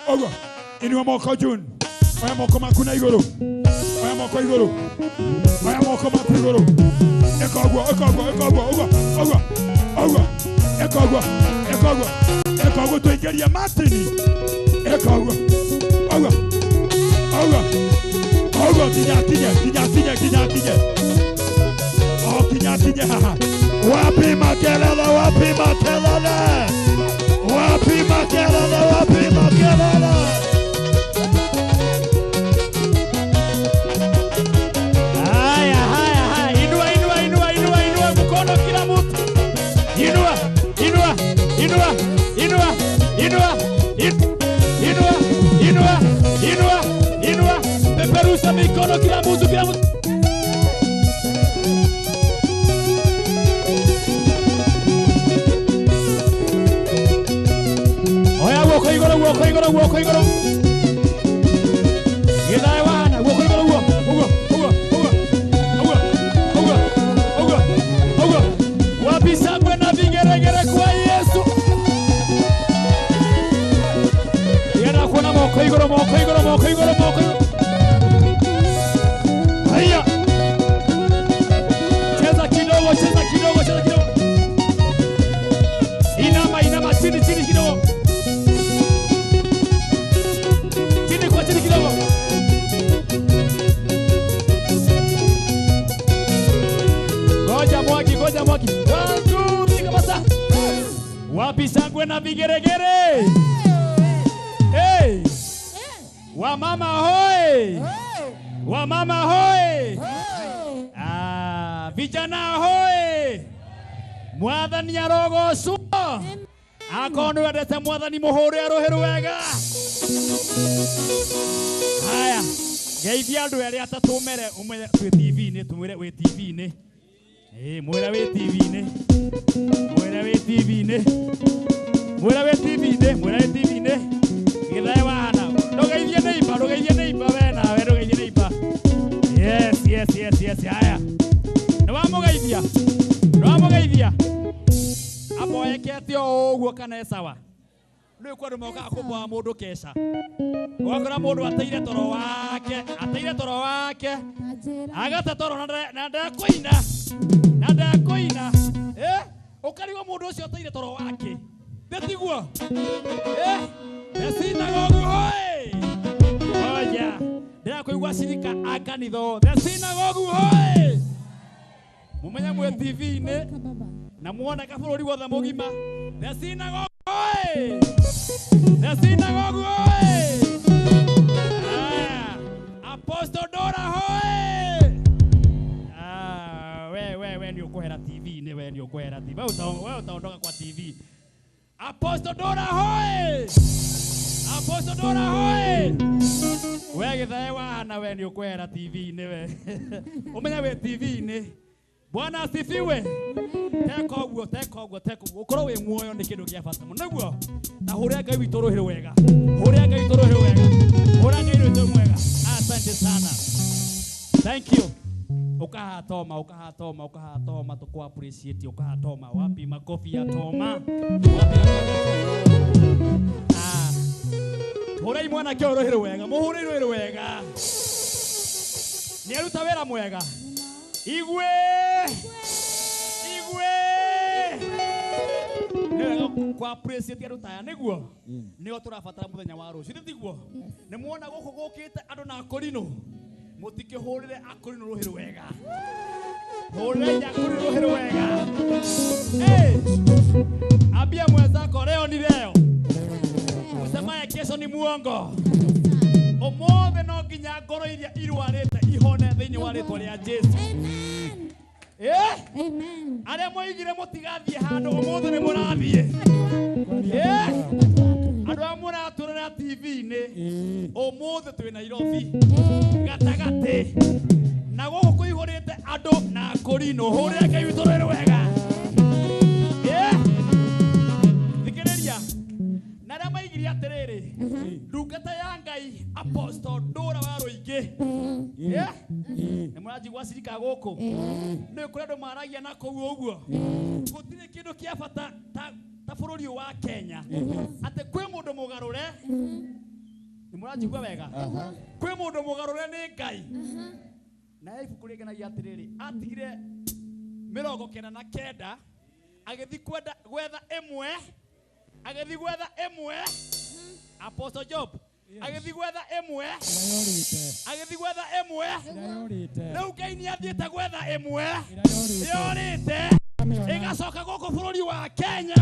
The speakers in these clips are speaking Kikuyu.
Ogo. Inua moko June. Oya moko maku na iguru. Oya moko iguru. Oya moko maku iguru. Eka ogwo, eka ogwo, eka ogwo, ogwo, ogwo. Ogwo. Eka ogwo, eka ogwo. Eka ogwo tuingerie Martin. Eka ogwo. Ogwo. Ogwo. Ogwo kinya kinya kinya kinya kinya kinya. Oh kinya kinya haha. Wapi makelele, wapi makelele. Wapi makelele, wapi makelele. Haya, haya, haya. Inua, inua, inua, inua, inua mkono kila mtu. Inua, inua, inua, inua, inua, inua, inua, inua, inua. Peperusha mikono kila mtu, kila mtu. Oya guoko igoro, guoko igoro, guoko igoro. Githae wana, guoko igoro, guo, uguo, uguo, uguo. Uguo, uguo, uguo, uguo. Wapi shangwe na vigeregere kwa Yesu? Yena kuona moko igoro, moko igoro, moko igoro, moko igoro. Haya. Cheza kidogo, cheza kidogo, cheza kidogo. Inama, inama, chini, chini kidogo. Chini kwa chini kidogo. Goja mwaki, goja mwaki. 1 2 3 kabisa. Wapi shangwe na vigeregere? Hey! Wamama hoi! Wamama hoi! Ah, vijana hoi! Mwathani arogocwo. Akorwo nĩ wendete mwathani mũhũre arũhĩ rwega. Haya, geithia andũ erĩ atatũ mere ũmwe twĩ TV-inĩ, tũmwĩre wĩ TV-inĩ. Mwĩre wĩ TV-inĩ. Mwĩre wĩ TV-inĩ. Mwĩre wĩ TV-inĩ, mwĩre wĩ TV-inĩ. Githae wahana. Ndũgeithie neighbor, ndũgeithie neighbor we nawe, ndũgeithie neighbor. Yes, yes, yes, yes, haya. Nĩ wamũgeithia? Nĩ wamũgeithia? Amoekete o ũguo kana e sawa? Rĩu kwĩ andũ mokaga kũboa mũndũ keca. Ũgakora mũndũ ateire toro wake, ateire toro wake. Agate toro na ndekũina. Na ndekũina. Ũkarigwo mũndũ ũcio ateire toro wake. Ndĩtiguo? The synagogue hoi! Oya, ndĩrakũigua cirika a kanitha othe. The synagogue hoi! Mũmenye mwĩ TV-inĩ na muoneka bũrũri wothe mũgima. The synagogue hoi! The synagogue hoi! Apostle Dora hoi! Ah, we ni ũkwehera TV-inĩ, we ni ũkwehera TV. We utaondoka kwa TV. Apostle Dora hoi! Apostle Dora hoi! We githae wahana we ni ũkwehera TV-inĩ we. Ũmenye wĩ TV-inĩ. Bwana asifiwe. Teka ũguo, teka ũguo, teka ũguo. Ũkorwo wĩ muoyo nĩ kĩndũ gĩa bata mũno. Nĩguo? Na hũrĩra Ngai witũ rũhĩ wega. Hũrĩra Ngai witũ rũhĩ wega. Hũrĩra Ngai witũ mwega. Asante sana. Thank you. Ukaha Toma, ukaha Toma, ukaha Toma, tuku appreciate ukaha Toma. Wapi makofi ya Toma? Wapi makofi? Ah. Hũrĩrai mwanake ũyũ rũhĩ wega. Mũhũrĩre rũhĩ wega. Nĩ aruta wĩra mwega. Igwe! Igwe! Nĩ wega kwa appreciate andũ ta aya nĩguo? Nĩo tũrabatara mũthenya wa rũciũ, nĩ tiguo? Nĩ muona gũkũ gũkĩte andũ na akorinũ. Mũtikĩhũrĩre akorinũ rũhĩ rwega. Hũrĩrai akorinũ rũhĩ rwega. Hey! Ambia mwenzako leo ni leo. Usemaye kesho ni muongo. Ũmũthĩ no nginya ngoro iria irwarĩte ihone thĩinĩ wa rĩtwa rĩa Jesu. Amen. Amen. Arĩa moigire mũtigathiĩ handũ ũmũthĩ nĩ mũrathiĩ. Andũ arĩa mũratũrora TV-inĩ ũmũthĩ twĩ Nairobi gatagatĩ na gũkũ kũihũrĩte andũ na akorinũ. Hũrĩra Ngai witũ rũhĩ rwega. Thikĩrĩria. Na arĩa maigire atĩrĩrĩ, ndungata ya Ngai Apostle Dora wa Rũingĩ. Nĩ mũranjigua cirika gũkũ? Nĩ kũrĩ andũ maragia na kũu ũguo. Gũtirĩ kĩndũ kĩa bata ta bũrũri ũyũ wa Kenya atĩ kwĩ mũndũ mũgarũre Nĩ mũranjigua wega? Kwĩ mũndũ mũgarũre nĩ Ngai. Na ibuku rĩnganagia atĩrĩrĩ, atigire 99 agĩthiĩ gwetha ĩmwe, agĩthiĩ gwetha ĩmwe. Apostle Job agĩthiĩ gwetha ĩmwe, agĩthiĩ gwetha ĩmwe. Rĩu Ngai nĩ athiĩte gwetha ĩmwe ĩyorĩte, ĩgacoka gũkũ bũrũri wa Kenya.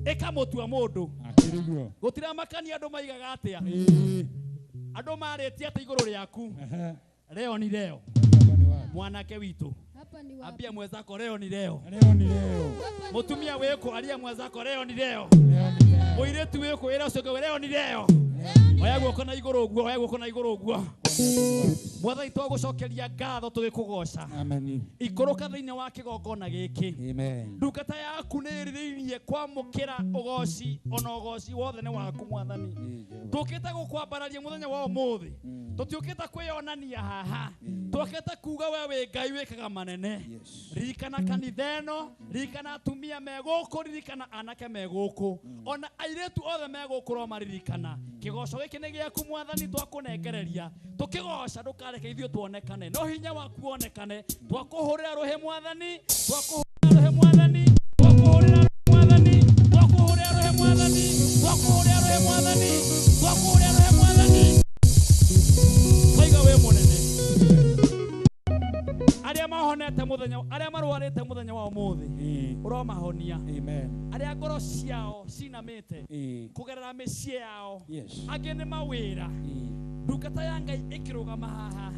Ĩkamũtua mũndũ. Gũtiramakania andũ maigaga atĩa. Andũ marĩtie atĩ igũrũ rĩaku. Leo ni leo. Mwanake witũ. Ambia mwenzako leo ni leo. Mutumia wiko aria mwenzako leo ni leo. Muiretu wiko ira ucio leo ni leo. Oya guoko na iguru uguo, oya guoko na iguru uguo. Mwathani twagucokeria ngatho tugikugoca. Amen. Ikũrũka thĩinĩ wa kĩgongona gĩkĩ. Amen. Ndungata yaku nĩ ĩrirĩirie kwamũkĩra ũgoci, ona ũgoci wothe nĩ waku Mwathani. Tũkĩte gũkwambararia mũthenya wa ũmũthĩ. Tũtiũkĩte kwĩyonania haha. Tũkĩte kuga we wĩ Ngai wĩkaga manene. Ririkana kanitha ĩno, ririkana atumia me gũkũ, ririkana anake me gũkũ, ona airĩtu othe me gũkũ romaririkana. Kĩgoco gĩkĩ nĩ gĩaku Mwathani, twakũnengereria. Tũkĩgoca ndũkareke ithuĩ tuonekane, no hinya waku wonekane. Twakũhũrĩra rũhĩ Mwathani, twakũhũrĩra rũhĩ Mwathani, twakũhũrĩra rũhĩ Mwathani, twakũhũrĩra rũhĩ Mwathani, twakũhũrĩra rũhĩ Mwathani, twakũhũrĩra rũhĩ Mwathani. Twaiga wĩ mũnene. Arĩa mahonete mũthenya, arĩa marwarĩte mũthenya wa ũmũthĩ, ũromahonia. Amen. Arĩa ngoro ciao cinamĩte kũgerera mĩciĩ yao, angĩ nĩ mawĩra. Ndungata ya Ngai ĩkĩrũgama haha,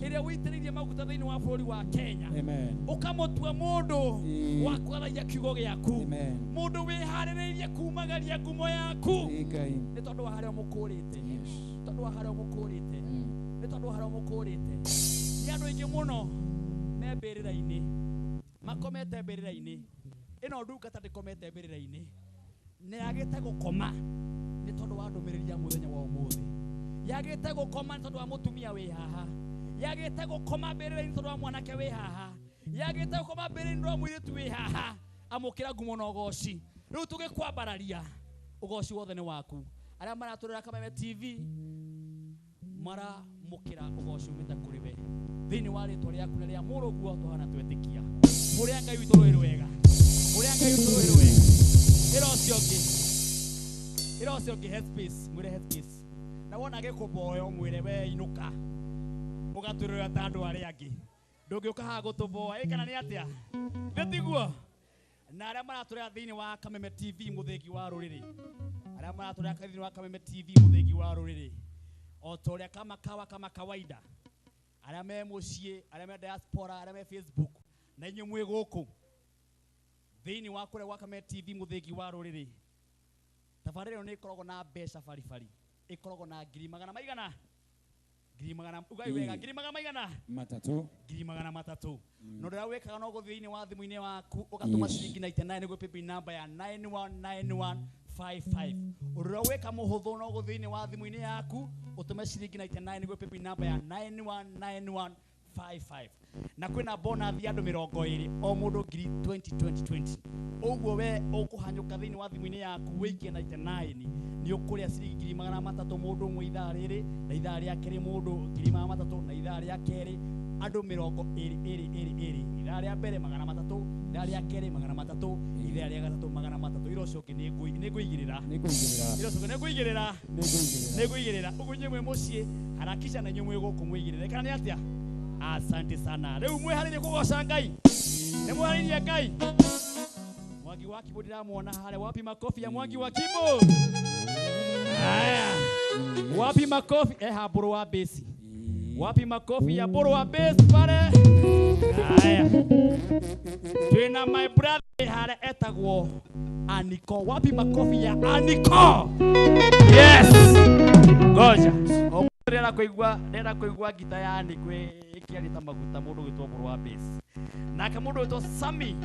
ĩrĩa wĩitĩrĩirie maguta thĩinĩ wa bũrũri wa Kenya, ũkamũtua mũndũ wa kwaragia kiugo gĩaku, mũndũ wĩharĩrĩirie kumagaria ngumo yaku, nĩ tondũ wa harĩa ũmũkũrĩte, tondũ wa harĩa ũmũkũrĩte, nĩ tondũ wa harĩa ũmũkũrĩte. Nĩ andũ aingĩ mũno me mbĩrĩra-inĩ, makomete mbĩrĩra-inĩ. Ĩno ndungata ndĩkomete mbĩrĩra-inĩ, nĩ yagĩte gũkoma nĩ tondũ wa ndũmĩrĩri ya mũthenya wa ũmũthĩ. Yagĩte gũkoma nĩ tondũ wa mũtumia wĩ haha, yagĩte gũkoma mbĩrĩra-inĩ tondũ wa mwanake wĩ haha, yagĩte gũkoma mbĩrĩra-inĩ tondũ wa mũirĩtu wĩ haha. Amũkĩra ngumo na ũgoci. Rĩu tũgĩkwambararia, ũgoci wothe nĩ waku. Arĩa maratũrora Kameme TV maramũkĩra ũgoci umĩte kũrĩ we thĩinĩ wa rĩtwa rĩaku na rĩa mũrũguo tũhana twetĩkia. Mũrĩa Ngai witũ rũĩ rwega, mũrĩa Ngai witũ rũĩ rwega. Ĩra ũcio ũngĩ, ĩra ũcio ũngĩ headspace, mwĩre headspace. Na wona gĩkũmboyo mwĩre we inũka, ũgatwĩrĩra ta andũ arĩa angĩ. Ndũngĩũka haha gũtũmboa, ĩ kana nĩ atĩa? Nĩ tiguo? Na arĩa maratũrera thĩinĩ wa Kameme TV mũthĩgi wa rũrĩrĩ, arĩa maratũrera thĩinĩ wa Kameme TV mũthĩgi wa rũrĩrĩ, o ta ũrĩa kama kawa kama kawaida, arĩa me mũciĩ, arĩa me diaspora, arĩa me Facebook, na inyuĩ mwĩ gũkũ thĩinĩ wa kũrĩa gwa Kameme TV mũthĩgi wa rũrĩrĩ, tabarĩra ĩno nĩ ĩkoragwo na mbeca baribari, ĩkoragwo na ngiri magana maigana, ngiri magana, ugai wega, ngiri magana maigana 3, ngiri magana 3. No rĩrĩa wĩkaga no gũthiĩ thĩinĩ wa thimũ-inĩ waku ũgatũma ciringi 99 nĩguo paybill number ya 919155. Ũrĩa wĩka mũhũthũ no gũthiĩ thĩinĩ wa thimũ-inĩ yaku ũtũme ciringi 99 nĩguo paybill number ya 919155. Na kwĩna bonus ya andũ 20 o mũndũ ngiri 20 20 20. Ũguo we ũkũhanyũka thĩinĩ wa thimũ-inĩ yaku wĩikie 99 nĩ ũkũrĩa ciringi ngiri magana matatũ mũndũ ũmwe ithaa rĩrĩ, na ithaa rĩa kerĩ mũndũ ngiri magana matatũ, na ithaa rĩa kerĩ andũ 20 20 20. Ithaa rĩa mbere magana matatũ, ithaa rĩa kerĩ magana matatũ, ithaa rĩa gatatũ magana matatũ. Ira ũcio ũngĩ nĩ ngũigĩrĩra, ira ũcio ũngĩ nĩ ngũigĩrĩra, nĩ ngũigĩrĩra. Ũguo inyuĩ mwĩ mũciĩ harakisha na inyuĩ mwĩ gũkũ mwĩigĩrĩre, kana nĩ atĩa? Asante sana. Rĩu mwĩharĩrie kũgoca Ngai, nĩ mwĩharĩrie Ngai. Mwangi wa Kibo ndĩramuona harĩa. Wapi makofi ya Mwangi wa Kibo? Haya, wapi makofi? Eha mbũrũ wa besi. Wapi makofi ya mbũrũ wa besi pale? Haya, twĩna my brother harĩa etagwo Aniko. Wapi makofi ya Aniko? Yes. Ngoja. Ndĩrenda kũigua ngita ya Aniko ĩkĩarĩta maguta mũndũ ũgwĩtwo mbũrũ wa besi. Nake mũndũ ũgwĩtwo Sami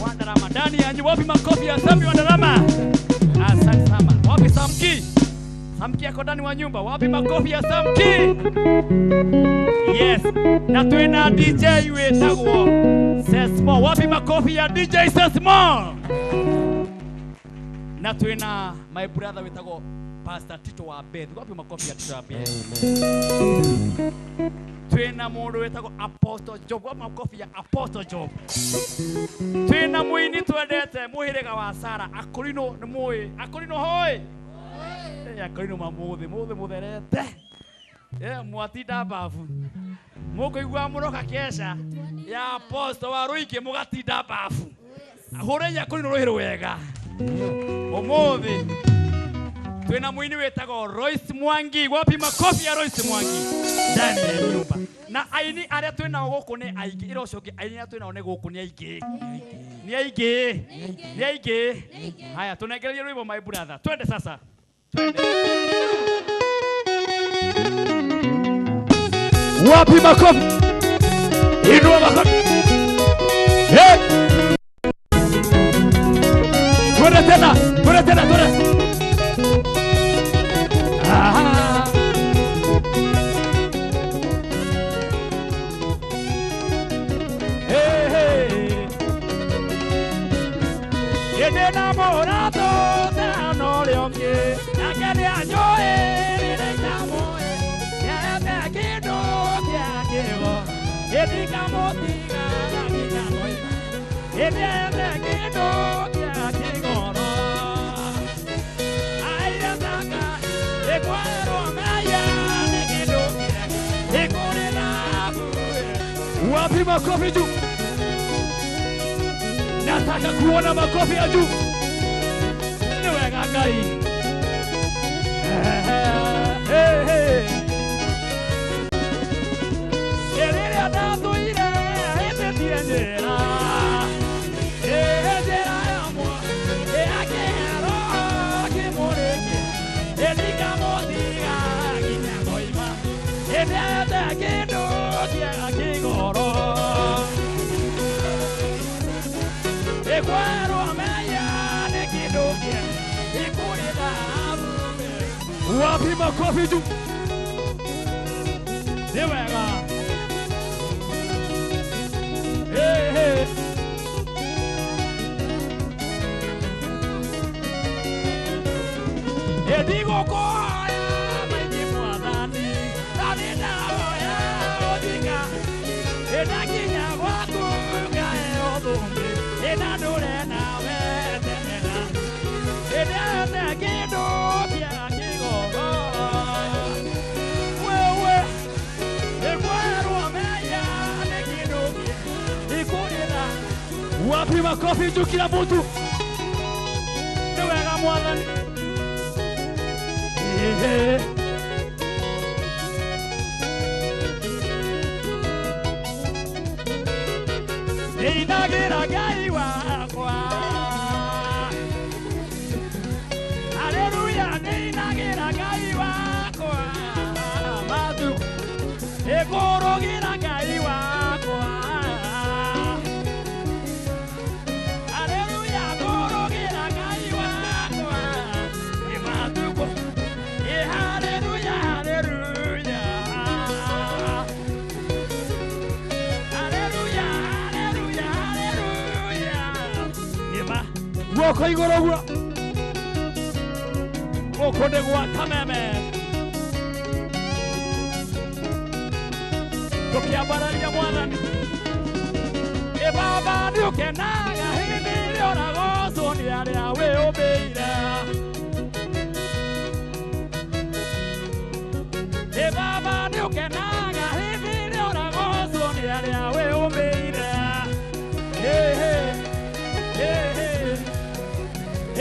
wa Ndarama. Ndani yanyu wapi makofi ya Sami wa Ndarama? Asante sana. Wapi Samki? Samki yako ndani wa nyumba. Wapi makofi ya Samki? Yes. Na twina DJ wetagwo Sesmo. Wapi makofi ya DJ Sesmo? Na twina my brother witagwo Pastor Tito wa Beth. Wapi makofi ya Tito wa Beth? Twina mundu witagwo Apostle Job. Wapi makofi ya Apostle Job? Twina muini twendete muhiriga wa Sara Akorino ni mui. Akorino hoi. Akorino mamuthe muthe mutherete. Mwatinda bafu. Mukuigua muroka kesha ya Apostle wa Ruike mugatinda bafu. Hurei Akorino ruhi rwega. Umuthi twina muini witagwo Royce Mwangi. Wapi makofi ya Royce Mwangi ndani ya nyumba. Na aini aria twinao guku ni aingi irocoke aini aria twinao ni guku ni aingi. Ni aingi. Ni aingi. Haya tunengererie rwimbo my brother. Twende sasa. Twende. Wapi makofi? Inua makofi. Hey! Twende tena, twende tena, twende. Aha. Hey, hey. Enamorado de no le onge, ya que le añoe, le llamo, ya te quiero, te quiero, y digamos diga, digamos, y te quiero, te quiero, ay ataca, de cuero maya, de quiero, de corela, wapi makofi juu. Nataka kuona makofi ya juu. Ni wega Ngai. Hey, hey. Erere ndatũire hĩtĩtie njĩra. Njĩra ya ya kĩhero kĩmũrĩki. Ĩndingamũtiga nginya ngoima. Ĩndĩete kĩndũ kĩega kĩgoro. Ekwerwo meya nĩ kĩndũ kĩega gĩkũrĩ thahabu. Wapi makofi juu? Nĩ wega. Hey, hey. Ndigũkũhoya maingĩ mwathani, na nĩndahoya ũnjika. Ĩndakinya gwaku ngaheo thũmbĩ, ĩndandũre nawe tene na. Ĩndĩete kĩndũ kĩega kĩgoro. Wewe, ĩkwerwo meya nĩ kĩndũ gĩkũrĩra. Wapi makofi juu kila mtu? Nĩ wega mwathani. Nĩinagĩra Ngai wakwa. Haleluya, nĩinagĩra Ngai wakwa. Matu, ĩkũrũgĩra Ngai wakwa. Haleluya, kũrũgĩra Ngai wakwa. Ĩmatuko, haleluya, haleluya. Haleluya, haleluya, haleluya. Ĩma, guoko igũrũ guo. Gũkũ nĩ gwa Kameme. Tũkĩambararia mwathani. Ĩ baba nĩũkenaga hĩndĩ ĩrĩa ũragocwo nĩ arĩa wĩũmbĩire. Ĩ baba nĩũkenaga hĩndĩ ĩrĩa ũragocwo nĩ arĩa wĩũmbĩire. Hey, hey, hey, hey.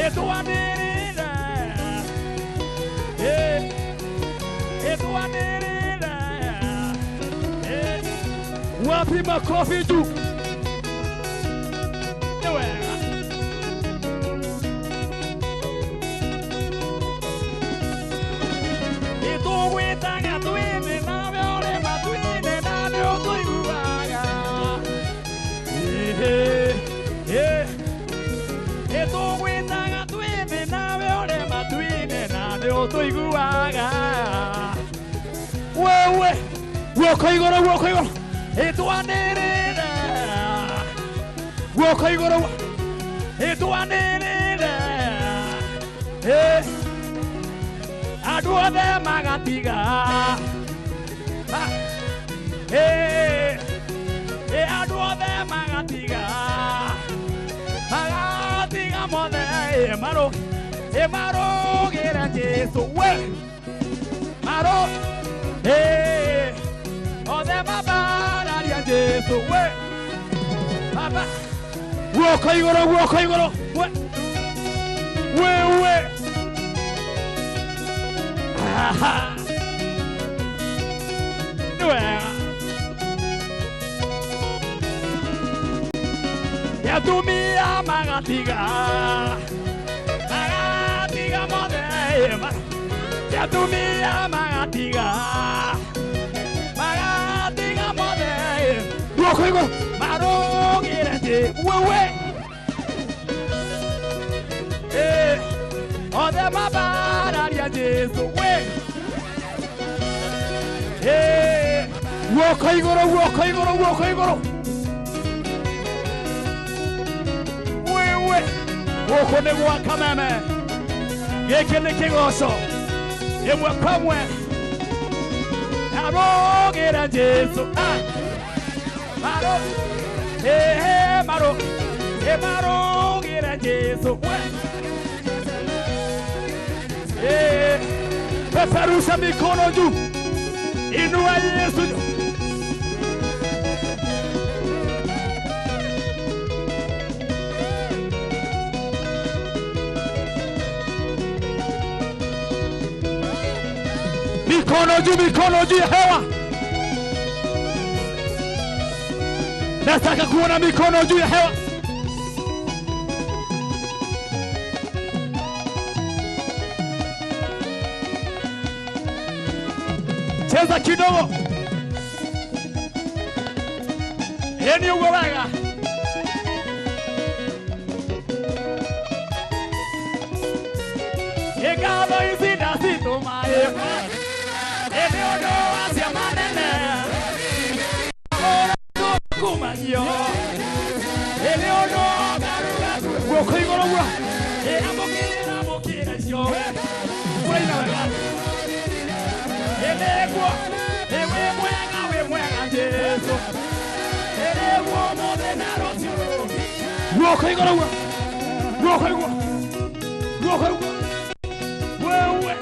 Ĩtwanĩrĩre. Hey, ĩtwanĩrĩre. Hey. Wapi makofi juu? Nĩ wega. Ĩtũgwĩtaga twĩthĩ nawe ũrĩ matu-inĩ na nĩũtũiguaga. Ĩtũgwĩtaga twĩthĩ nawe ũrĩ matu-inĩ na nĩũtũiguaga. Wewe, guoko igũrũ, guoko igũrũ. Ĩtwanĩrĩre. Guoko igũrũ. Ĩtwanĩrĩre. Eh andũ othe magatiga. Eh andũ othe magatiga. Magatiga mothe maro. Marũgĩre Jesũ we. Maro othe mabararia Jesũ we. Baba guoko igũrũ guoko igũrũ we. We we. Aha. Nĩ wega. Atumia magatiga. Magatiga mothe. Atumia magatiga. Magatiga mothe. Guoko igũrũ marũgĩre Jesũ we we. Othe mabararia Jesũ we. Guoko igũrũ guoko igũrũ guoko igũrũ. Wewe gũkũ nĩ gwa Kameme. Gĩkĩ nĩ kĩgoco ĩmwe kwa ĩmwe. Arũgĩre Jesũ maro maro marũgĩre Jesũ we. Peperusha mikono juu. Inua Yesu juu. Mikono juu ya hewa. Nataka kuona mikono juu ya hewa. Cheza kidogo. Eni ugo wega. Ngatho ici ndacitũma ĩ nĩ ũndũ wa ciama nene kumagio ĩ nĩ ũndũ guoko igũrũ guo ĩ amũkĩra amũkĩra icio ũraina wega ĩ nĩguo ĩ wĩ mwega Jesũ ĩ nĩguo ũmũthĩ na rũciũ guoko igũrũ guo guoko igũrũ guoko igũrũ wewe.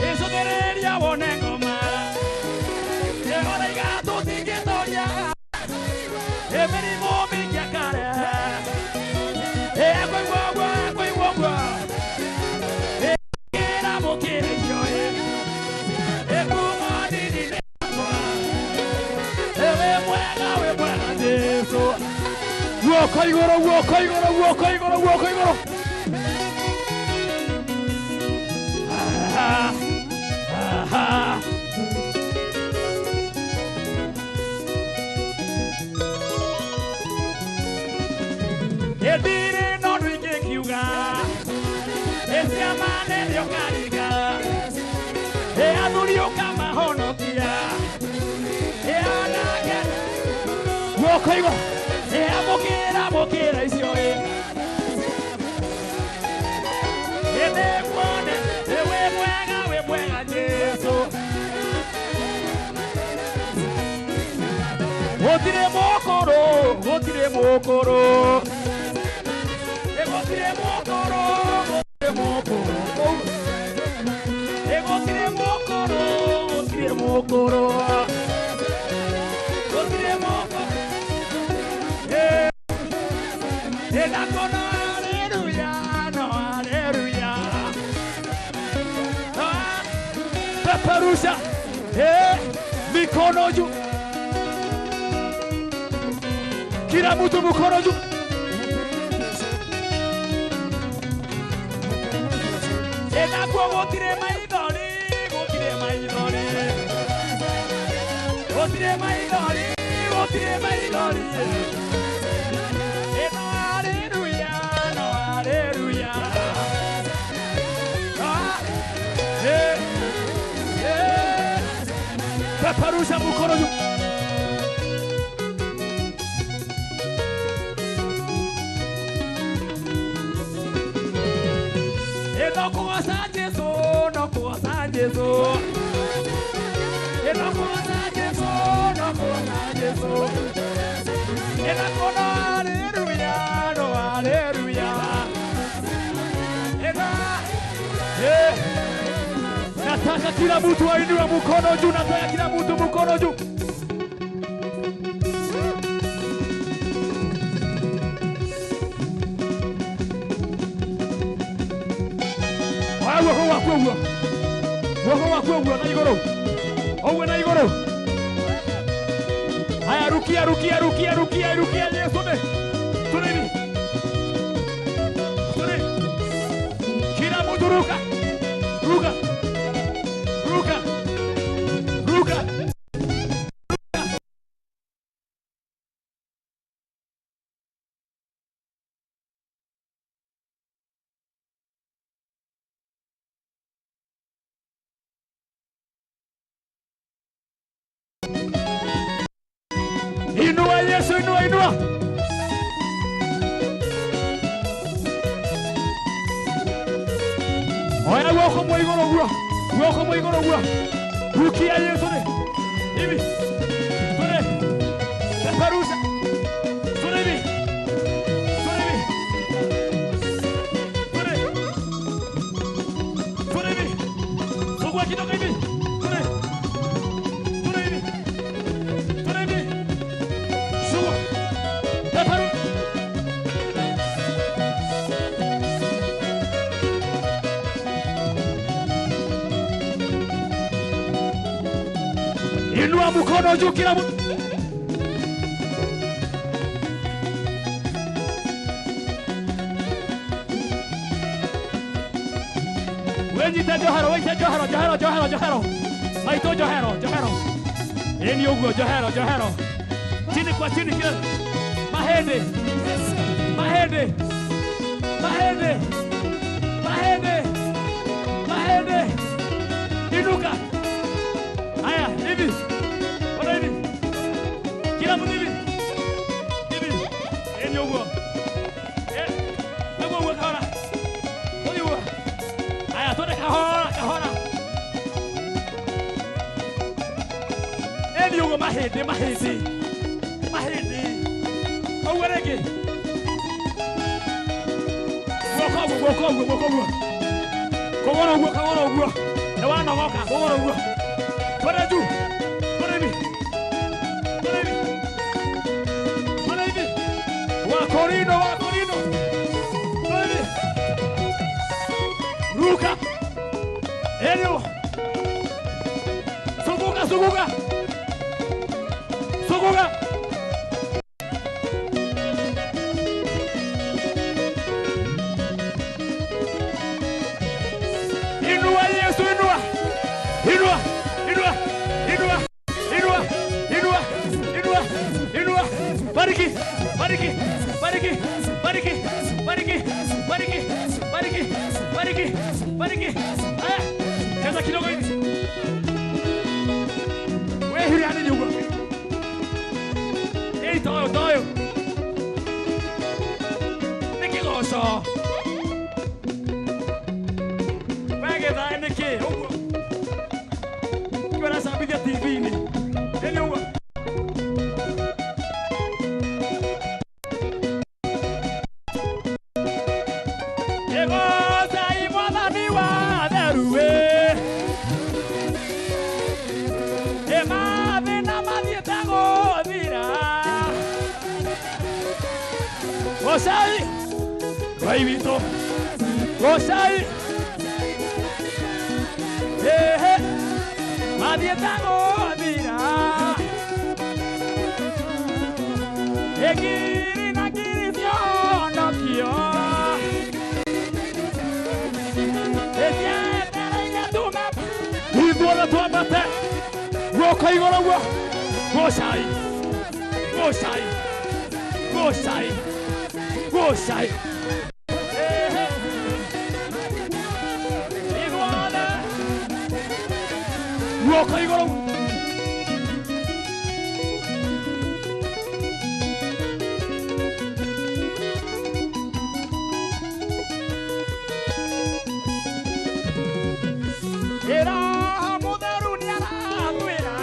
Ĩcũthĩrĩria wone ngoma ĩhoraiga tũtingĩtoria ĩ mĩrimũ mĩingĩ akare ĩkũigua ũguo ĩkũigua ũguo ĩkĩra mũkĩra icio ĩkuuma ndini-inĩ yakwa ĩ wĩ mwega Jesũ. Guoko igũrũ guoko igũrũ guoko igũrũ guoko igũrũ. Aha. Ĩndirĩ no ũndũ ingĩkiuga ĩ ciama nene ũkaringa ĩ athuri ũkamahonokia ĩ anake guoko igũrũ ĩ amũkĩra amũkĩra icio ĩ ĩ nĩkuone ĩ wĩ mwega Jesũ. Gũtirĩ mũkũrũ gũtirĩ mũkũrũ ĩ gũtirĩ mũkũrũ gũtirĩ mũkũrũ ĩ gũtirĩ mũkũrũ gũtirĩ mũkũrũ gũtirĩ mũkũrũ ĩ ndakuona haleluya no haleluya. Peperusha mikono juu. Kila mtu mkono juu. Ĩnakuo gũtirĩ maithori gũtirĩ maithori gũtirĩ maithori gũtirĩ maithori ĩno haleluya no haleluya Peperusha mkono juu. No kugoca Jesu, no kugoca Jesu. No kugoca Jesu, no kugoca Jesu. No haleluya, no haleluya. Nataka kila mtu ainue mkono juu, nataka kila mtu mkono juu. Guoko na igoro. Owe na igoro. Haya rukia rukia rukia rukia rukia Yesu ne. Tuneni. Tuneni. Kila mtu ruka. Ruka. Ruka. Ruka. Inua Yesu, inua, inua. Oya guoko mwa igoro guo. Guoko mwa igoro guo. Rukia Yesu ne. Hivi. Tune. Peperusa. Tune hivi. Tune hivi. Tune. Tune hivi. Sogua kidogo hivi. Tune. Tune hivi. Tune hivi. Inua mkono juu kila mtu. Wenyita johero, wenyita johero, johero, johero, johero. Maito johero, johero. Eni ugo johero, johero. Chini kwa chini kila. Mahende. Mahende. Mahende. Mahende. Mahende. Inuka. Haya, hivi. Ona hivi. Kila mtu hivi. Hivi. Eni ugo. Eh. Ugo ugo kahora. Ugo. Haya, twende kahora, kahora. Eni ugo mahende, mahende. Mahende. Ugo rege. Guoko ugo, guoko ugo, guoko ugo. Kogoro ugo, kogoro ugo. Ewa nogoka, kogoro ugo. Twende juu. Twende hivi. Twende hivi. Twende hivi. Wakorino, wakorino. Twende hivi. Ruka. Enyo. Suguka, suguka. Suguka. Inua Yesu, inua. Inua. Inua, inua, inua, inua, inua, inua. Bariki, bariki, bariki, bariki, bariki, bariki, bariki, bariki, bariki. Haya, cheza kidogo hivi. Wewe hili hani nyugo. Ei toyo, toyo. Nikigosho. Wewe geza niki ugo. Sabia TV ni. Ele uwa. Ego sai mwathani wa theruwe. E mathĩna mathiĩte gũthira. Gocai Ngai witũ. Gocai. Ehe. Mathiĩte gũthira. Ngiri na ngiri cionokio. Ecietereire tume. Ithuothe twambate. Guoko igũrũ guo. Gocai. Gocai. Gocai. Gocai. Ehe. Ithuothe. Guoko igũrũ. Era mutheru nĩaratwĩra.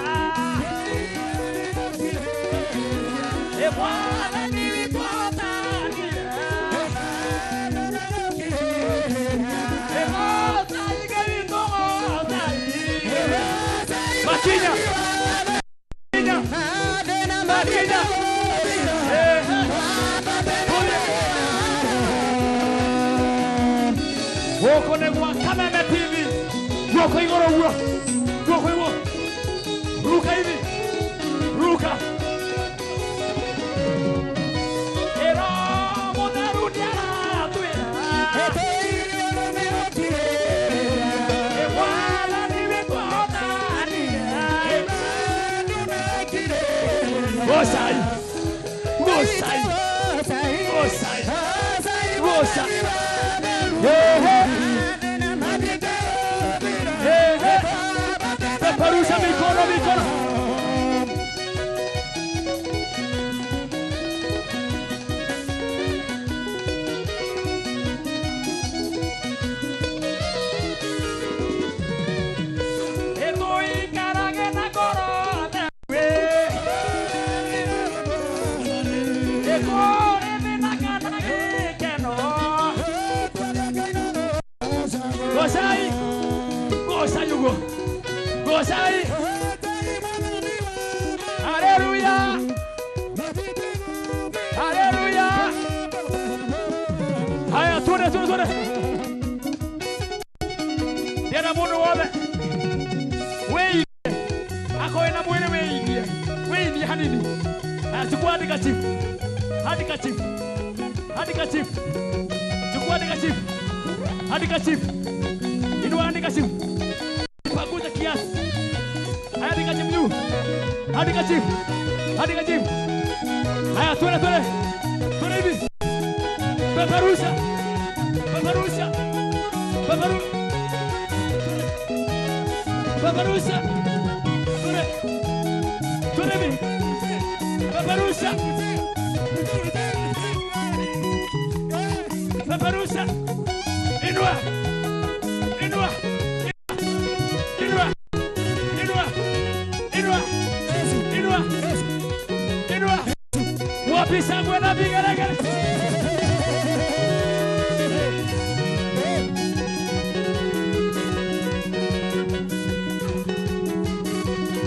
Ĩ Mwathani witũ ahotanire. Ĩ goocai Ngai witũ, goocai. Makinya. Makinya. Makinya. Gũkũ nĩ gwa Kameme TV. Guoko igũrũ guo. Guoko igũrũ. Ruka hivi. Ruka. Ĩro mũtheru nĩaratwĩra. Ĩ Mwathani witũ ahotanire. Goocai. Goocai. Goocai. Goocai. Ehe. Ehe. Peperusha mikono, mikono. Ĩtũikarage na ngoro theru. Ĩkũrĩ thĩna kana gĩkeno. Goocai. Goocai ũguo. Goocai. Haleluya. Haleluya. Haya, tuende, tuende, tuende. Ndĩrenda mũndũ wothe wĩigie, akorwo wĩna mwĩrĩ wĩigie, wĩigie hanini. Haya, chukua handkerchief. Handkerchief. Handkerchief. Chukua handkerchief. Handkerchief. Inua handkerchief. Paguza kiasi. Haya, handkerchief juu. Handkerchief. Handkerchief. Haya, tuende, tuende. Tuende hivi. Peperusha. Peperusha. Peperusha. Tuende. Tuende hivi. Peperusha. Peperusha. Inua. Inua. Inua. Inua. Inua. Inua. Inua. Wapi shangwe na vigelegele?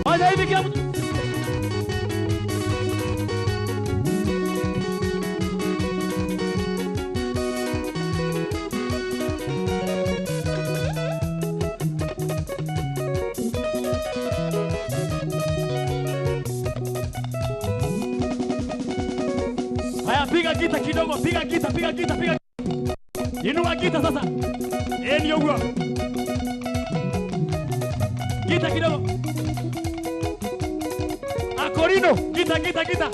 Moja hivi kila mtu. Haya, piga gita kidogo, piga gita, piga gita, piga. Inua gita sasa. Eh, ndio huo. Gita kidogo. Akorino, gita, gita, gita.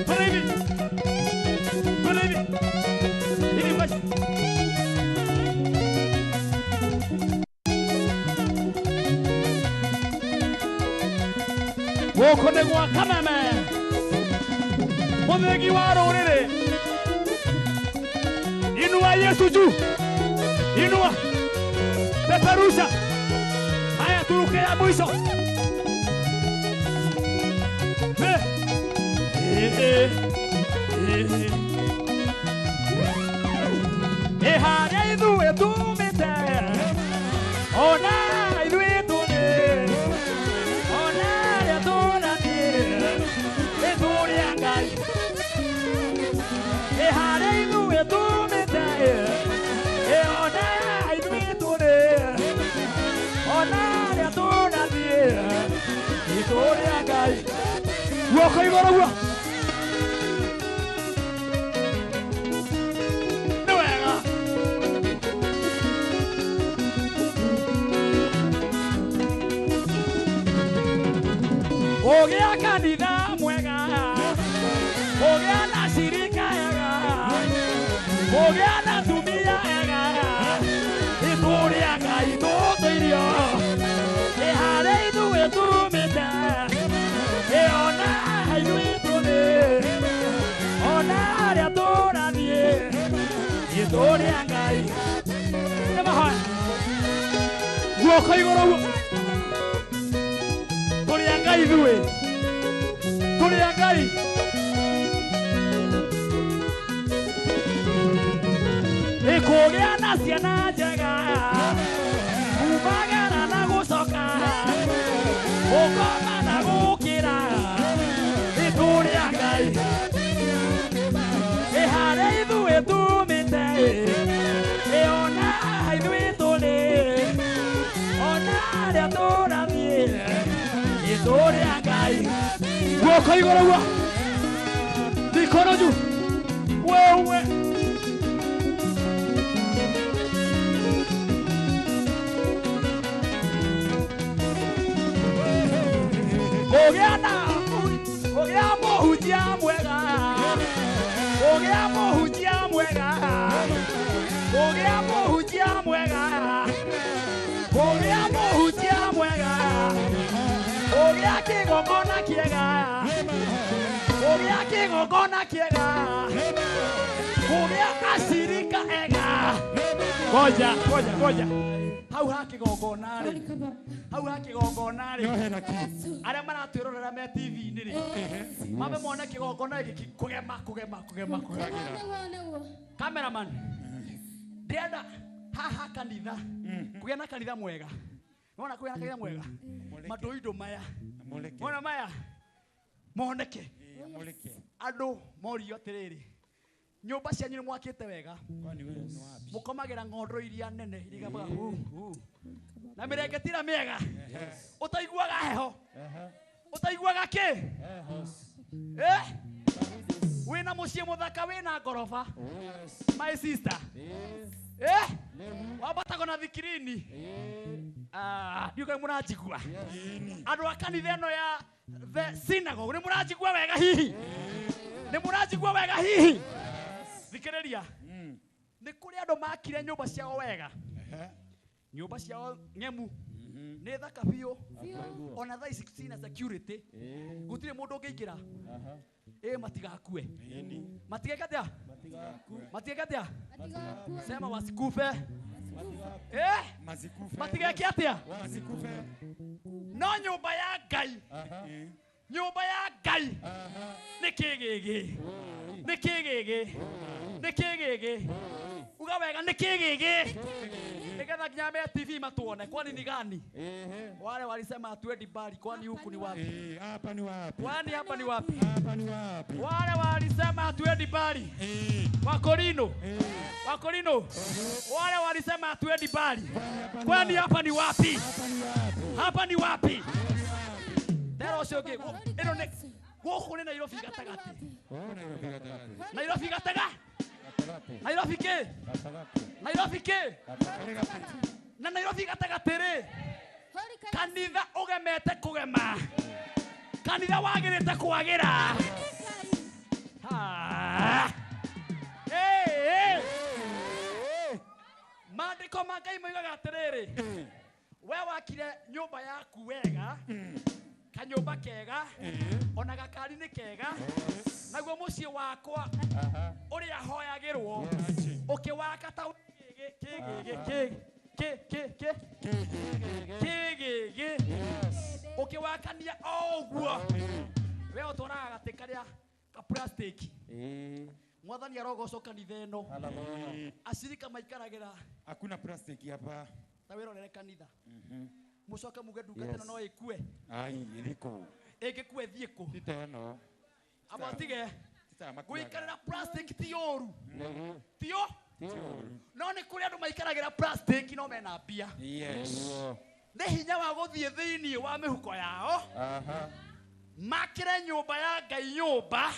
Twende hivi. Twende hivi. Hivi basi. Gũkũ nĩ gwa Kameme. Mũthĩgi wa rũrĩrĩ. Inua Yesu juu. Inua. Peperusha. Haya, turuke ya mwisho. Eh. Eh, eh. Eh. Ĩ harĩa ithuĩ tumĩte. Ona ithuĩ tũrĩ. Ona harĩa tũrathiĩ. Itũũrĩ a Ngai. Ĩ harĩa ithuĩ tumĩte. Ĩ ona ithuĩ tũrĩ. Ona harĩa tũrathiĩ. Itũũrĩ a Ngai. Guoko igũrũ guo. Nĩ wega. Ũgĩa kanitha mwega. Ũgĩa na cirika ega. Ũgĩa na atumia ega. Itũũrĩ a Ngai tũtũirio. Ĩ harĩa ithuĩ tumĩte. Ĩ ona ithuĩ tũrĩ. Ona harĩa tũrathiĩ. Itũũrĩ a Ngai. Moko igũrũ tũrĩ a Ngai ithuĩ tũrĩ a Ngai kũgĩa na ciana njega kumagara na gũcoka gũkoma na gũkĩra tũrĩ a Ngai harĩa ithuĩ tumĩte ona ithuĩ tũrĩ ona harĩa tũrathiĩ tũrĩ a Ngai guoko igũrũ guo mikono juu wewe kũgĩa mũhunjia mwega kũgĩa mũhunjia mwega kũgĩa mũhunjia mwega kũgĩa mũhunjia mwega kũgĩa kĩgongona kĩega kũgĩa kĩgongona kĩega kũgĩa acirika ega ngoja ngoja ngoja hau ha kĩgongona rĩ hau ha kĩgongona rĩ arĩa maratwĩrorera me TV-inĩ rĩ mambe mone kĩgongona gĩkĩ kũgema kũgema kũgema kũgema cameraman ndĩrenda haha kanitha kũgĩa na kanitha mwega wona kũgĩa na kanitha mwega matũindo maya wona maya moneke andũ morio atĩrĩrĩ nyũmba cianyu nĩ mwakĩte wega mũkomagĩra ng'ondo iria nene irigambaga hu na mĩrengeti ĩrĩa mĩega ũtaiguaga heho ũtaiguaga kĩ wĩna mũciĩ mũthaka wĩna ngoroba my sister wambatagwo na thikirini ndiũĩ kana mũranjigua andũ a kanitha ĩno ya the synagogue nĩ mũranjigua wega hihi nĩ mũranjigua wega hihi thikĩrĩria nĩ kũrĩ andũ makire nyũmba ciao wega nyũmba ciao ng'emu nĩ thaka biũ ona thaa ici cina security gũtirĩ mũndũ ũngĩingĩra matigakue matigeke atĩa matigeke atĩa sema wasikufe matigeke atĩa no nyũmba ya Ngai nyũmba ya Ngai nĩ kĩgĩgĩ nĩ kĩgĩgĩ nĩ kĩgĩgĩ uga wega nĩ kĩgĩgĩ nĩgetha nginya me TV matuone kwani ni gani wale walisema hatuendi mbali kwani huku ni wapi hapa ni wapi kwani hapa ni wapi hapa ni wapi wale walisema hatuendi mbali Wakorino Wakorino wale walisema hatuendi mbali kwani hapa ni wapi hapa ni wapi ndero ũcio ũngĩ ĩno nĩ gũkũ nĩ Nairobi gatagatĩ Nairobi gatagatĩ Nairobi kĩ Nairobi kĩ na Nairobi gatagatĩ rĩ kanitha ũgemete kũgema kanitha wagĩrĩte kwagĩra maandĩko ma Ngai moigaga atĩrĩrĩ we wakire nyũmba yaku wega kanyũmba kega ona gakari nĩ kega naguo mũciĩ wakwa ũrĩa hoyagĩrwo ũkĩwaka ta kĩgĩgĩ kĩgĩgĩ ũkĩwakania o ũguo we ũtwaraga gatĩ karĩa ka plastic mwathani arogocwo kanitha ĩno acirika maikaragĩra hakuna plastic hapa ta wĩrorere kanitha mucoke muge ndungata ĩno no ĩkue ai ĩrĩkũ ĩngĩkue thiĩ kũ ti ta ĩno amba tige gũikarĩra plastic ti ũru ti ũru no nĩ kũrĩ andũ maikaragĩra plastic no mena mbia yes nĩ hinya wa gũthiĩ thĩinĩ wa mĩhuko yao makĩre nyũmba ya Ngai nyũmba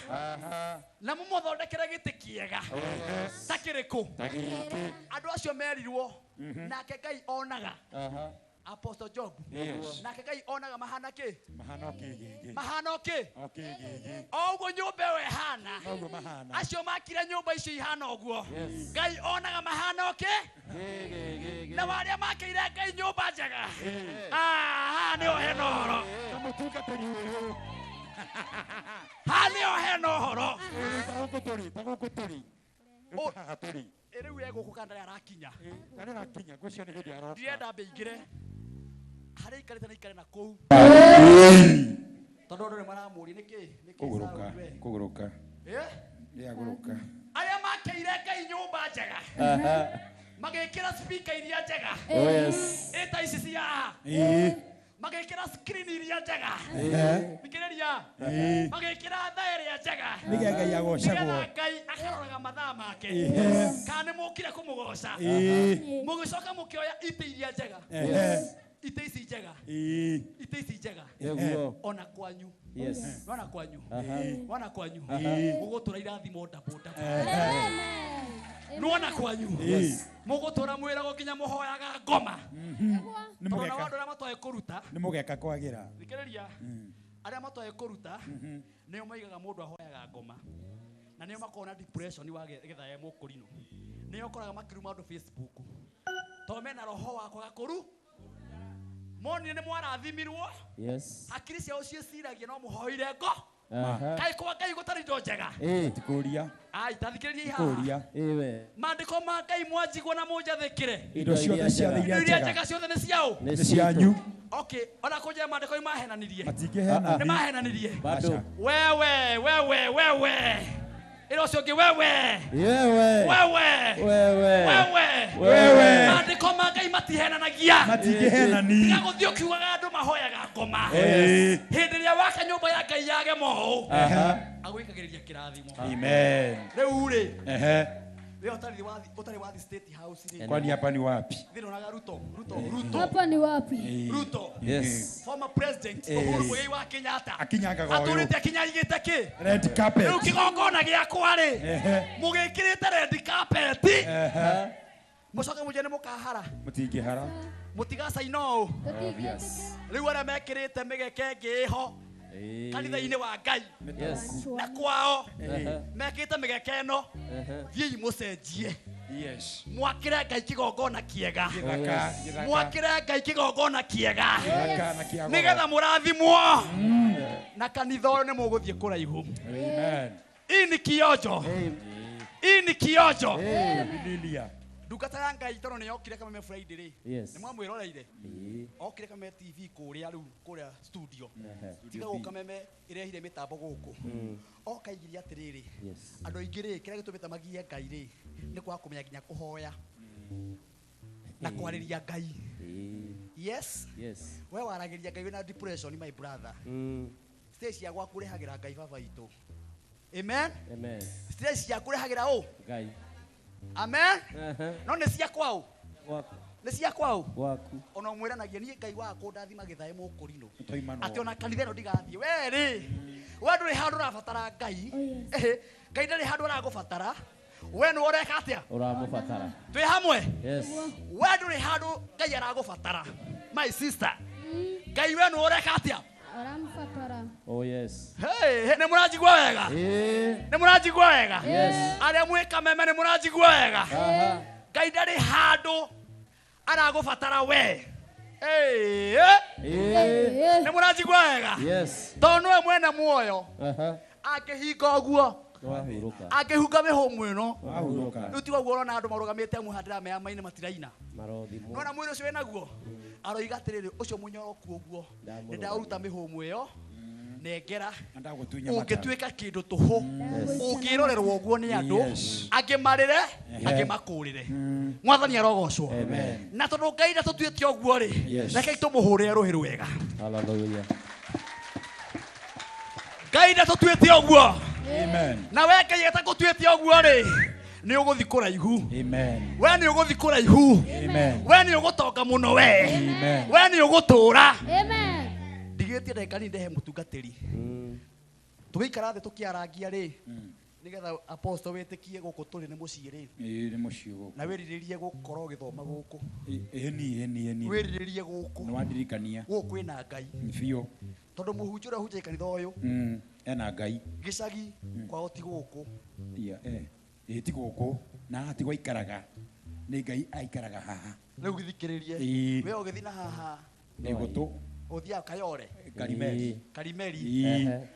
na mũmũthondekere gĩtĩ kĩega ta kĩrĩkũ andũ acio merirwo nake Ngai onaga Apostle Job yes nake Ngai onaga mahana kĩ mahana kĩgĩgĩ mahana kĩ kĩgĩgĩ o ũguo nyũmba ĩyo ĩhana noguo mahana acio makire nyũmba icio ihana ũguo Ngai onaga mahana kĩ na warĩa makĩire Ngai nyũmba njega haha nĩho hena ũhoro ta mũtungatĩri ũyũ haha nĩho hena ũhoro ta gũkũ tũrĩ ta gũkũ tũrĩ haha tũrĩ rĩu egũkũ kana ndarĩ arakinya ndarĩ arakinya ngwĩciria nĩ hĩndĩ aroka ndirenda mbe ingĩre Harĩa ikarĩte na ikare na kũu. Tondũ andũ nĩ maramũria nĩkĩ? Kũgũrũka, kũgũrũka. Eh? Nĩagũrũka. Arĩa makĩire Ngai nyũmba njega. Magĩkĩra speaker iria njega. Oh yes. Ĩta ici cia haha. Magĩkĩra screen iria njega. Thikĩrĩria. Magĩkĩra thaa ĩrĩa njega. Nĩgetha Ngai agocagwo. Nĩgetha Ngai akaroraga mathaa make. Kana nĩ mũkire kũmũgoca. Mũgĩcoka mũkĩoya itĩ iria njega. Itĩ ici njega. Itĩ ici njega. Ona kwanyu. Yes. Ona kwanyu. Ona kwanyu. Mũgũtũra irathimo ndabũ ndabũ. Nĩwona kwanyu. Mũgũtũra mwĩragwo nginya mũhoyaga ngoma. Tondũ nao andũ arĩa matoĩ kũruta. Nĩ mũgeka kwagĩra. Thikĩrĩria. Arĩa matoĩ kũruta nĩo maigaga mũndũ ahoyaga ngoma. Na nĩo makoragwo na depression wa getha e mũkũrinũ. Nĩo ũkoraga makĩruma andũ Facebook. Tondũ mena roho wa kwaga kũru. Monire nĩ mwarathimirwo. Yes. Hakiri ciao ciĩciragia no mũhoire ngo. Kaĩ kwa Ngai gũtarĩ indo njega. Tikũria. Ai, ta thikĩrĩria haha. Kũria. Maandĩko ma Ngai mwanjigwo na mũnjathĩkĩre. Indo ciothe ciothe Indo iria iria njega. njega ciothe nĩ ciao. Nĩ cianyu. Okay, ona kũnjĩra maandĩko nĩ mahenanirie. Matingĩhena. Nĩ mahenanirie. Bado. Wewe, wewe, wewe. Ĩra ũcio ũngĩ wewe. Yewe. Wewe. Wewe. Wewe. Wewe. Maandĩko ma Ngai matihenanagia. Matingĩhenani. Tiga gũthiĩ ũkiugaga andũ mahoyaga ngoma. Hĩndĩ ĩrĩa waka nyũmba ya Ngai yage moũ. Agwĩkagĩrĩria kĩrathimo. Amen. Rĩu rĩ, we ũtarĩ wathi State House rĩ. Kwani hapa ni wapi? Thĩna Ruto, Ruto, Ruto. Hapa ni wapi? Ruto. Yes. Former president Uhuru Muigai wa Kenyatta. Akinyangaga ũyũ. Atũrĩte akinyaigĩte kĩ? Red carpet. Rĩu kĩgongona gĩakwa rĩ, mũgĩkĩrĩte red carpet. Mũcoke mũnjĩre nĩ mũkahara. Mũtingĩhara. Mũtigacaina ũũ. Yes. Rĩu arĩa mekĩrĩte mĩgeke ĩngĩ ĩho kanitha-inĩ wa Ngai Yes. na kwao mekĩrĩte mĩgeke ĩno, thiĩi mũcenjie. Yes. Mwakĩre Ngai kĩgongona kĩega. Gĩthaka, gĩthaka. Mwakĩre Ngai kĩgongona kĩega. Gĩthaka na kĩa goro. Nĩgetha mũrathimwo. Na kanitha ũyũ nĩ mũgũthiĩ kũraihu. Amen. Hii ni kionjo. Hii ni kionjo. Bibilia. Ndungata ya Ngai tondũ nĩ yokire Kameme Friday rĩ. Yes. Nĩ mwamwĩroreire. Okire Kameme TV kũrĩa rĩu kũrĩa studio. Tiga gũka Kameme ĩrehire mĩtambo gũkũ. Oka aigire atĩrĩrĩ. Yes. Andũ aingĩ rĩ, kĩrĩa gĩtũmĩte magie Ngai rĩ, nĩ kwaga kũmenya nginya kũhoya. Na kwarĩria Ngai. Yes. Yes. We waragĩria Ngai wĩna depression my brother. Stage cia gwaku ũrehagĩra Ngai baba itũ. Amen. Amen. Stage ciaku ũrehagĩra ũ? Ngai. Amen. No nĩ cia kwao. Gwaku. Nĩ cia kwao. Gwaku. Ona ũmwĩranagia niĩ Ngai wakwa ndathima gĩthaĩ mũkũrinũ. Tũimanwo. Atĩ ona kanitha ĩno ndigathiĩ. We rĩ, we ndũrĩ handũ ũrabatara Ngai. Ngai ndarĩ handũ aragũbatara. We nĩwe ũreka atĩa? Ũramũbatara. Twĩ hamwe? Yes. We ndũrĩ handũ Ngai aragũbatara. My sister. Ngai we nĩwe ũreka atĩa? Ũramũbatara. Oh yes. Hey, nĩ mũranjigua wega? Nĩ mũranjigua wega? Yes. Arĩa mwĩ Kameme nĩ mũranjigua wega? Ngai ndarĩ handũ aragũbatara we. Nĩ mũranjigua wega? Yes. Tondũ nĩwe mwene muoyo. Angĩhinga ũguo. Wahurũka. Angĩhunga mĩhũmũ ĩno. Wahurũka. Rĩu tiga ũguo ũrona andũ marũgamĩte amwe handĩra meyama-inĩ matiraina. Marothimwo. Nĩwona mwĩrĩ ũcio wĩnaguo? Aroiga atĩrĩrĩ, ũcio mũnyoroku ũguo. Nĩ ndaũruta mĩhũmũ ĩyo. Nengera. Ũngĩtuĩka kĩndũ tũhũ. Ũngĩrorerwo ũguo nĩ andũ. Angĩ marĩre, angĩ makũrĩre. Mwathani arogocwo. Na tondũ Ngai ndatũtuĩte ũguo rĩ, rekei tũmũhũrĩre rũhĩ rwega. Hallelujah. Ngai ndatũtuĩte ũguo. Amen. Na we Ngai atakũtuĩte ũguo rĩ, nĩ ũgũthiĩ kũraihu. Amen. We nĩ ũgũthiĩ kũraihu. Amen. We nĩ ũgũtonga mũno we. Amen. We nĩ ũgũtũũra. Amen. Ndigĩtie ndagĩka nini ndehe mũtungatĩri. Tũgĩikara thĩ tũkĩarangia rĩ, nĩgetha apostle wĩtĩkie gũkũ tũrĩ nĩ mũciĩ rĩ. Ĩĩ nĩ mũciĩ gũkũ. Na wĩrirĩrie gũkorwo ũgĩthoma gũkũ. Ĩni ĩni ĩni. Wĩrirĩrie gũkũ. Nĩ wandirikania. Gũkũ kwĩna Ngai. Biũ. Tondũ mũhunjia ũrĩa ũhunjagia kanitha ũyũ. Ena Ngai. Gĩcagi kwao ti gũkũ. Ia ĩĩ ti gũkũ na haha ti gwaikaraga. Nĩ Ngai aikaraga haha. Rĩu gĩthikĩrĩrie. We ũgĩthiĩ na haha. Nĩ gũtũ. Ũthiaga Kayore. Karimeli. Karimeli.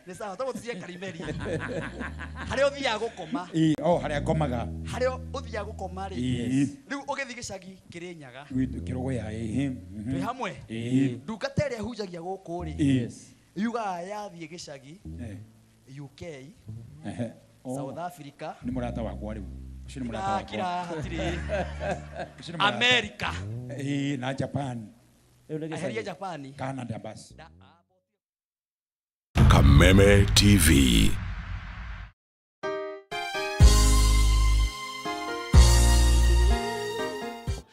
Nĩ sawa, tondũ tũthiĩ Karimeli. Harĩa ũthiaga gũkoma. Ĩĩ, o harĩa ngomaga. Harĩa ũthiaga gũkoma rĩ. Rĩu ũgĩthiĩ Ũngĩthiĩ gĩcagi Kĩrĩnyaga. Kĩrogoya ĩĩ. Twĩ hamwe. Ĩĩ. Ndungata ĩrĩa ĩhunjagia gũkũ rĩ, Yes. yugaga yathiĩ gĩcagi UK, Ehe. Oh. South Africa, Nĩ mũrata wakwa rĩu. Ũcio nĩ mũrata wakwa. kira hatirĩ. Ũcio nĩ mũrata. America. Ĩĩ, na Japan. Eheria Japan. Canada basi. Kameme TV.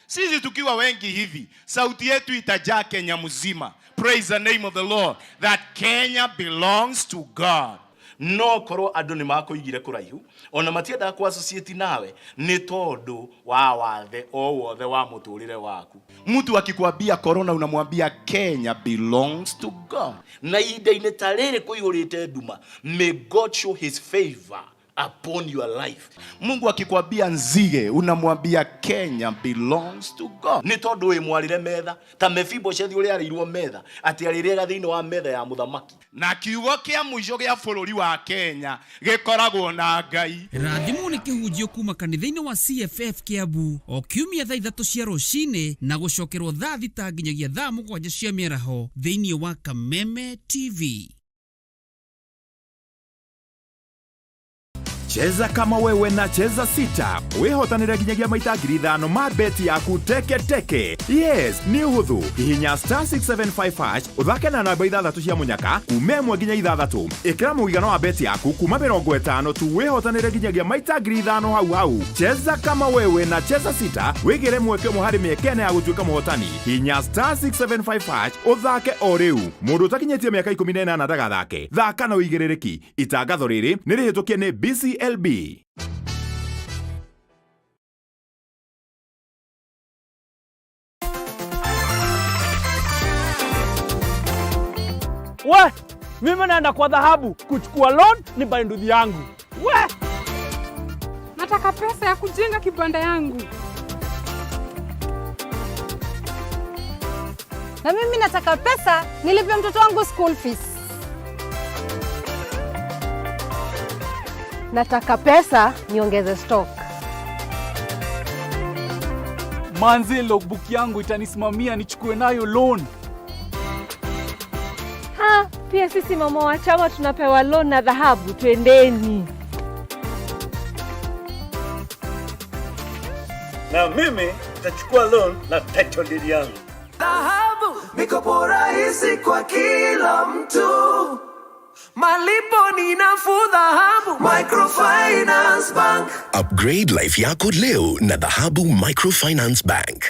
Sisi tukiwa wengi hivi, sauti yetu itajaa Kenya mzima. Praise the name of the Lord that Kenya belongs to God. No korwo andũ nĩ makũigire kũraihu ona matiendaga kũ associate nawe nĩ tondũ wa wathe o wothe wa mũtũrĩre waku. Mtu akikwambia corona unamwambia Kenya belongs to God. Na ihinda-inĩ ta rĩrĩ kũihũrĩte nduma, may God show his favor upon your life. Mungu akikwambia nzige unamwambia Kenya belongs to God. Nĩ tondũ wĩ mwarĩre metha ta Mefiboshethi ũrĩa arĩirwo metha atĩ arĩrĩaga thĩinĩ wa metha ya mũthamaki. Na kiugo kĩa mũico gĩa bũrũri wa Kenya gĩkoragwo na Ngai. Rathimwo nĩ kĩhunjio kuma kanitha-inĩ wa CFF Kiambu o kiumia thaa 3 cia rũcinĩ na gũcokerwo thaa 6 nginyagia thaa 7 cia mĩaraho thĩinĩ wa Kameme TV. Cheza kama wewe na Cheza Sita wihotanire nginyagia maita 5,000 ma beti yaku teke teke. Yes, nĩ ũhũthũ. Hihinya star 675 hash ũthake na namba 6 cia mũnyaka kuma 1 nginya 6. Ĩkĩra mũigana wa beti yaku kuma 50 tu wĩhotanĩre nginyagia maita 5,000 hau hau. Cheza kama wewe na Cheza Sita wĩgĩre mweke ũmwe harĩ mĩeke ĩna ya gũtuĩka mũhotani. Hihinya star 675 hash ũthake o rĩu. Mũndũ ũtakinyĩtie mĩaka 18 ndagathake. Thaka na ũigĩrĩrĩki. Itangatho rĩrĩ nĩ rĩhĩtũkie nĩ BCLB. We, mimi naenda kwa dhahabu kuchukua loan ni buy nduthi yangu. We, Nataka pesa ya kujenga kibanda yangu. Na mimi nataka pesa nilipe mtoto wangu school fees. Nataka pesa niongeze stock. Manze, logbook yangu itanisimamia nichukue nayo loan. Ha, pia sisi mama wa chama tunapewa loan na dhahabu, twendeni. Na mimi nitachukua loan na title deed yangu. Dhahabu, mikopo rahisi kwa kila mtu. Malipo ni nafuu. Dhahabu Microfinance Bank. Upgrade life yako leo na Dhahabu Microfinance Bank.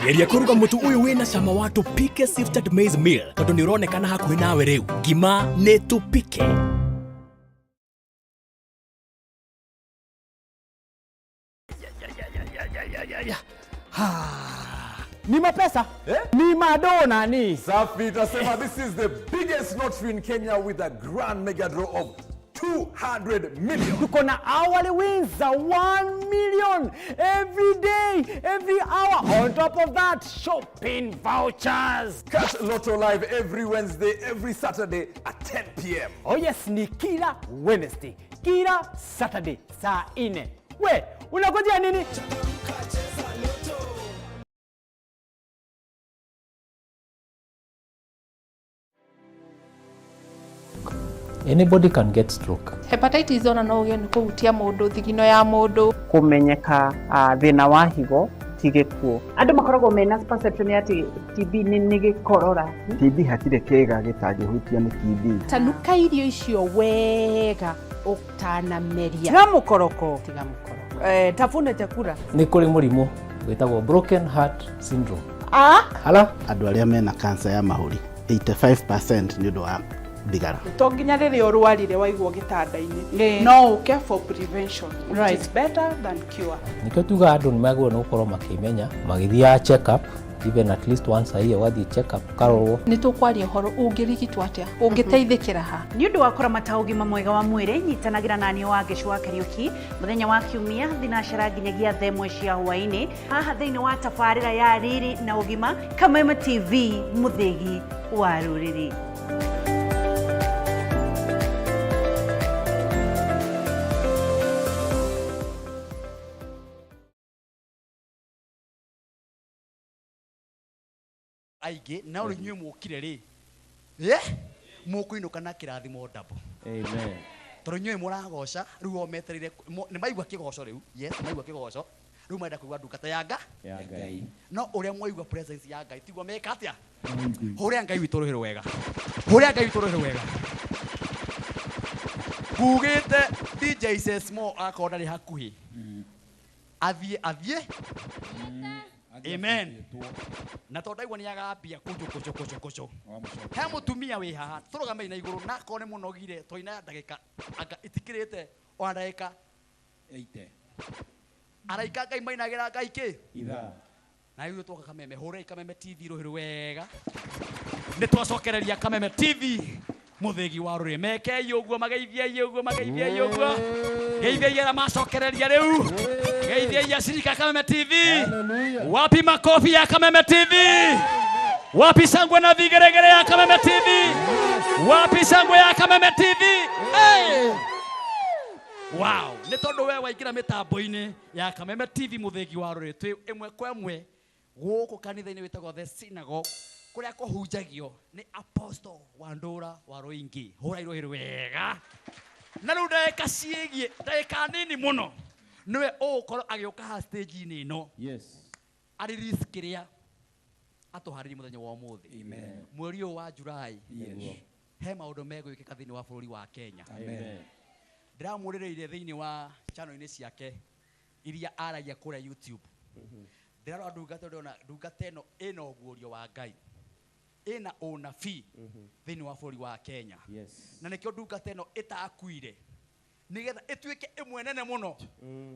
Geria kũruga mũtu ũyũ wĩna cama wa Tupike Sifted Maize Meal tondũ nĩ ũronekana hakuhĩ nawe rĩu. Ngima nĩ Tupike. Ni mapesa eh? Ni madona ni. Safi, tunasema this is the biggest lottery in Kenya with a grand mega draw of 200 million. Tuko na hourly wins za 1 million every day, every hour. On top of that, shopping vouchers. Catch Lotto Live every Wednesday, every Saturday at 10 p.m. Oh yes, ni kila Wednesday, kila Saturday saa 4. We, unangojea nini? Anybody can get stroke. Hepatitis ona no ũgĩe nĩ kũhutia mũndũ thigino ya mũndũ. Kũmenyeka thĩna wa higo ti gĩkuũ. Andũ makoragwo mena perception atĩ TB nĩ gĩkorora. TB hatirĩ kĩĩga gĩtangĩhutio nĩ TB. Tanuka irio icio wega ũtanameria. Tiga mũkoroko. Tiga mũkoroko. Tafuna chakula. Nĩ kũrĩ mũrimũ wĩtagwo broken heart syndrome. Ah? Hala? Andũ arĩa mena cancer ya mahũri 85% nĩ ũndũ wa thigara. To nginya rĩrĩa ũrwarire waigwo gĩtanda-inĩ, no ũke for prevention, which is better than cure. Nĩkĩo tugaga andũ nĩ magĩrĩirwo nĩ gũkorwo makĩmenya magĩthiaga check up Even at least once a year ũgathiĩ check up ũkarorwo. Nĩ tũkwaria ũhoro ũngĩrigitwo atĩa, ũngĩteithĩkĩra ha. Nĩ ũndũ wa kũramata ũgima mwega wa mwĩrĩ, nyitanagĩra na niĩ Wangeci wa Kariũki mũthenya wa Kiumia thinacara nginyagia thaa ĩmwe cia hwaĩ-inĩ haha thĩinĩ wa tabarĩra ya Riri na Ũgima, Kameme TV, mũthĩgi wa rũrĩrĩ. Aingĩ no rĩu inyuĩ mũkire rĩ, ĩ mũkũinũka na kĩrathimo double. Amen. Tondũ inyuĩ mũragoca rĩu, o metereire nĩ maigua kĩgoco rĩu. Yes, maigua kĩgoco rĩu, marenda kũigua ndungata ya nga Ya Ngai. No ũrĩa mwaigua presence ya Ngai tiguo meka atĩa. Hũrĩa Ngai witũ rũhĩ rwega, hũrĩa Ngai witũ rũhĩ rwega. Ngugĩte DJ Sesmo akorwo ndarĩ hakuhĩ, athiĩ athiĩ. Amen. Na tondũ ndaigua nĩ agambia kũnjũ kũnjũ kũnjũ kũnjũ, he mũtumia wĩ haha, tũrũgamei na igũrũ na akorwo nĩ mũnogire twaina ndagĩka anga itikĩrĩte ona ndagĩka 80. Araika Ngai mainagĩra Ngai kĩ Ithaa. Na rĩu twoka Kameme, hũrei Kameme TV rũhĩ rwega. Nĩ twacokereria Kameme TV, mũthĩgi wa rũrĩ. Mekei ũguo, mageithiei ũguo, mageithiei ũguo, geithiei arĩa macokereria rĩu, geithiei acirika Kameme TV. Wapi makofi ya Kameme TV? Wapi shangwe na vigeregere ya Kameme TV? Wapi shangwe ya Kameme TV? Hey! Wow, nĩ tondũ we waingĩra mĩtambo-inĩ ya Kameme TV, mũthĩgi wa rũrĩ, twĩ ĩmwe kwa ĩmwe gũkũ kanitha-inĩ wĩtagwo The Synagogue, kũrĩa kũhunjagio nĩ Apostle wa Ndũra wa Rũingĩ. Hũra irũhĩ wega. Na rĩu ndagĩka ciĩgiĩ ndagĩka nini mũno nĩwe ũgũkorwo agĩũka haha stage-inĩ ĩno. Yes. Arĩ release kĩrĩa atũharĩrie mũthenya wa ũmũthĩ. Amen. Mweri ũyũ wa July. Yes. He maũndũ megwĩkĩka thĩinĩ wa bũrũri wa Kenya. Amen. Ndĩramũrĩrĩire thĩinĩ wa channel-inĩ ciake iria aragia kũrĩa YouTube. Ndĩrarora ndungata, ndĩrona ndungata ĩno ĩna ũguũrio wa Ngai, ĩna ũnabii thĩinĩ wa bũrũri wa Kenya. Yes. Na nĩkĩo ndungata ĩno ĩtakuire, nĩgetha ĩtuĩke ĩmwe nene mũno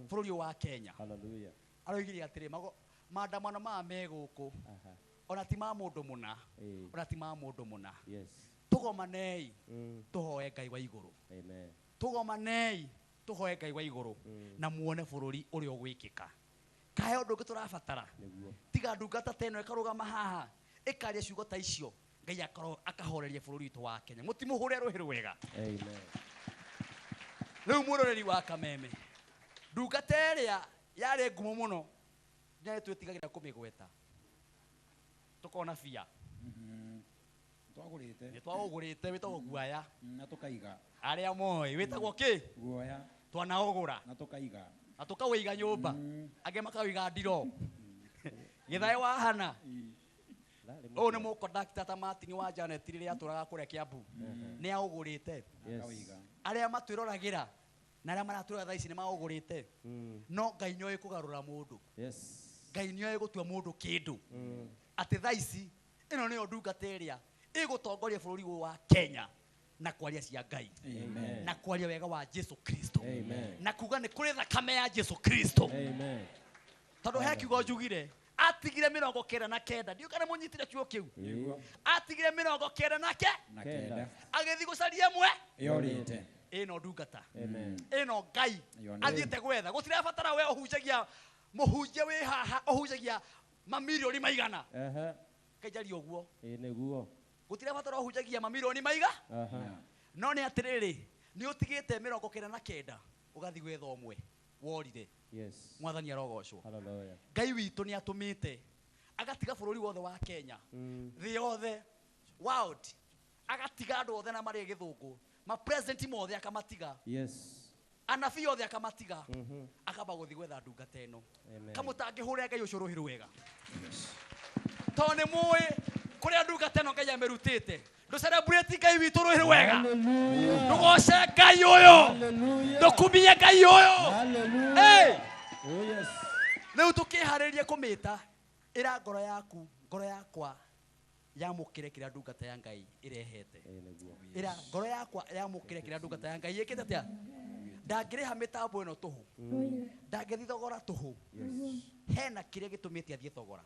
bũrũri ũyũ wa Kenya. Hallelujah. Aroigire atĩrĩ, maandamano maya me gũkũ ona ti ma mũndũ mũna, ona ti ma mũndũ mũna. Yes. Tũgomanei tũhoe Ngai wa igũrũ. Amen. Tũgomanei tũhoe Ngai wa igũrũ na muone bũrũri ũrĩa ũgwĩkĩka. Kahe ũndũ ũngĩ tũrabatara Nĩguo. tiga ndungata ta ĩno ĩkarũgama haha ĩkaria ciugo ta icio, Ngai akorwo akahoreria bũrũri witũ wa Kenya. Mũtimũhũre rũhĩ rwega. Amen. Rĩu mwĩroreri wa Kameme, ndungata ĩrĩa yarĩ ngumo mũno nĩ twĩtigagĩra kũmĩgweta tũkona bia. Twagũrĩte. Nĩ twaũgũrĩte, wĩtagwo guaya. Na tũkaiga. Arĩa moĩ wĩtagwo kĩ? Guoya. Twanaũgũra. Na tũkaiga. Na tũkawĩiga nyũmba, angĩ makawĩiga ndiro gĩthaĩ wa hana. Ũyũ nĩ mũkondakta ta Martin wa Janet rĩrĩa atũraga kũrĩa Kiambu, nĩ aũgũrĩte. Akawĩiga. Arĩa matwĩroragĩra na arĩa maratwĩrora thaa ici nĩ maũgũrĩte, no Ngai nĩoĩ kũgarũra mũndũ. Yes. Ngai nĩoĩ gũtua mũndũ kĩndũ, atĩ thaa ici ĩno nĩyo ndungata ĩrĩa ĩgũtongoria bũrũri ũyũ wa Kenya na kwaria cia Ngai. Amen. Na kwaria wega wa Jesu Kristo. Amen. Na kuga nĩ kũrĩ thakame ya Jesu Kristo. Amen. Tondũ he kiugo njugire, atigire 99. Ndiũ kana mũnyitire kiugo kĩu. Nĩguo. Atigire mĩrongo kenda na ke Na kenda. Agĩthiĩ gũcaria ĩmwe Yorĩte. Ĩno ndungata. Amen. Ĩno Ngai Yonete. athiĩte gwetha. Gũtirabatara we ũhunjagia, mũhunjia wĩ haha ũhunjagia mamirioni maigana. Aha. Ngai ũguo. Ĩ nĩguo. Gũtirabatara ũhunjagia mamirioni maiga. Aha. No nĩ atĩrĩrĩ, nĩ ũtigĩte 99 ũgathiĩ gwetha ũmwe worire. Yes. Mwathani arogocwo. Hallelujah. Ngai witũ nĩ atũmĩte agatiga bũrũri wothe wa Kenya, thĩ yothe, world, agatiga andũ othe na marĩ gĩthũngũ, mapresident mothe akamatiga. Yes. Anabii othe akamatiga, akamba gũthiĩ gwetha ndungata ĩno. Amen. Kamũtangĩhũrĩra Ngai ũcio rũhĩ rwega, tondũ nĩ mũĩ kũrĩa ndungata ĩno Ngai amĩrutĩte. Ndũ celebrate Ngai witũ rũhĩ rwega, ndũgoce Ngai ũyũ, ndũkumie Ngai ũyũ. Hey! Oh yes. Rĩu tũkĩharĩria kũmĩta, ĩra ngoro yaku, ngoro yakwa yamũkĩre kĩrĩa ndungata ya Ngai ĩrehete. Ĩ nĩguo. Ĩra ngoro yakwa yamũkĩre kĩrĩa ndungata ya Ngai ĩkĩte. Atĩa ndangĩrĩha mĩtambo ĩno tũhũ, ndangĩthiĩ thogora tũhũ. Hena kĩrĩa gĩtũmĩte athiĩ thogora.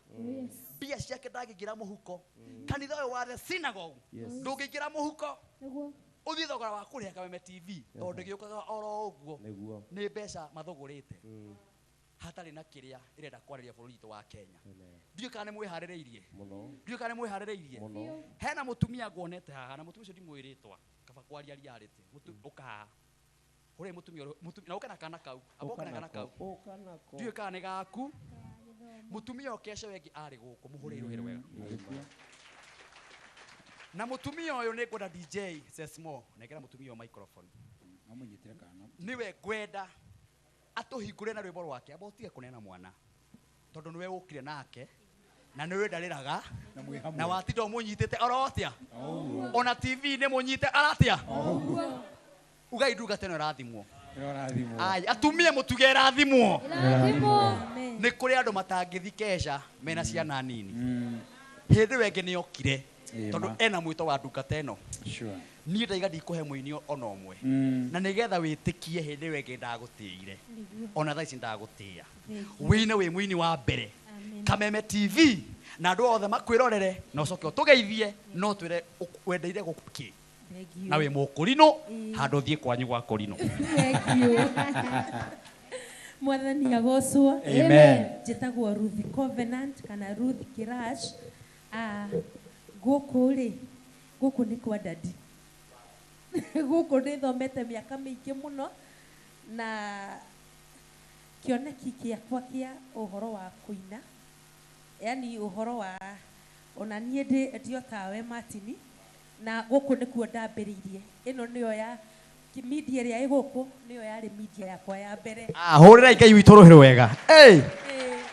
Mbia ciake ndangĩingĩra mũhuko. Kanitha ũyũ wa the synagogue ndũngĩingĩra mũhuko. Ũthiĩ thogora wa kũrĩha Kameme TV tondũ ndĩgĩũkaga oro ũguo. Nĩguo. Nĩ mbeca mathũgũrĩte. Hatarĩ na kĩrĩa ĩrenda kwarĩria bũrũri witũ wa Kenya. Ndiũĩ kana nĩ mwĩharĩrĩirie. Mũno. Ndiũĩ kana nĩ mwĩharĩrĩirie. Mũno. Hena mũtumia nguonete haha na mũtumia ũcio ndimwĩrĩtwa kaba kwaria reality. Ũka haha. Hũrĩrai mũtumia ũrĩa- na ũke na kana kau. Amba ũke na kana kau. Ũka nako. Ndiũĩ kana nĩ gaku. Mũtumia ũyũ kesho wengĩ arĩ gũkũ mũhũrĩre rũhĩ rwega. Na mũtumia ũyũ nĩ ngwenda DJ Sesmo nengera mũtumia ũyũ microphone. Amũnyitĩre kana. Nĩwe ngwenda atũhingũre na rwĩmbo rwake amba ũtige kũneana mwana tondũ nĩwe ũkire nake na nĩwe ndarĩraga Na mwĩ hamwe. na watinda ũmũnyitĩte oro atĩa Ũguo. ona TV nĩ mũnyite aratia ugai ndungata ĩno ĩrathimwo. Ĩrathimwo. Ai, atumia mũtuge ĩrathimwo. Ĩrathimwo. Nĩ kũrĩ andũ matangĩthi keca mena ciana nini. Hĩndĩ ĩyo ĩngĩ nĩokire tondũ ena mwĩto wa ndungata ĩno. Sure. Niĩ ndaiga ndikũhe mũini ona ũmwe na nĩgetha wĩtĩkie hĩndĩ ĩyo ĩngĩ ndagũtĩire ona thaa ici ndagũtĩĩa wĩine wĩ mũini wa mbere Kameme TV na andũ othe makwĩrorere na ũcoke ũtũgeithie no twĩre wendeire gũkĩ na wĩ mũkũrinũ handũ ũthiĩ kwanyu gwa kũrinũ. Thank you. Mwathani agocwo. Amen. Njĩtagwo Ruth Covenant kana Ruth Kirash. Gũkũ rĩ, gũkũ nĩ kwa dadi. Gũkũ nĩ thomete mĩaka mĩingĩ mũno na kĩoneki gĩakwa kĩa ũhoro wa kũina, yani ũhoro wa ona niĩ ndĩ o tawe Martin, na gũkũ nĩkuo ndambĩrĩirie. Ĩno nĩyo ya media ĩrĩa ĩ gũkũ nĩyo yarĩ media yakwa ya mbere. Hũrĩrai Ngai witũ rũhĩ rwega. Hey!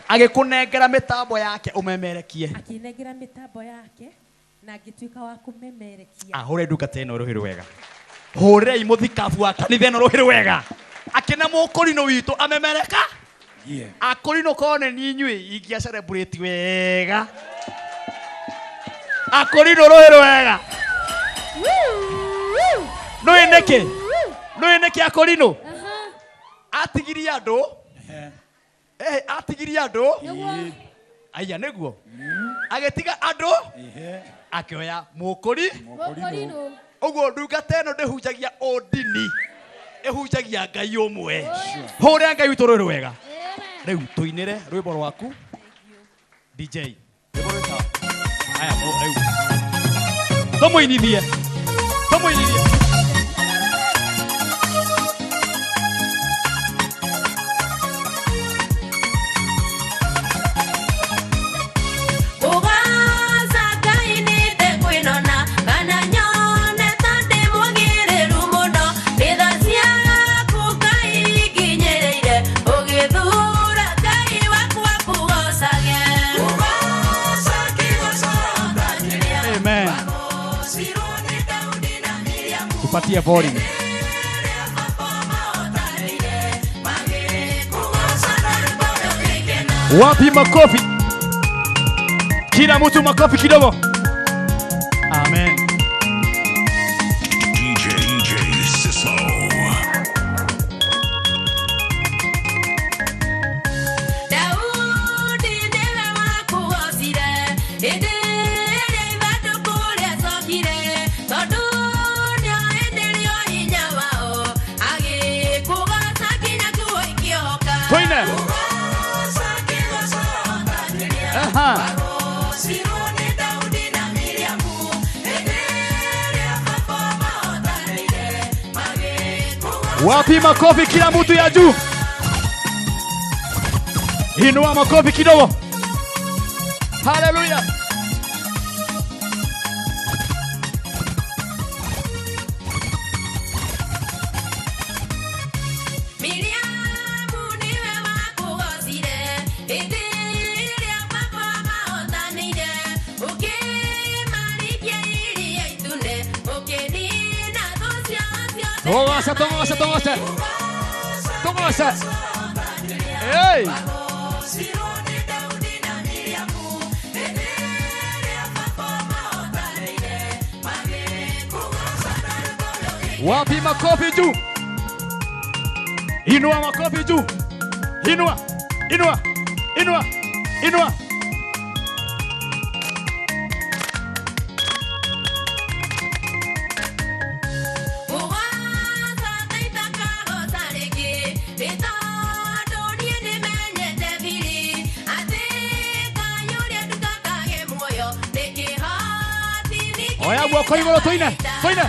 Agĩkũnengera mĩtambo yake ũmemerekie. Akĩnengera mĩtambo yake na ngĩtuĩka wa kũmemerekia. Hũrĩrai ndungata ĩno rũhĩ rwega. Hũrĩrai mũthikabu wa kanitha ĩno rũhĩ rwega. Akĩna mũkũrinũ witũ amemereka. Akũrinũ korwo nĩ niĩ inyuĩ ingĩa celebrate wega. Akũrinũ rũhĩ rwega. Nũĩ nĩkĩ? Nũĩ nĩkĩ akũrinũ? Atigirie andũ. Atigirie andũ. Aya nĩguo. Agĩtiga andũ. Akĩoya mũkũri. Ũguo ndungata ĩno ndĩhunjagia ũndini. Ĩhunjagia Ngai ũmwe. Hũrĩra Ngai witũ rũĩ rwega. Rĩu tũinĩre rwĩmbo rwaku. DJ. Rwĩmbo rwĩtagwo. Aya, rĩu. Tũmũinithie. Tũmũinithie. Amen. Tupatie volume. Wapi makofi? Kila mtu makofi kidogo. Amen. DJ Sismo. Daudi niwe wakugocire hĩndĩ ĩrĩa ithandũkũ rĩacokire tondũ nĩoĩ nĩrĩo hinya wao agĩkũgoca nginya nguo ikĩohoka. Tũine. Kũgoca kĩgoco ta kĩrĩa wagocirwo nĩ Daudi na Miriamu hĩndĩ ĩrĩa baba mahotanire magĩkũgoca. Wapi makofi kila mtu ya juu? Inua makofi kidogo. Hallelujah. Miriamu niwe wakugocire hĩndĩ ĩrĩa baba mahotanire ũkĩmaringia iria itune ũkĩnina thũ ciao ciothe. Tũgoce, tũgoce, tũgoce. Tũgoce. Hey. Wagocirwo nĩ Daudi na Miriamu hĩndĩ ĩrĩa baba mahotanire magĩkũgoca na rwĩmbo rũgĩkena. Wapi makofi juu? Inua makofi juu. Inua, inua, inua, inua. Oya guoko igũrũ tũine tũine.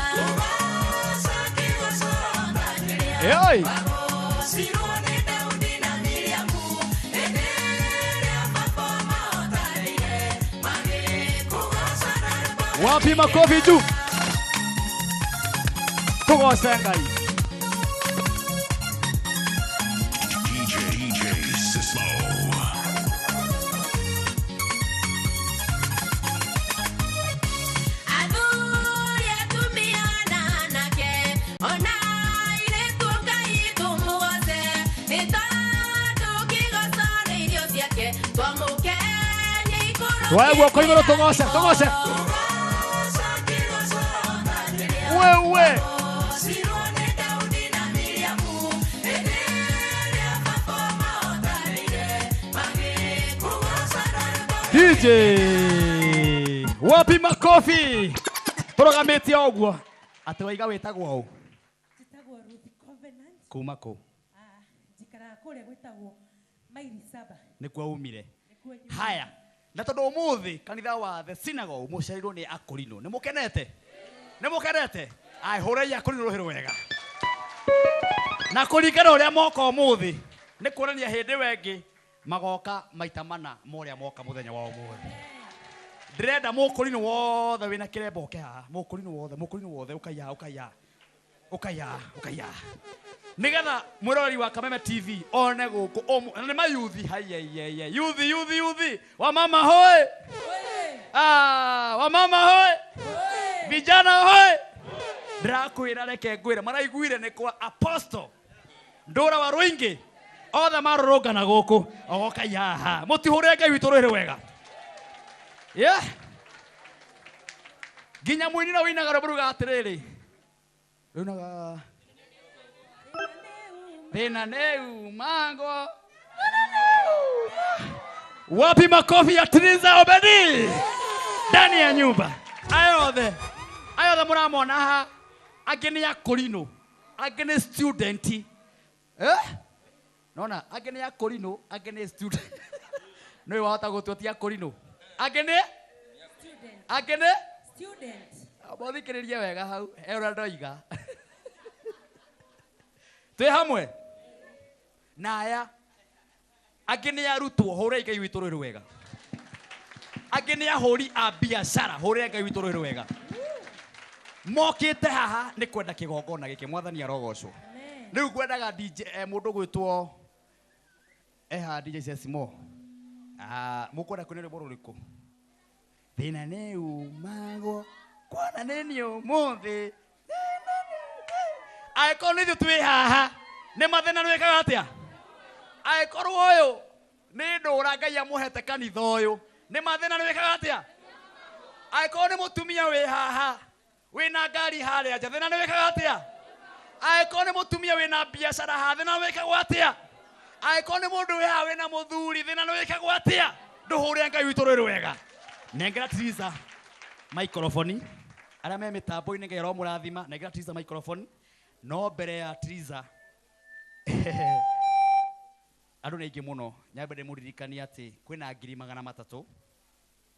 Ĩoi. Wapi makofi juu? Tugoce Ngai. DJ Sislo. Athuri atumia na anake ona airĩtu Ngai tũmũgoce nĩ tondũ kĩgoco nĩ irio ciake twamũkenie ikũrũ Tuoya guoko igũrũ tũgoce tũgoce. Wewe. DJ wapi makofi tũrũgamĩtie o ũguo atĩ waiga wĩtagwo ũ? Njĩtagwo Ruth Covenant. Kuma kũ? Njikaraga kũrĩa gwĩtagwo maili 7. Nĩkuo umire. Haya, na tondũ ũmũthĩ kanitha wa The Synagogue mũciarirwo nĩ akũrinũ, nĩ mũkenete? Nĩ mũkenete? Ai, hũrai akũrinũ rũhĩ rwega. Na kũringana ũrĩa moka ũmũthĩ nĩ kuonania hĩndĩ ĩyo ĩngĩ magoka maita mana ma ũrĩa moka mũthenya wa ũmũthĩ. Ndĩrenda mũkũrinũ wothe wĩna kĩremba ũke haha, mũkũrinũ wothe, mũkũrinũ wothe ũkaiya, ũkaiya, ũkaiya, ũkaiya, nĩgetha mwĩroreri wa Kameme TV one gũkũ na nĩ mayuthi. Haiyaiyaia, yuthi yuthi yuthi, wamama hoe, ah, wamama hoe, vijana hoe. Ndĩrakwĩra, reke ngwĩre, maraiguire nĩ kwa apostle ndũra wa rũingĩ othe marũrũngana gũkũ ogoka haha. Mũtihũre Ngai witũ rũhĩ wega. Yeah. Nginya mũini na ũinaga rwĩmbo rugaga atĩrĩrĩ, rũinaga thĩna nĩ umagwo. Wapi makofi ya Triza Obedi ndani ya nyumba. Aya othe, aya othe mũramona haha, angĩ nĩ akũrinũ, angĩ nĩ student. Eh? Nona angĩ nĩ akũrinũ, angĩ nĩ student. Nĩwe wahota gũtua ti akũrinũ. Angĩ nĩ? Angĩ nĩ? Student. Mũthikĩrĩrie wega hau, he ũrĩa ndoiga. Twĩ hamwe? Na aya angĩ nĩ arutwo, hũrai Ngai witũ rũhĩ wega. Angĩ nĩ ahũri a biacara, hũrai Ngai witũ rũhĩ wega. Mokĩte haha nĩ kwenda kĩgongona gĩkĩ, Mwathani arogocwo. Rĩu ngwendaga DJ mũndũ gwĩtwo eha DJ Sesimo. Ah, mũkwenda kũina rwĩmbo rũrĩkũ? Thĩna nĩ umagwo kuona nĩ niĩ ũmũthĩ. Angĩkorwo nĩ ithuĩ twĩ haha nĩ mathĩna nĩwĩkaga atĩa? Angĩkorwo ũyũ nĩ ndũra Ngai amũhete kanitha ũyũ nĩ mathĩna nĩwĩkaga atĩa? Angĩkorwo nĩ mũtumia wĩ haha wĩna ngari harĩa nja, thĩna nĩwĩkaga atĩa? Angĩkorwo nĩ mũtumia wĩna biacara haha, thĩna nĩwĩkagwo atĩa? Angĩkorwo nĩ mũndũ wĩ haha wĩna mũthuri, thĩna nĩwĩkagwo atĩa? Ndũhũre Ngai witũ rũrĩ wega. Nengera Triza microphone. Arĩa me mĩtambo-inĩ Ngai aromũrathima. Nengera Triza microphone. No mbere ya Triza andũ nĩ aingĩ mũno, nyambe ndĩmũririkanie atĩ kwĩna 300,000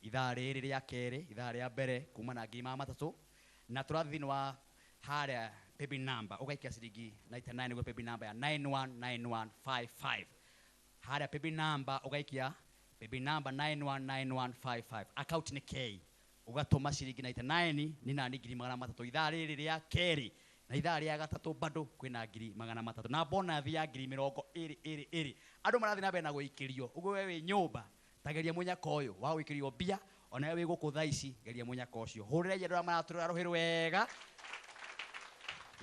ithaa rĩrĩ rĩa kerĩ, ithaa rĩa mbere kuma na 300,000, na tũrathiĩ thĩinĩ wa harĩa paybill number ũgaikia ciringi 99 nĩguo paybill number ya 919155. Harĩa paybill number ũgaikia paybill number 919155, account nĩ K, ũgatũma ciringi 99 nĩ nani 300,000 ithaa rĩrĩ rĩa kerĩ, na ithaa rĩa gatatũ bado kwĩna 300,000 na bonathi ya 20,000. Andũ marathiĩ na mbere na gũikĩrio ũguo. We wĩ nyũmba tageria mũnyaka ũyũ wa gũikĩrio mbia, ona we wĩ gũkũ thaa ici geria mũnyaka ũcio. Hũrĩrai andũ arĩa maratũrora rũhĩ rwega.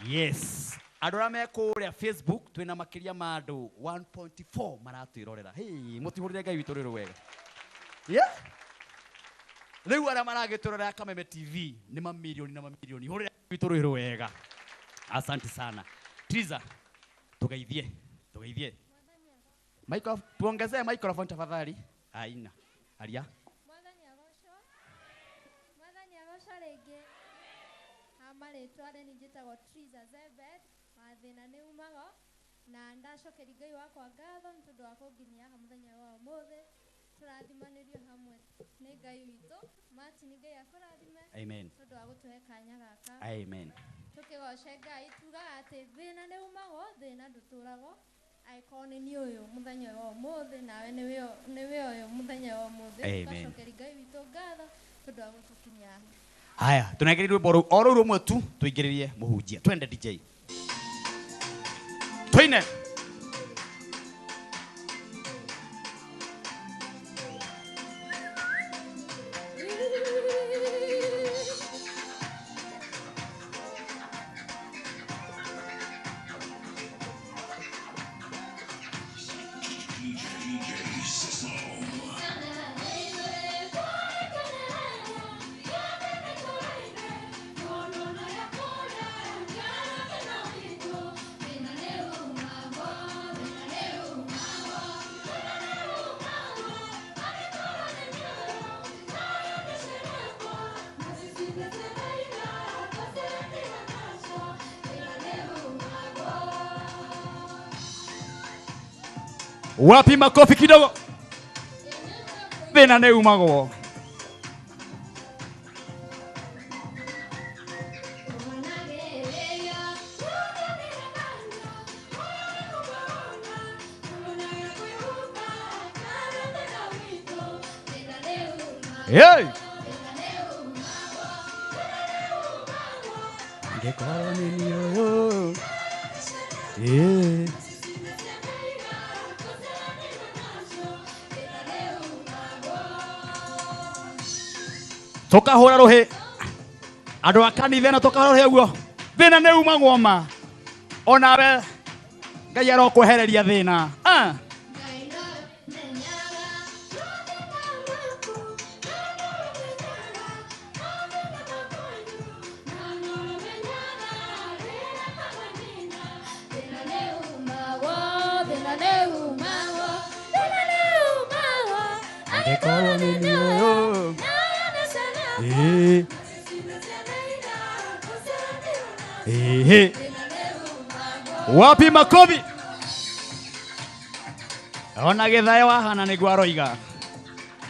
Yes, andũ arĩa me kũrĩa Facebook twĩna makĩria ma andũ 1.4 maratwĩrorera. Hey, mũtihũrĩre Ngai witũ rũhĩ rwega. Yeah. Rĩu arĩa maragĩtũrorera Kameme TV nĩ mamirioni na mamirioni. Hũrĩra Ngai witũ rũhĩ rwega. Asante sana Triza, tugeithie, tugeithie. Tuongezee microphone tafadhali. Aina aria. Mwathani agocwo. Mwathani agocwo rĩngĩ. Ha marĩtwa rĩ niĩ njĩtagwo Triza Zebed, mathĩna nĩ umago, na ndacokeria Ngai wakwa ngatho nĩ tondũ wa kũnginyia haha mũthenya wa ũmũthĩ, tũrathimanĩrio hamwe nĩ Ngai witũ. Martin Ngai akũrathime. Amen. Tondũ wa gũtũhe kanya gaka. Amen. Tũkĩgoce Ngai tugaga atĩ thĩna nĩ umagwo, thĩna ndũtũragwo. Angĩkorwo nĩ niĩ ũyũ mũthenya wa ũmũthĩ, nawe nĩwe ũyũ mũthenya wa ũmũthĩ. Amen. Tũgacokeria Ngai witũ ngatho tondũ wa gũtũkinyia haha. Haya, tunengereire rwĩmbo rũu o rũu rũmwe tu tũingĩrĩrie mũhunjia. Twende DJ. Twine. Wapi makofi kidogo? Thĩna nĩ umagwo. Hey! Angĩkorwo nĩ niĩ ũyũ. Eh. Tũkahũra rũhĩ andũ a kanitha ĩno tũkahũra rũhĩ ũguo thĩna nĩ umagwo ma onawe Ngai arokwehereria thĩna. Ah. Angĩkorwo nĩ niĩ ũyũ. Eh. Ehe. Wapi makofi? Ona gĩthayo wahana nĩguo aroiga.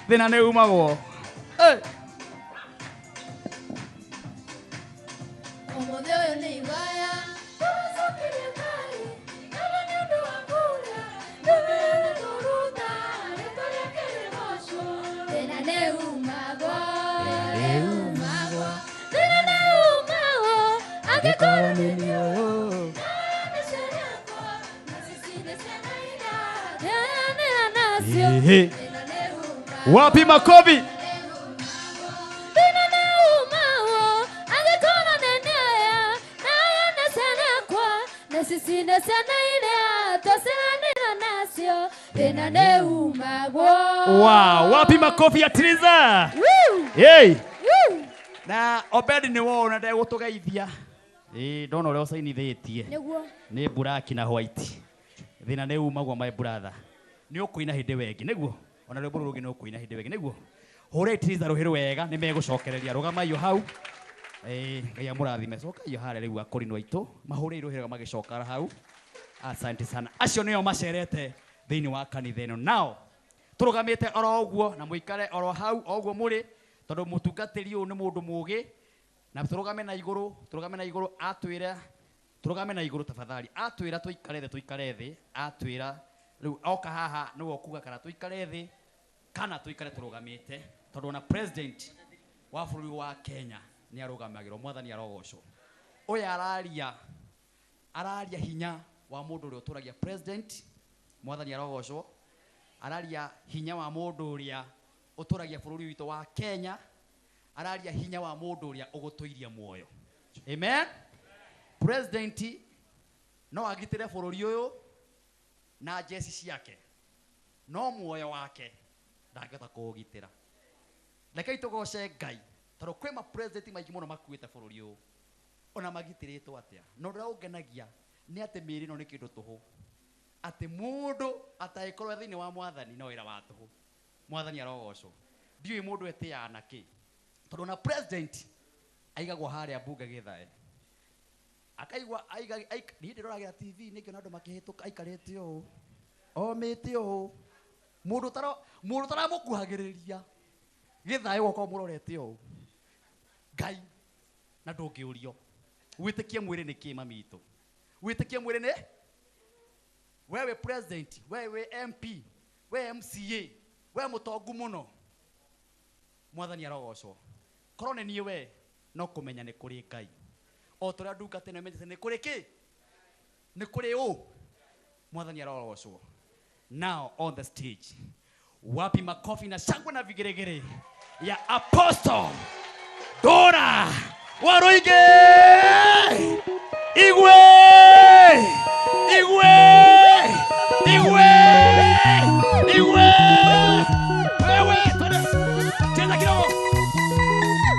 Thĩna nĩ umagwo. Eh. Ũmũthĩ ũyũ nĩ igaya tũgũcokeria Ngai ngatho nĩ ũndũ wa kũrĩa tũheana tũruta rĩtwa rĩake rĩgocwo. Thĩna nĩ umagwo, thĩna nĩ umagwo, angĩkorwo nĩ niĩ ũyũ. Ehe. Wapi makofi? Thĩna nĩ umagwo, angĩkorwo nĩ niĩ aya, nayo nĩ ciana akwa, na cici nĩ ciana iria twaciaranĩirwo nacio, thĩna nĩ umagwo. Wow, wapi makofi ya Triza? Woo! Hey. Woo! Na Obed nĩ wona ndegũtũgeithia. Ĩĩ ndona ũrĩa ũcainithĩtie. Nĩguo. Nĩ black na white. Thĩna nĩ umagwo my brother. Nĩ ũkũina hĩndĩ wengi nĩguo. Ona rwĩmbo rũrũ rũngĩ nĩ ũkũina hĩndĩ wengi nĩguo. Hũrai Triza rũhĩ rwega nĩ megũcokereria rũgamai hau. Ngai amũrathime. Cokai harĩa rĩu akũrinwo aitũ. Mahũrei rũhĩ rwega magĩcoka hau. Asante sana. Acio nĩo macerete thĩinĩ wa kanitha ĩno. Nao tũrũgamĩte oro ũguo na mũikare oro hau o ũguo mũrĩ tondũ mũtungatĩri ũyũ nĩ mũndũ mũũgĩ na tũrũgame na igũrũ, tũrũgame na igũrũ atwĩra tũrũgame na igũrũ tafadhali atwĩra tũikare thĩ tũikare thĩ atwĩra rĩu oka haha nĩwe ũkuga kana tũikare thĩ kana tũikare tũrũgamĩte tondũ ona president wa bũrũri wa Kenya nĩ arũgamagĩrwo mwathani arogocwo. Ũyũ araria hinya wa mũndũ ũrĩa ũtũragia president mwathani arogocwo. Araria hinya wa mũndũ ũrĩa ũtũragia bũrũri witũ wa Kenya, araria hinya wa mũndũ ũrĩa ũgũtũiria muoyo. Amen. President no agitĩre bũrũri ũyũ na njeci ciake, no muoyo wake ndangĩhota kũũgitĩra. Rekei tũgoce Ngai tondũ kwĩ ma president maingĩ mũno makuĩte bũrũri ũyũ ona magitĩrĩtwo atĩa. Na ũndũ ũrĩa ũngenagia nĩ atĩ mĩĩrĩ ĩno nĩ kĩndũ tũhũ, atĩ mũndũ atangĩkorwo thĩinĩ wa mwathani no wĩra wa tũhũ. Mwathani arogocwo. Ndiũĩ mũndũ etĩaga na kĩ, tondũ ona president aigagwo harĩa mbunge gĩthae akaigua niĩ ndĩroragĩra TV nĩkĩona andũ makĩhĩtũka aikarĩte ũũ omĩte ũũ mũndũ ũtaramũkuhagĩrĩria Gĩthayo gũkorwo mũrorete ũũ. Ngai na ndũngĩũrio. Wĩtĩkie mwĩrĩ nĩ kĩ mami itũ? Wĩtĩkie mwĩrĩ nĩ? Wewe president, wewe MP, we MCA, we mũtongu mũno. Mwathani arogocwo. Korwo nĩ niĩ we, no kũmenya nĩ kũrĩ Ngai. O ta ũrĩa ndungata ĩno ĩmenyete nĩ kũrĩ kĩ? Nĩ kũrĩ ũ? Mwathani arogocwo. Now on the stage, wapi makofi na shangwe na vigeregere ya Apostle Dora Waruinge! Igwe! Igwe! Igwe! Igwe! Wewe, twende. Cheza kidogo.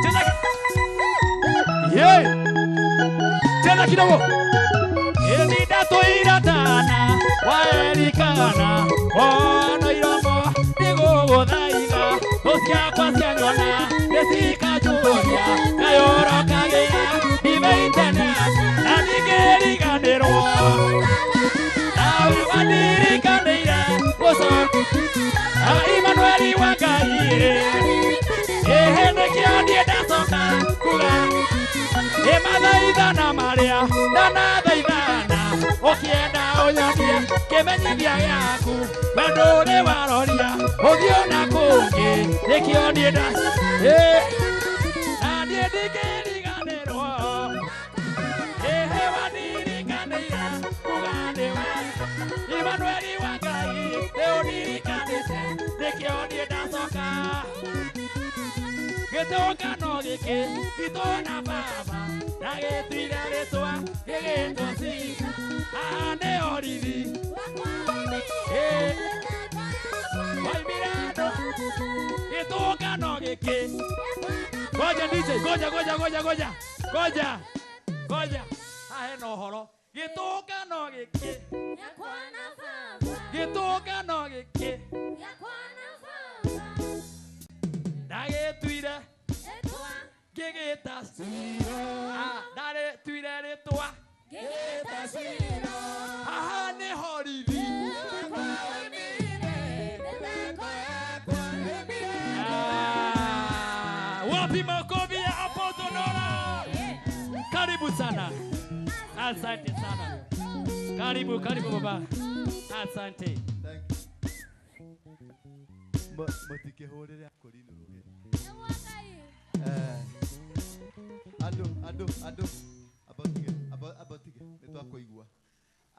Cheza. Yeah. Cheza kidogo. Eni ndatoiratana waerikana ono iromo ndigũgũthaitha thũ ciakwa cianyona nĩcikanjũria ngayũrokagĩra imeitene na ndingĩriganĩrwo nawe wandirikanĩire gũcoka Imanueli wa Ngai ĩhĩ nĩkĩo niĩ ndacoka kuga ĩmathaithana marĩa ndanathaithana ũkĩenda ũnyonie kĩmenyithia gĩaku we ndũrĩ waroria ũthiũ na kũngĩ nĩkĩo niĩ nda na niĩ ndingĩriganĩrwo ĩhĩ wandirikanĩire kuga nĩwe Imanueli wa Ngai nĩũndirikanĩte nĩkĩo niĩ ndacoka gĩtũngano gĩkĩ gitũ na baba ndagĩtuire rĩtwa gĩgĩtwo Sila haha nĩho riri waimire andũ gĩtũngano gĩkĩ ngoja DJ ngoja ngoja ngoja ngoja ngoja ngoja haha hena ũhoro gĩtũngano gĩkĩ gĩtũngano gĩkĩ ndagĩtuire ngĩgĩta ndarĩtuire rĩtwa haha nĩho riri wapi makofi ya Apostle Dora? Karibu sana, asante sana, karibu karibu baba, asante. Mũtikĩhũrĩre akũrinũ rũhĩ. Andũ andũ andũ abotige abotige nĩ twakũigua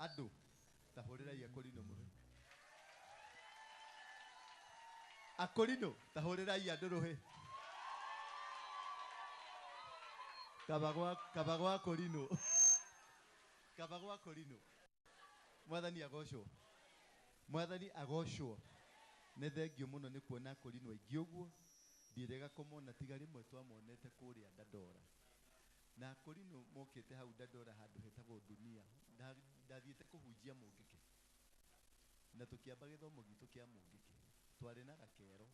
andũ ta hũrĩrai akũrinũ mũhĩ akũrinũ ta hũrĩrai andũ rũhĩ kaba gwa akũrinũ kaba gwa akũrinũ mwathani agocwo mwathani agocwo nĩ thengio mũno nĩ kuona akũrinũ aingĩ ũguo ndiĩrĩga kũmona tiga rĩmwe twamonete kũrĩa Dandora na akũrinũ mokĩte hau Dandora handũ hetagwo Dunia ndathiĩte kũhunjia Mũngĩkĩ na tũkĩamba gĩthomo gitũ kĩa Mũngĩkĩ twarĩ na gakero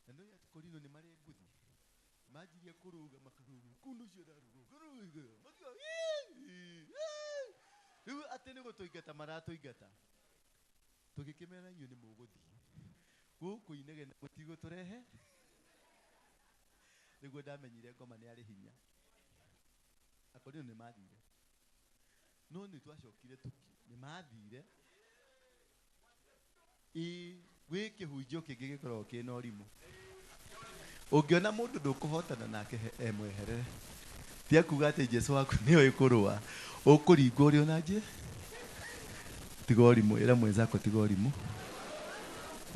na nĩ akũrinũ nĩ marĩ nguthi manjirie kũrũga makarũga kũndũ ũcio ararũga makiuga rĩu atĩ nĩ gũtũingata maratũingata tũgĩkĩmera inyuĩ nĩ mũgũthiĩ gũkũ inegene mũtigũtũrehe nĩguo ndamenyire ngoma nĩ arĩ hinya akũrinũ nĩ mathire no nĩ twacokire tuki nĩ mathire gwĩ kĩhunjio kĩngĩ gĩkoragwo kĩna ũrimũ ũngĩona mũndũ ndũkũhotana nake emweherere tia kuga atĩ Jesũ waku nĩoĩ kũrũa ũkũringwo ũrĩ ona nje tiga ũrimũ ĩra mwenzako tiga ũrimũ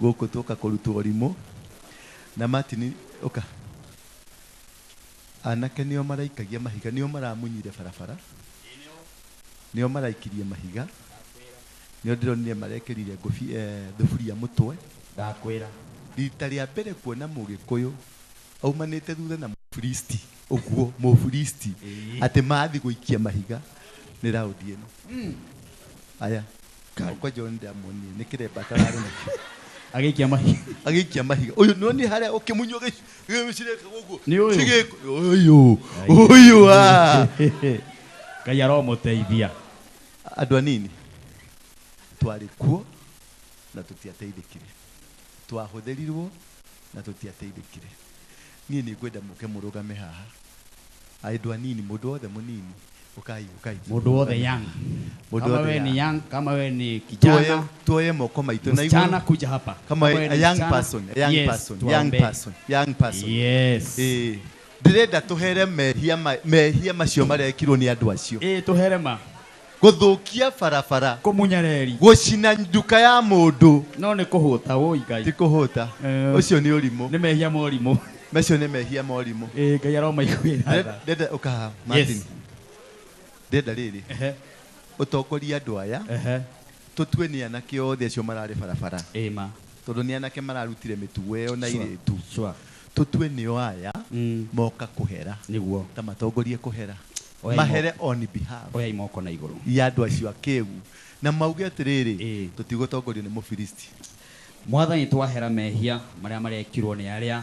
gũkũ tũka kũrutwo ũrimũ na Martin ũka anake nĩo maraikagia mahiga nĩo maramunyire barabara nĩo maraikirie mahiga nĩo ndĩronire marekĩrire thuburia mũtwe ndakwĩra rita rĩa mbere kuona mũgĩkũyũ aumanĩte thutha na mũfilisti ũguo mũfilisti atĩ mathi gũikia mahiga nĩ raundi ĩno aya kwa John ndamuonire nĩ kĩremba atararĩ nakĩo agĩikia mahiga agĩikia mahiga ũyũ nĩwonire harĩa ũkĩmunywo gĩcireka gũkũ Nĩ ũyũ? ũyũ ũyũ Ngai aromũteithia andũ anini twarĩ kuo na tũtiateithĩkire twahũthĩrirwo na tũtiateithĩkire Niĩ nĩ ngwenda mũke mũrũgame haha. Andũ anini, mũndũ wothe mũnini. Ukai, ukai. Mũndũ wothe young. Mũndũ Kama wothe we ni young. young, kama we ni kijana. Tuoye moko maitũ na igũrũ. Msichana kuja hapa. Kama Kama we a ni young msichana. person, a young Yes, person, young tuwaombee. person, young person. Yes. Eh. Ndĩrenda tũhere mehia mehia macio marekirwo nĩ andũ acio. Ĩ tũhere ma. Gũthũkia barabara. Kũmunya reri. Gũcina nduka ya mũndũ. No nĩ kũhũta wũi Ngai. Ti kũhũta. Ũcio nĩ ũrimũ. Nĩ mehia ma ũrimũ. Macio nĩ mehia ma ũrimũ. Ĩ Ngai aromaiguĩra tha. Ndĩrenda ũka haha, Martin. Yes. Ndĩrenda rĩrĩ. Ũtongorie andũ aya. Tũtue nĩ anake othe acio mararĩ barabara. Ĩ ma. Tondũ nĩ anake mararutire mĩtugo ĩyo na Sure. airĩtu. Sure. Tũtue nĩo aya moka kũhera. Nĩguo. Ta matongorie kũhera. Oyai Mahere on behalf. Oyai moko na igũrũ. Ya andũ acio akĩgu. Na mauge atĩrĩrĩ, tũtigũtongorio nĩ Mũfilisti. Mwathani twahera mehia marĩa marekirwo nĩ arĩa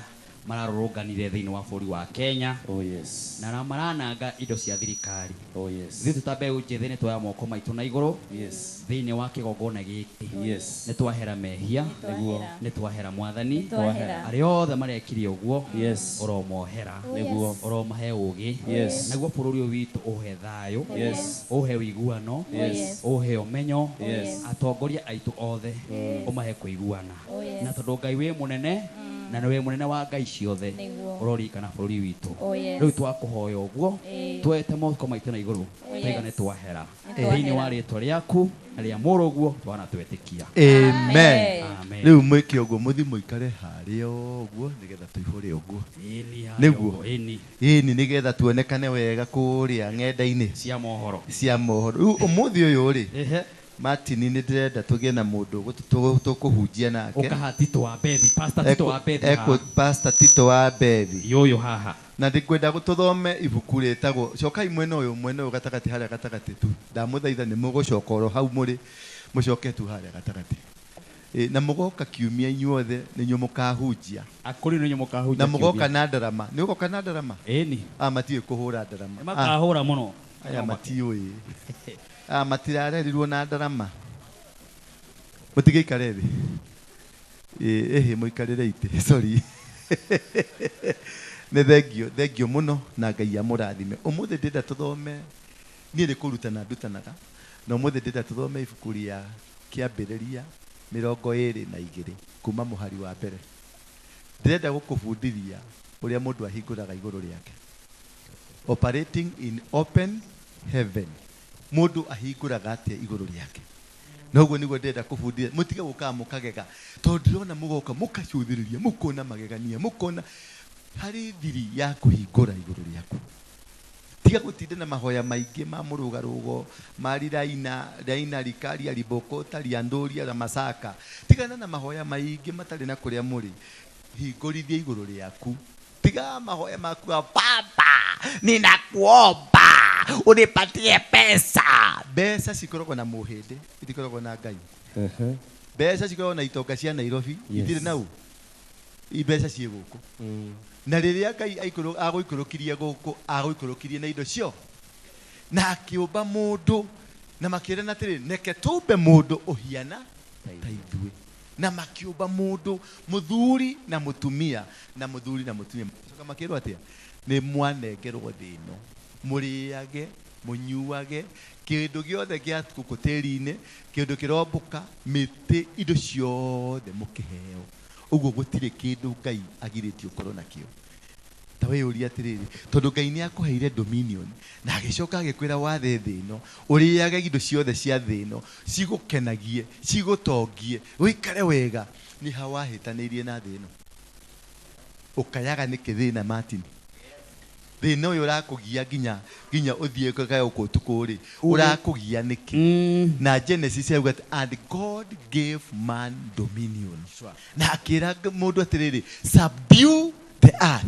mararũrũnganire thĩinĩ wa bũrũri wa Kenya. Oh yes. Na arĩa marananga indo cia thirikari. Oh yes. Ithuĩ ta mbeũ njĩthĩ nĩ tuoya moko maitũ na igũrũ. Yes. Thĩinĩ wa kĩgongona gĩkĩ. Yes. Nĩ twahera mehia. Nĩguo. Nĩ twahera Mwathani. Nĩ twahera. Arĩa othe marekire ũguo. Yes. Ũromohera. Nĩguo. Ũromahe ũgĩ. Yes. Naguo bũrũri ũyũ witũ ũhe thayũ. Yes. Ũhe ũiguano. Yes. Ũhe ũmenyo. Yes. Atongoria aitũ othe. Ũmahe kũiguana. Oh, yes. Na tondũ Ngai wĩ mũnene na nĩ wĩ mũnene wa ngai ciothe Nĩguo. ũroririkana bũrũri witũ. Oh, yes. Rĩu twakũhoya ũguo Ĩĩ. twete moko maitũ na igũrũ Oh, yes. taiga nĩ twahera Nĩ twahera. thĩinĩ wa rĩtwa rĩaku na rĩa mũrũguo twana twetĩkia. Amen. Amen. Rĩu mwĩke ũguo mũthi mũikare harĩa ũguo nĩgetha tũihũre ũguo. Ĩni harĩa Nĩguo. ũguo, ĩni. Ĩni nĩgetha tuonekane wega kũrĩa ng'enda-inĩ cia mohoro. Cia mohoro. Rĩu ũmũthĩ ũyũ rĩ. Ehe. Martin nĩ ndĩrenda tũgĩe na mũndũ tũkũhunjia nake. Ũkaha Tito wa Bethi, Pastor Tito wa Bethi haha. Pastor Tito wa Bethi. Yũyũ haha. Na ndĩkwenda tũthome ibuku rĩtagwo cokai mwena ũyũ mwena ũyũ gatagatĩ harĩa gatagatĩ tu. Ndamũthaitha nĩ mũgũcoka oro hau mũrĩ mũcoke tu harĩa gatagatĩ. Na mũgoka kiumia inyuothe nĩ inyuĩ mũkahunjia. Akũrĩ nĩ inyuĩ mũkahunjia Na mũgoka kiumia. na ndarama. Nĩ ũgoka na ndarama? Ĩni. Ah, matiũĩ kũhũra ndarama. Nĩ makahũra mũno. Aya matiũĩ. Ah, matirarerirwo na ndarama. Mũtigĩikare thĩ. Ĩhĩ mũikarĩre itĩ. Sorry. Nĩ thengio, thengio mũno na Ngai amũrathime. Ũmũthĩ ndĩrenda tũthome, niĩ nĩ kũrutana ndutanaga, na ũmũthĩ ndĩrenda tũthome ibuku rĩa kĩambĩrĩria 22 kuma mũhari wa mbere. Ndĩrenda gũkũbundithia ũrĩa mũndũ ahingũraga igũrũ rĩake. Operating in open heaven. Mũndũ ahingũraga atĩa igũrũ rĩake. Noguo nĩguo ndĩrenda kũbundithia. Mũtige gũkaga mũkagega. Tondũ ndĩrona mũgoka mũkacũthĩrĩria, mũkona magegania, mũkona harĩ thiri ya kũhingũra igũrũ rĩaku. Tiga gũtinda na mahoya maingĩ ma mũrũgarũgo, ma riraina, raina rikaria ribokota riandũria na masaka. Tigana na mahoya maingĩ matarĩ na kũrĩa mũrĩ. Hingũrithia igũrũ rĩaku. Tiga mahoya maku ya baba, ninakuomba unipatie pesa. Mbeca cikoragwo na mũhĩndĩ, itikoragwo na Ngai. Mbeca cikoragwo na itonga cia Nairobi, Yes. itirĩ nau. Mbeca ciĩ gũkũ. Na rĩrĩa Ngai agũikũrũkirie gũkũ, agũikũrũkirie na indo cio. Na akĩũmba mũndũ, na makĩrana atĩrĩ, reke tũmbe mũndũ ũhiana ta ithuĩ. Na makĩũmba mũndũ, mũthuri na mũtumia, na mũthuri na mũtumia. Coka makĩrwo atĩa? Nĩ mwanengerwo thĩ ĩno. Mũrĩage, mũnyuage, kĩndũ gĩothe gĩa gũkũ tĩri-inĩ, kĩndũ kĩrombũka, mĩtĩ, indo ciothe mũkĩheo. Ũguo gũtirĩ kĩndũ Ngai agirĩtie ũkorwo nakĩo. Ta wĩyũrie atĩrĩrĩ, tondũ Ngai nĩ akũheire dominion, na agĩcoka agĩkwĩra wathe thĩ ĩno, ũrĩage indo ciothe cia thĩ ĩno, cigũkenagie, cigũtongie, ũikare wega. Nĩ ha wahĩtanĩirie na thĩ ĩno? Ũkayaga nĩkĩ thĩna, Martin? Thĩna ũyũ ũrakũgia nginya ũthiĩ kaya gũkũ ũtukũ rĩ, ũrakũgia nĩkĩ? Na Genesis yauga atĩ, and God gave man dominion. Na akĩra mũndũ atĩrĩrĩ, subdue the earth.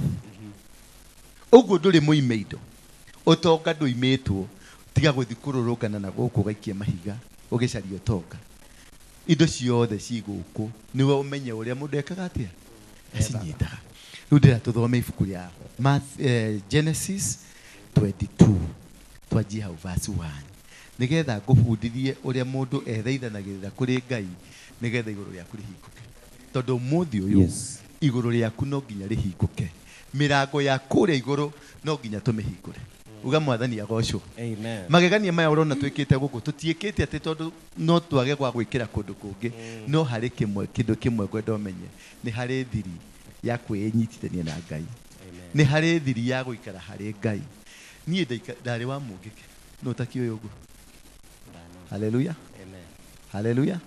Ũguo ndũrĩ mũime indo. Ũtonga ndũimĩtwo. Tiga gũthiĩ kũrũrũngana na gũkũ ũgaikia mahiga, ũgĩcaria ũtonga. Indo ciothe ci gũkũ. Nĩwe ũmenye ũrĩa mũndũ ekaga atĩa? Acinyitaga. Rĩu ndĩrenda tũthome ibuku rĩa Genesis 22. Twanjie hau verse 1. Nĩgetha ngũbundithie ũrĩa mũndũ ethaithanagĩrĩra kũrĩ Ngai, nĩgetha igũrũ rĩaku rĩhingũke. Tondũ ũmũthĩ ũyũ, Yes. igũrũ rĩaku no nginya rĩhingũke. Mĩrango ya kũrĩa igũrũ no nginya tũmĩhingũre. Uga Mwathani agocwo. Amen. Magegania maya ũrona twĩkĩte gũkũ tũtiĩkĩte atĩ tondũ no twage gwa gwĩkĩra kũndũ kũngĩ, no harĩ kĩmwe kĩndũ kĩmwe ngwenda ũmenye, nĩ harĩ thiri ya kwĩnyitithania na Ngai, nĩ harĩ thiri ya gũikara harĩ Ngai. Niĩ ndarĩ wa mũngĩke no ũtakĩũĩ ũguo. Haleluya, haleluya.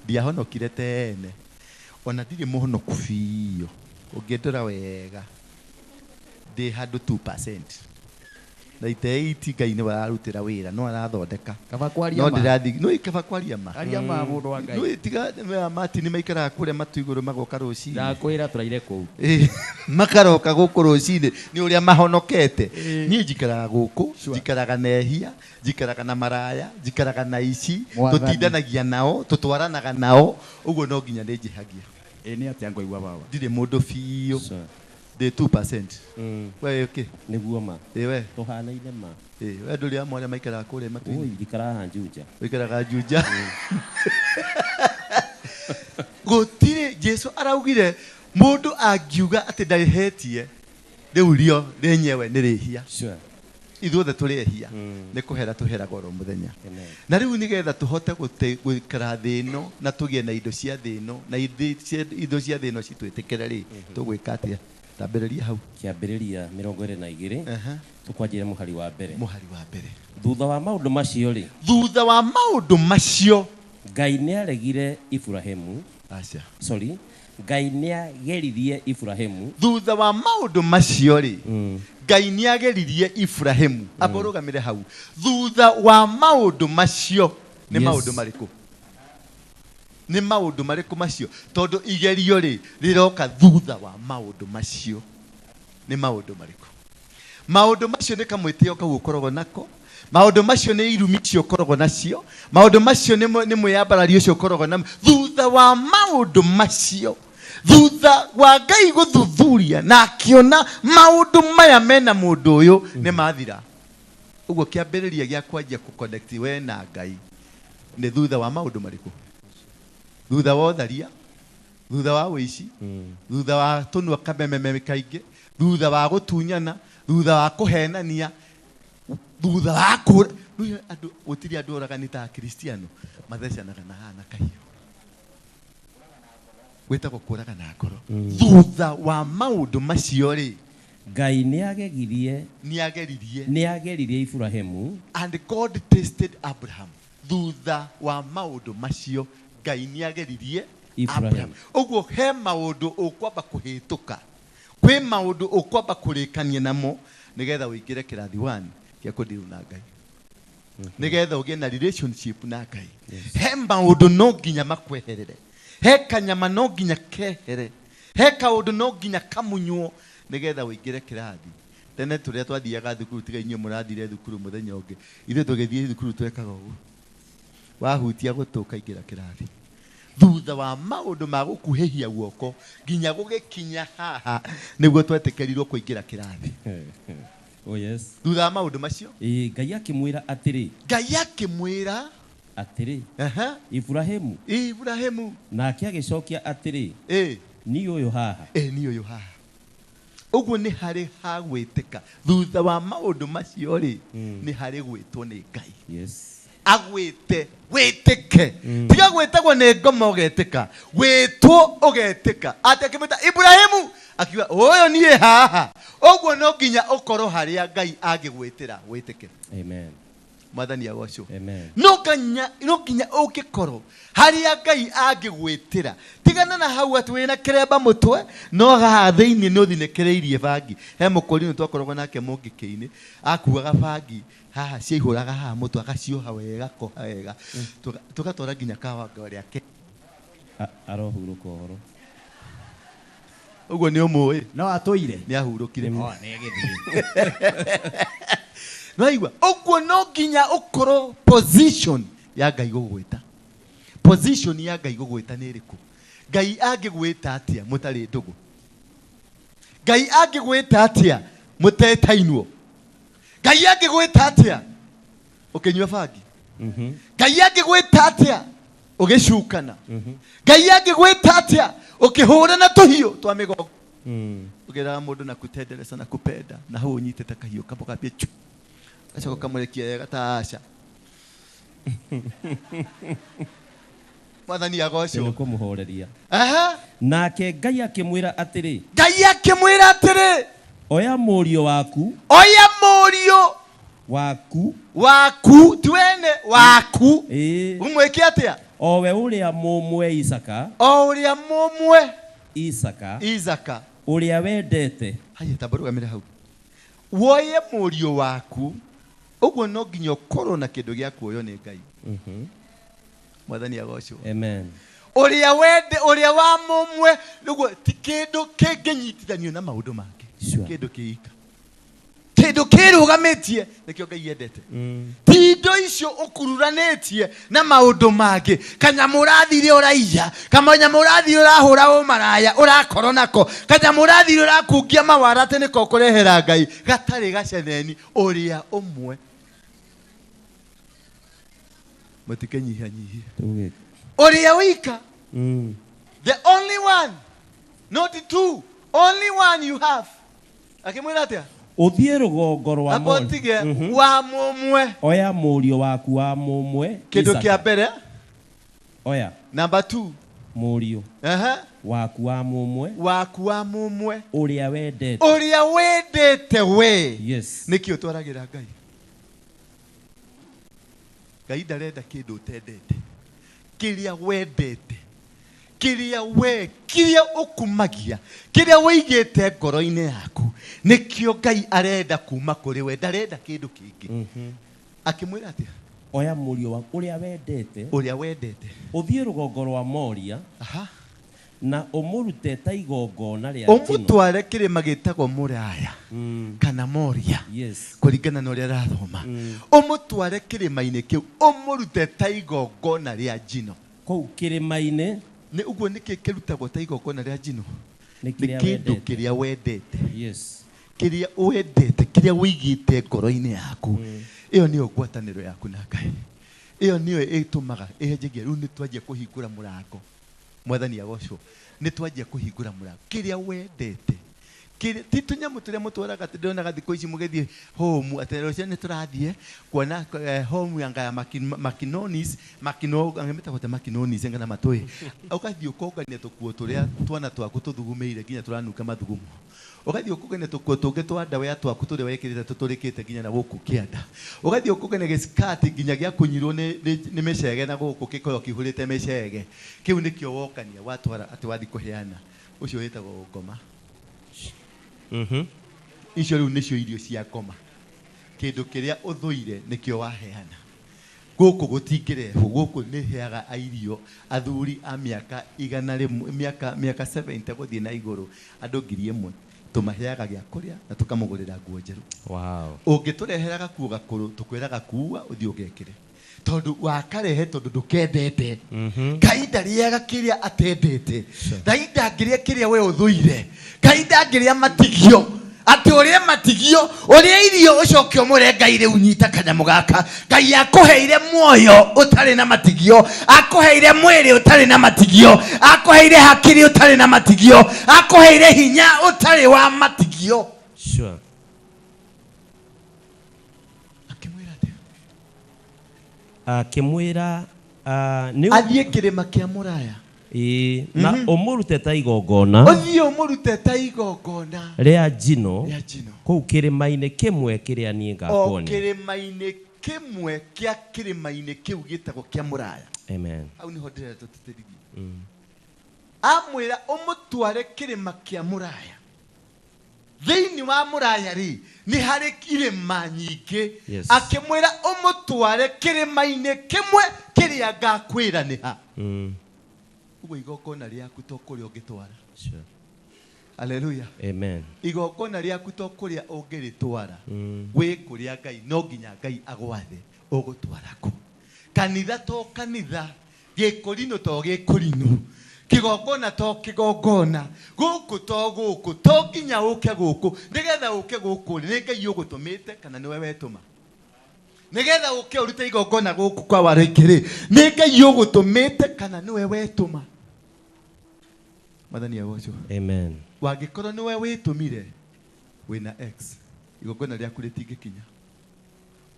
Ndiahonokire tene, ona ndirĩ mũhonoku biũ. Ũngĩndora wega ndĩ handũ 2%, 98 Ngai nĩwe ararutĩra wĩra, no arathondeka. Kaba kwaria no ma. Ndĩrathi no kaba kwaria ma. Aria ma, mũndũ wa Ngai. No tiga Martin maikaraga kũrĩa matu igũrũ magoka rũcinĩ. Ndakwĩra tũraire kũu. Ĩ, makaroka gũkũ rũcinĩ nĩ ũrĩa mahonokete. Niĩ njikaraga gũkũ, njikaraga na ehia, njikaraga na maraya, njikaraga na ici. Mwathani. Tũtindanagia nao, tũtwaranaga nao ũguo, no nginya nĩ njĩhagia. Ĩ nĩ atĩa ngũigua baba? Ndirĩ mũndũ biũ, ndĩ 2%. We ũkĩ? Nĩguo ma. Ĩ we. Tũhanaine ma. Ĩ we ndũrĩ amwe arĩa maikaraga kũrĩa matu-inĩ? Ui, njikaraga Juja. Ũikaraga Juja. Gũtirĩ Jesu araugire mũndũ angiuga atĩ ndarĩhetie rĩu rio rĩenyewe nĩ rĩhia. Ithuothe tũrĩ ehia, nĩ kũhera tũheraga oro mũthenya. Na rĩu nĩgetha tũhote gũikara thĩ ĩno na tũgĩe na indo cia thĩ ĩno na indo cia thĩ ĩno citwĩtĩkĩre rĩ, tũgwĩka atĩa? Tambĩrĩria hau. Kĩambĩrĩria 22, tũkwanjĩra mũhari wa mbere. Mũhari wa mbere. Thutha wa maũndũ macio rĩ, thutha wa maũndũ macio, Ngai nĩaregire Iburahĩmu. Aca. Sorry, Ngai nĩageririe Iburahĩmu. Thutha wa maũndũ macio rĩ, Ngai nĩageririe Iburahĩmu. Amba ũrũgamĩre hau. Thutha wa maũndũ macio nĩ maũndũ marĩkũ? Nĩ maũndũ marĩkũ macio? Tondũ igerio rĩ rĩroka thutha wa maũndũ macio. Nĩ maũndũ marĩkũ? Maũndũ macio nĩ kamwĩtĩo kau ũkoragwo nako, maũndũ macio nĩ irumi icio ũkoragwo nacio, maũndũ macio nĩ mwĩyambarari ũcio ũkoragwo namo. Thutha wa maũndũ macio, thutha wa Ngai gũthuthuria na akĩona maũndũ maya mena mũndũ ũyũ nĩ mathira. Ũguo kĩambĩrĩria gĩa kwanjia kũ-connect we na Ngai nĩ thutha wa maũndũ marĩkũ? Thutha wa ũtharia, thutha wa ũici, thutha wa tũnua kamememe kaingĩ, thutha wa gũtunyana, thutha wa kũhenania, thutha wa kũra. Rĩu andũ gũtirĩ andũ oragani ta Akristiano mathecanaga na haha na kahiũ, gwĩtagwo kũraga na ngoro. Thutha wa maũndũ macio rĩ, Ngai nĩagegirie nĩageririe nĩageririe Iburahĩmu. And God tested Abraham. Thutha wa maũndũ macio Ngai nĩageririe Ibrahim. Abraham. Ũguo he maũndũ ũkwamba kũhĩtũka, kwĩ maũndũ ũkwamba kũrĩkania namo nĩgetha ũingĩre kĩrathi 1 gĩa kũndiru na Ngai, nĩgetha ũgĩe na relationship na Ngai. He maũndũ no nginya makweherere, he kanyama no nginya kehere, he kaũndũ no nginya kamunywo nĩgetha ũingĩre kĩrathi. Tene tũrĩa twathiaga thukuru, tiga inyuĩ mũrathire thukuru mũthenya ũngĩ, ithuĩ tũgĩthiĩ thukuru twekaga ũguo, wahutia gũtũ ũkaingĩra kĩrathi. Thutha wa maũndũ ma gũkuhĩhia guoko nginya gũgĩkinya haha nĩguo twetĩkĩrirwo kũingĩra kĩrathi. Oh yes. Thutha wa maũndũ macio, Ĩĩ, Ngai akĩmwĩra atĩrĩ, Ngai akĩmwĩra atĩrĩ, Iburahĩmu. Iburahĩmu. Nake agĩcokia atĩrĩ, Ĩ. Niĩ ũyũ haha. Ĩ niĩ ũyũ haha. Ũguo nĩ harĩ ha gwĩtĩka. Thutha wa maũndũ macio rĩ, nĩ harĩ gwĩtwo nĩ Ngai. Yes. Agwĩte wĩtĩke. Tiga gwĩtagwo nĩ ngoma ũgetĩka, wĩtwo ũgetĩka. Atĩ akĩmwĩta Ibrahimu, akiuga ũyũ niĩ haha. Ũguo no nginya ũkorwo harĩa Ngai angĩgwĩtĩra wĩtĩke. Amen. Mwathani agocwo. Amen. No nginya, no nginya ũngĩkorwo harĩa Ngai angĩgwĩtĩra. Tigana na hau atĩ wĩna kĩremba mũtwe, no haha thĩinĩ nĩ ũthinĩkĩrĩirie bangi. He mũkũrinũ twakoragwo nake mũngĩkĩ-inĩ, akuaga bangi haha ciaihũraga haha mũtwe, agacioha wega, akoha wega. Tũgatwara nginya kawanga rĩake. Arohurũka ũhoro. Ũguo nĩ ũmũĩ. No atũire. Nĩ ahurũkire. Oh, nĩ agĩthiĩ. Nĩwaigua? Ũguo no nginya ũkorwo position ya Ngai gũgwĩta. Position ya Ngai gũgwĩta nĩ ĩrĩkũ? Ngai angĩgwĩta atĩa mũtarĩ ndũgũ? Ngai angĩgwĩta atĩa mũtetainwo? Ngai angĩgwĩta atĩa ũkĩnyua bangi? Ngai angĩgwĩta atĩa ũgĩcukana? Ngai angĩgwĩta atĩa ũkĩhũra na tũhiũ twa mĩgongo? Ũgeraga mũndũ na kutendereza na kupenda na hau ũnyitĩte kahiũ kamũgambia chu gacoka kamũrekia wega ta aca. Mwathani agocwo. Nĩ kũmũhoreria. Aha. Nake Ngai akĩmwĩra atĩrĩ, Ngai akĩmwĩra atĩrĩ, oya mũriũ waku, oya mũriũ waku, waku, ti wene waku, ĩĩ, ũmwĩke atĩa? O we ũrĩa mũmwe Isaka, o ũrĩa mũmwe Isaka, Isaka, ũrĩa wendete. Haya, tamba rũgamĩre hau. Woye mũriũ waku, ũguo no nginya ũkorwo na kĩndũ gĩa kuoywo nĩ Ngai. Mwathani agocwo. Amen. Ũrĩa wende, ũrĩa wa mũmwe, nĩguo ti kĩndũ kĩngĩnyitithanio na maũndũ mangĩ. Sure. Kĩndũ kĩika. Kĩndũ kĩrũgamĩtie nĩkĩo Ngai endete. Ti indo icio ũkururanĩtie na maũndũ mangĩ. Kanyamũ ũrathire ũraiya, kanyamũ ũrathire ũrahũra ũmaraya, ũrakorwo nako, kanyamũ ũrathire ũrakungia mawara atĩ nĩko ũkũrehera Ngai, gatarĩ gaceneni, ũrĩa ũmwe. Mũtikenyihanyihie. Ũrĩa wika. The only one, not two, only one you have. Akĩmwĩra atĩa? Ũthiĩ rũgongo rwa Amba Mori. ũtige wa mũmwe. Oya mũriũ waku wa mũmwe Kĩndũ Isaka. kĩa mbere. Oya. Number 2. Mũriũ. Aha. Waku wa mũmwe. Waku wa mũmwe. Ũrĩa wendete. Ũrĩa wendete we. Yes. Nĩkĩ ũtwaragĩra Ngai? Ngai ndarenda kĩndũ ũtendete. Kĩrĩa wendete. Kĩrĩa we, kĩrĩa ũkumagia, kĩrĩa wĩigĩte ngoro-inĩ yaku, nĩkĩo Ngai arenda kuma kũrĩ we, ndarenda kĩndũ kĩngĩ. Akĩmwĩra atĩa? Oya mũriũ waku ũrĩa wendete. Ũrĩa wendete. Ũthiĩ rũgongo rwa Moria. Aha. Na ũmũrute ta igongona rĩa njino. Ũmũtware kĩrĩma gĩtagwo Mũraya kana Moria. Yes. Kũringana na ũrĩa arathoma. Ũmũtware kĩrĩma-inĩ kĩu, ũmũrute ta igongona rĩa njino. Kũu kĩrĩma-inĩ. Nĩ ũguo nĩkĩ kĩrutagwo ta igongona rĩa njino? Nĩ Nĩ kĩrĩa kĩndũ wendete. kĩrĩa wendete. Yes. Kĩrĩa wendete, kĩrĩa wĩigĩte ngoro-inĩ yaku. Ĩyo nĩyo ngwatanĩro yaku na Ngai. Ĩyo nĩyo ĩtũmaga ĩhenjagia. Rĩu nĩ twanjia kũhingũra mũrango. Mwathani agocwo. Nĩ twanjia kũhingũra mũrango. Kĩrĩa wendete. Kĩrĩa, ti tũnyamũ tũrĩa mũtwaraga atĩ ndĩronaga thikũ ici mũgĩthiĩ home, atĩ rũciũ nĩ tũrathiĩ kuona, home anga ya Makinonis, Makino, anga mĩtagwo ta Makinonis, anga na matũĩ. Ũgathiĩ ũkongania tũkuo tũrĩa twana twaku tũthugumĩire nginya tũranunga mathugumo. Ũgathiĩ ũkongania tũkuo tũngĩ twa ndawa twaku tũrĩa wekĩrĩte tũtũrĩkĩte nginya na gũkũ kĩanda. Ũgathiĩ ũkongania gĩskati nginya gĩa kũnyirwo nĩ mĩcege na gũkũ gĩkoragwo kĩihũrĩte mĩcege. Kĩu nĩkĩo wokania watwara atĩ wathiĩ kũheana. Ũcio wĩtagwo ngoma. Icio rĩu nĩcio irio cia ngoma. Kĩndũ kĩrĩa ũthũire nĩkĩo waheana. Gũkũ gũtingĩrehwo, gũkũ nĩ heaga airio athuri a mĩaka igana rĩmwe, mĩaka 70 gũthiĩ na igũrũ, andũ 1000. Tũmaheaga gĩa kũrĩa na tũkamũgũrĩra nguo njerũ. Wow. Ũngĩtũrehera gakuo gakũrũ, tũkwĩraga kuua ũthiĩ ũgekĩre. Tondũ wakarehe tondũ ndũkendete. Ngai ndarĩaga kĩrĩa atendete. Ngai ndangĩrĩa kĩrĩa we ũthũire. Ngai ndangĩrĩa matigio. Atĩ ũrĩe matigio, ũrĩe irio ũcoke ũmũre Ngai rĩu nyita kanyamũ gaka. Ngai akũheire muoyo ũtarĩ na matigio, akũheire mwĩrĩ ũtarĩ na matigio, akũheire hakiri ũtarĩ na matigio, akũheire hinya ũtarĩ wa matigio. Sure. Akĩmwĩra nĩ Athiĩ kĩrĩma kĩa Mũraya. Ĩĩ, na ũmũrute ta igongona. Ũthiĩ ũmũrute ta igongona. Rĩa njino. Rĩa njino. Kũu kĩrĩma-inĩ kĩmwe kĩrĩa niĩ O ngakuonia. kĩrĩma-inĩ kĩmwe kĩa kĩrĩma-inĩ kĩu gĩtagwo kĩa Mũraya. Amen. Hau nĩho ndĩrenda tũtĩtĩrithie. Amwĩra ũmũtware kĩrĩma kĩa Mũraya. Thĩinĩ wa Mũraya rĩ, nĩ harĩ irĩma nyingĩ. Yes. Akĩmwĩra ũmũtware kĩrĩma-inĩ kĩmwe kĩrĩa ngakwĩra nĩ ha. Ũguo igongona rĩaku to kũrĩa ũngĩtwara. Sure. Hallelujah. Amen. Igongona rĩaku to kũrĩa ũngĩrĩtwara. Wĩ kũrĩa Ngai, no nginya Ngai agwathe ũgũtwara kũ. Kanitha to kanitha, gĩkũrinũ to gĩkũrinũ, kĩgongona to kĩgongona, gũkũ to gũkũ, to nginya ũke gũkũ. Nĩgetha ũke gũkũ rĩ, nĩ Ngai ũgũtũmĩte kana nĩwe wetũma? Nĩgetha ũke ũrute igongona gũkũ kwa Warĩngĩ rĩ, nĩ Ngai ũgũtũmĩte kana nĩwe wetũma? Mwathani agocwo. Amen. Wangĩkorwo nĩwe wĩtũmire wĩna x igongona rĩaku rĩtingĩkinya.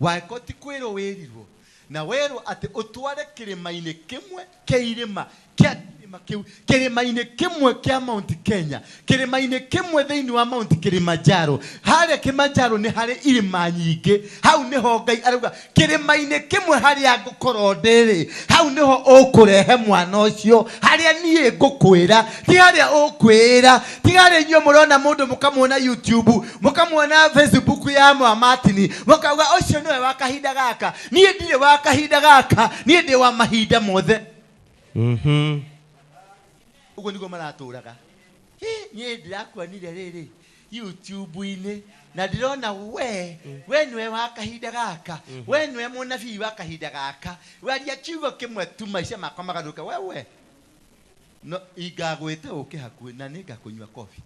Wangĩkorwo ti kwĩrwo wĩrirwo na werwo atĩ ũtware kĩrĩma-inĩ kĩmwe kĩa irĩma kĩa kĩrĩma kĩu, kĩrĩma-inĩ kĩmwe kĩa Mount Kenya, kĩrĩma-inĩ kĩmwe thĩinĩ wa Mount Kilimanjaro. Harĩa Kilimanjaro nĩ harĩ irĩma nyingĩ, hau nĩho Ngai arauga kĩrĩma-inĩ kĩmwe harĩa ngũkorwo ndĩrĩ, hau nĩho ũkũrehe mwana ũcio, harĩa niĩ ngũkwĩra, ti harĩa ũkwĩra, ti harĩa inyuĩ mũrona mũndũ mũkamuona YouTube, mũkamuona Facebook ya mwa Martin, mũkauga ũcio nĩwe wa kahinda gaka. Niĩ ndirĩ wa kahinda gaka, niĩ ndĩ wa mahinda mothe. Ũguo nĩguo maratũraga. Niĩ ndĩrakuonire rĩrĩ YouTube-inĩ na ndĩrona we nĩwe wa kahinda gaka, we nĩwe mũnabii wa kahinda gaka, waria kiugo kĩmwe tu maica makwa magarũrũka. Wewe no ingagwĩte ũke hakuhĩ na nĩngakũnyua kobi,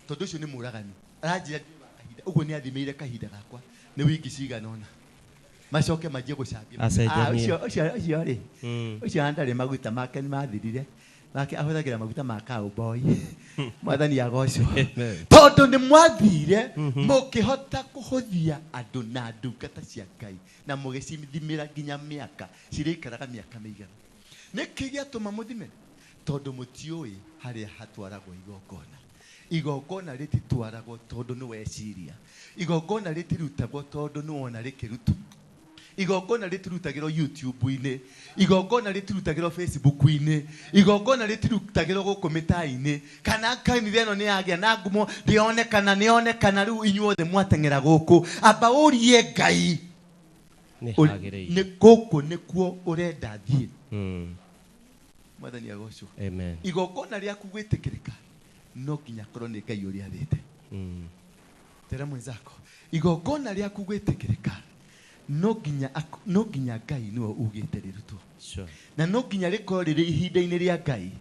tondũ ũcio nĩ mũragani aranjĩra ndĩ wa kahinda. Ũguo nĩ athimĩire kahinda gakwa nĩ wiki cigana ũna, macoke manjie gũcambia. Acenjanie. Ũcio rĩ, ũcio ndarĩ maguta make nĩ mathirire, make ahũthagĩra maguta ma cowboy. Mwathani agocwo. Tondũ nĩ mwathire mũkĩhota kũhũthia andũ na ndungata cia Ngai na mũgĩcithimĩra nginya mĩaka cirĩikaraga mĩaka mĩigana. Nĩkĩ gĩatũma mũthime? Tondũ mũtiũĩ harĩa hatwaragwo igongona. Igongona rĩtitwaragwo tondũ nĩ weciria. Igongona rĩtirutagwo tondũ nĩ wona rĩkĩrutwo. Igongona rĩtirutagĩrwo YouTube-inĩ, igongona rĩtirutagĩrwo Facebook-inĩ, igongona rĩtirutagĩrwo gũkũ mĩtaa-inĩ, kana kanitha ĩno nĩ yagĩa na ngumo, ndĩonekana, nĩyonekana, rĩu inyuothe mwateng'era gũkũ. Amba ũrie Ngai. Nĩ hagĩrĩire. Nĩ gũkũ nĩkuo ũrenda thiĩ. Mwathani agocwo. Amen. Igongona rĩaku gwĩtĩkĩrĩka no nginya korwo nĩ Ngai ũrĩa athĩte. Tera mwenzako, igongona rĩaku gwĩtĩkĩrĩka no nginya Ngai nĩwe ugĩte rĩrutwo. Sure. Na no nginya rĩkorwo rĩrĩ ihinda-inĩ rĩa Ngai,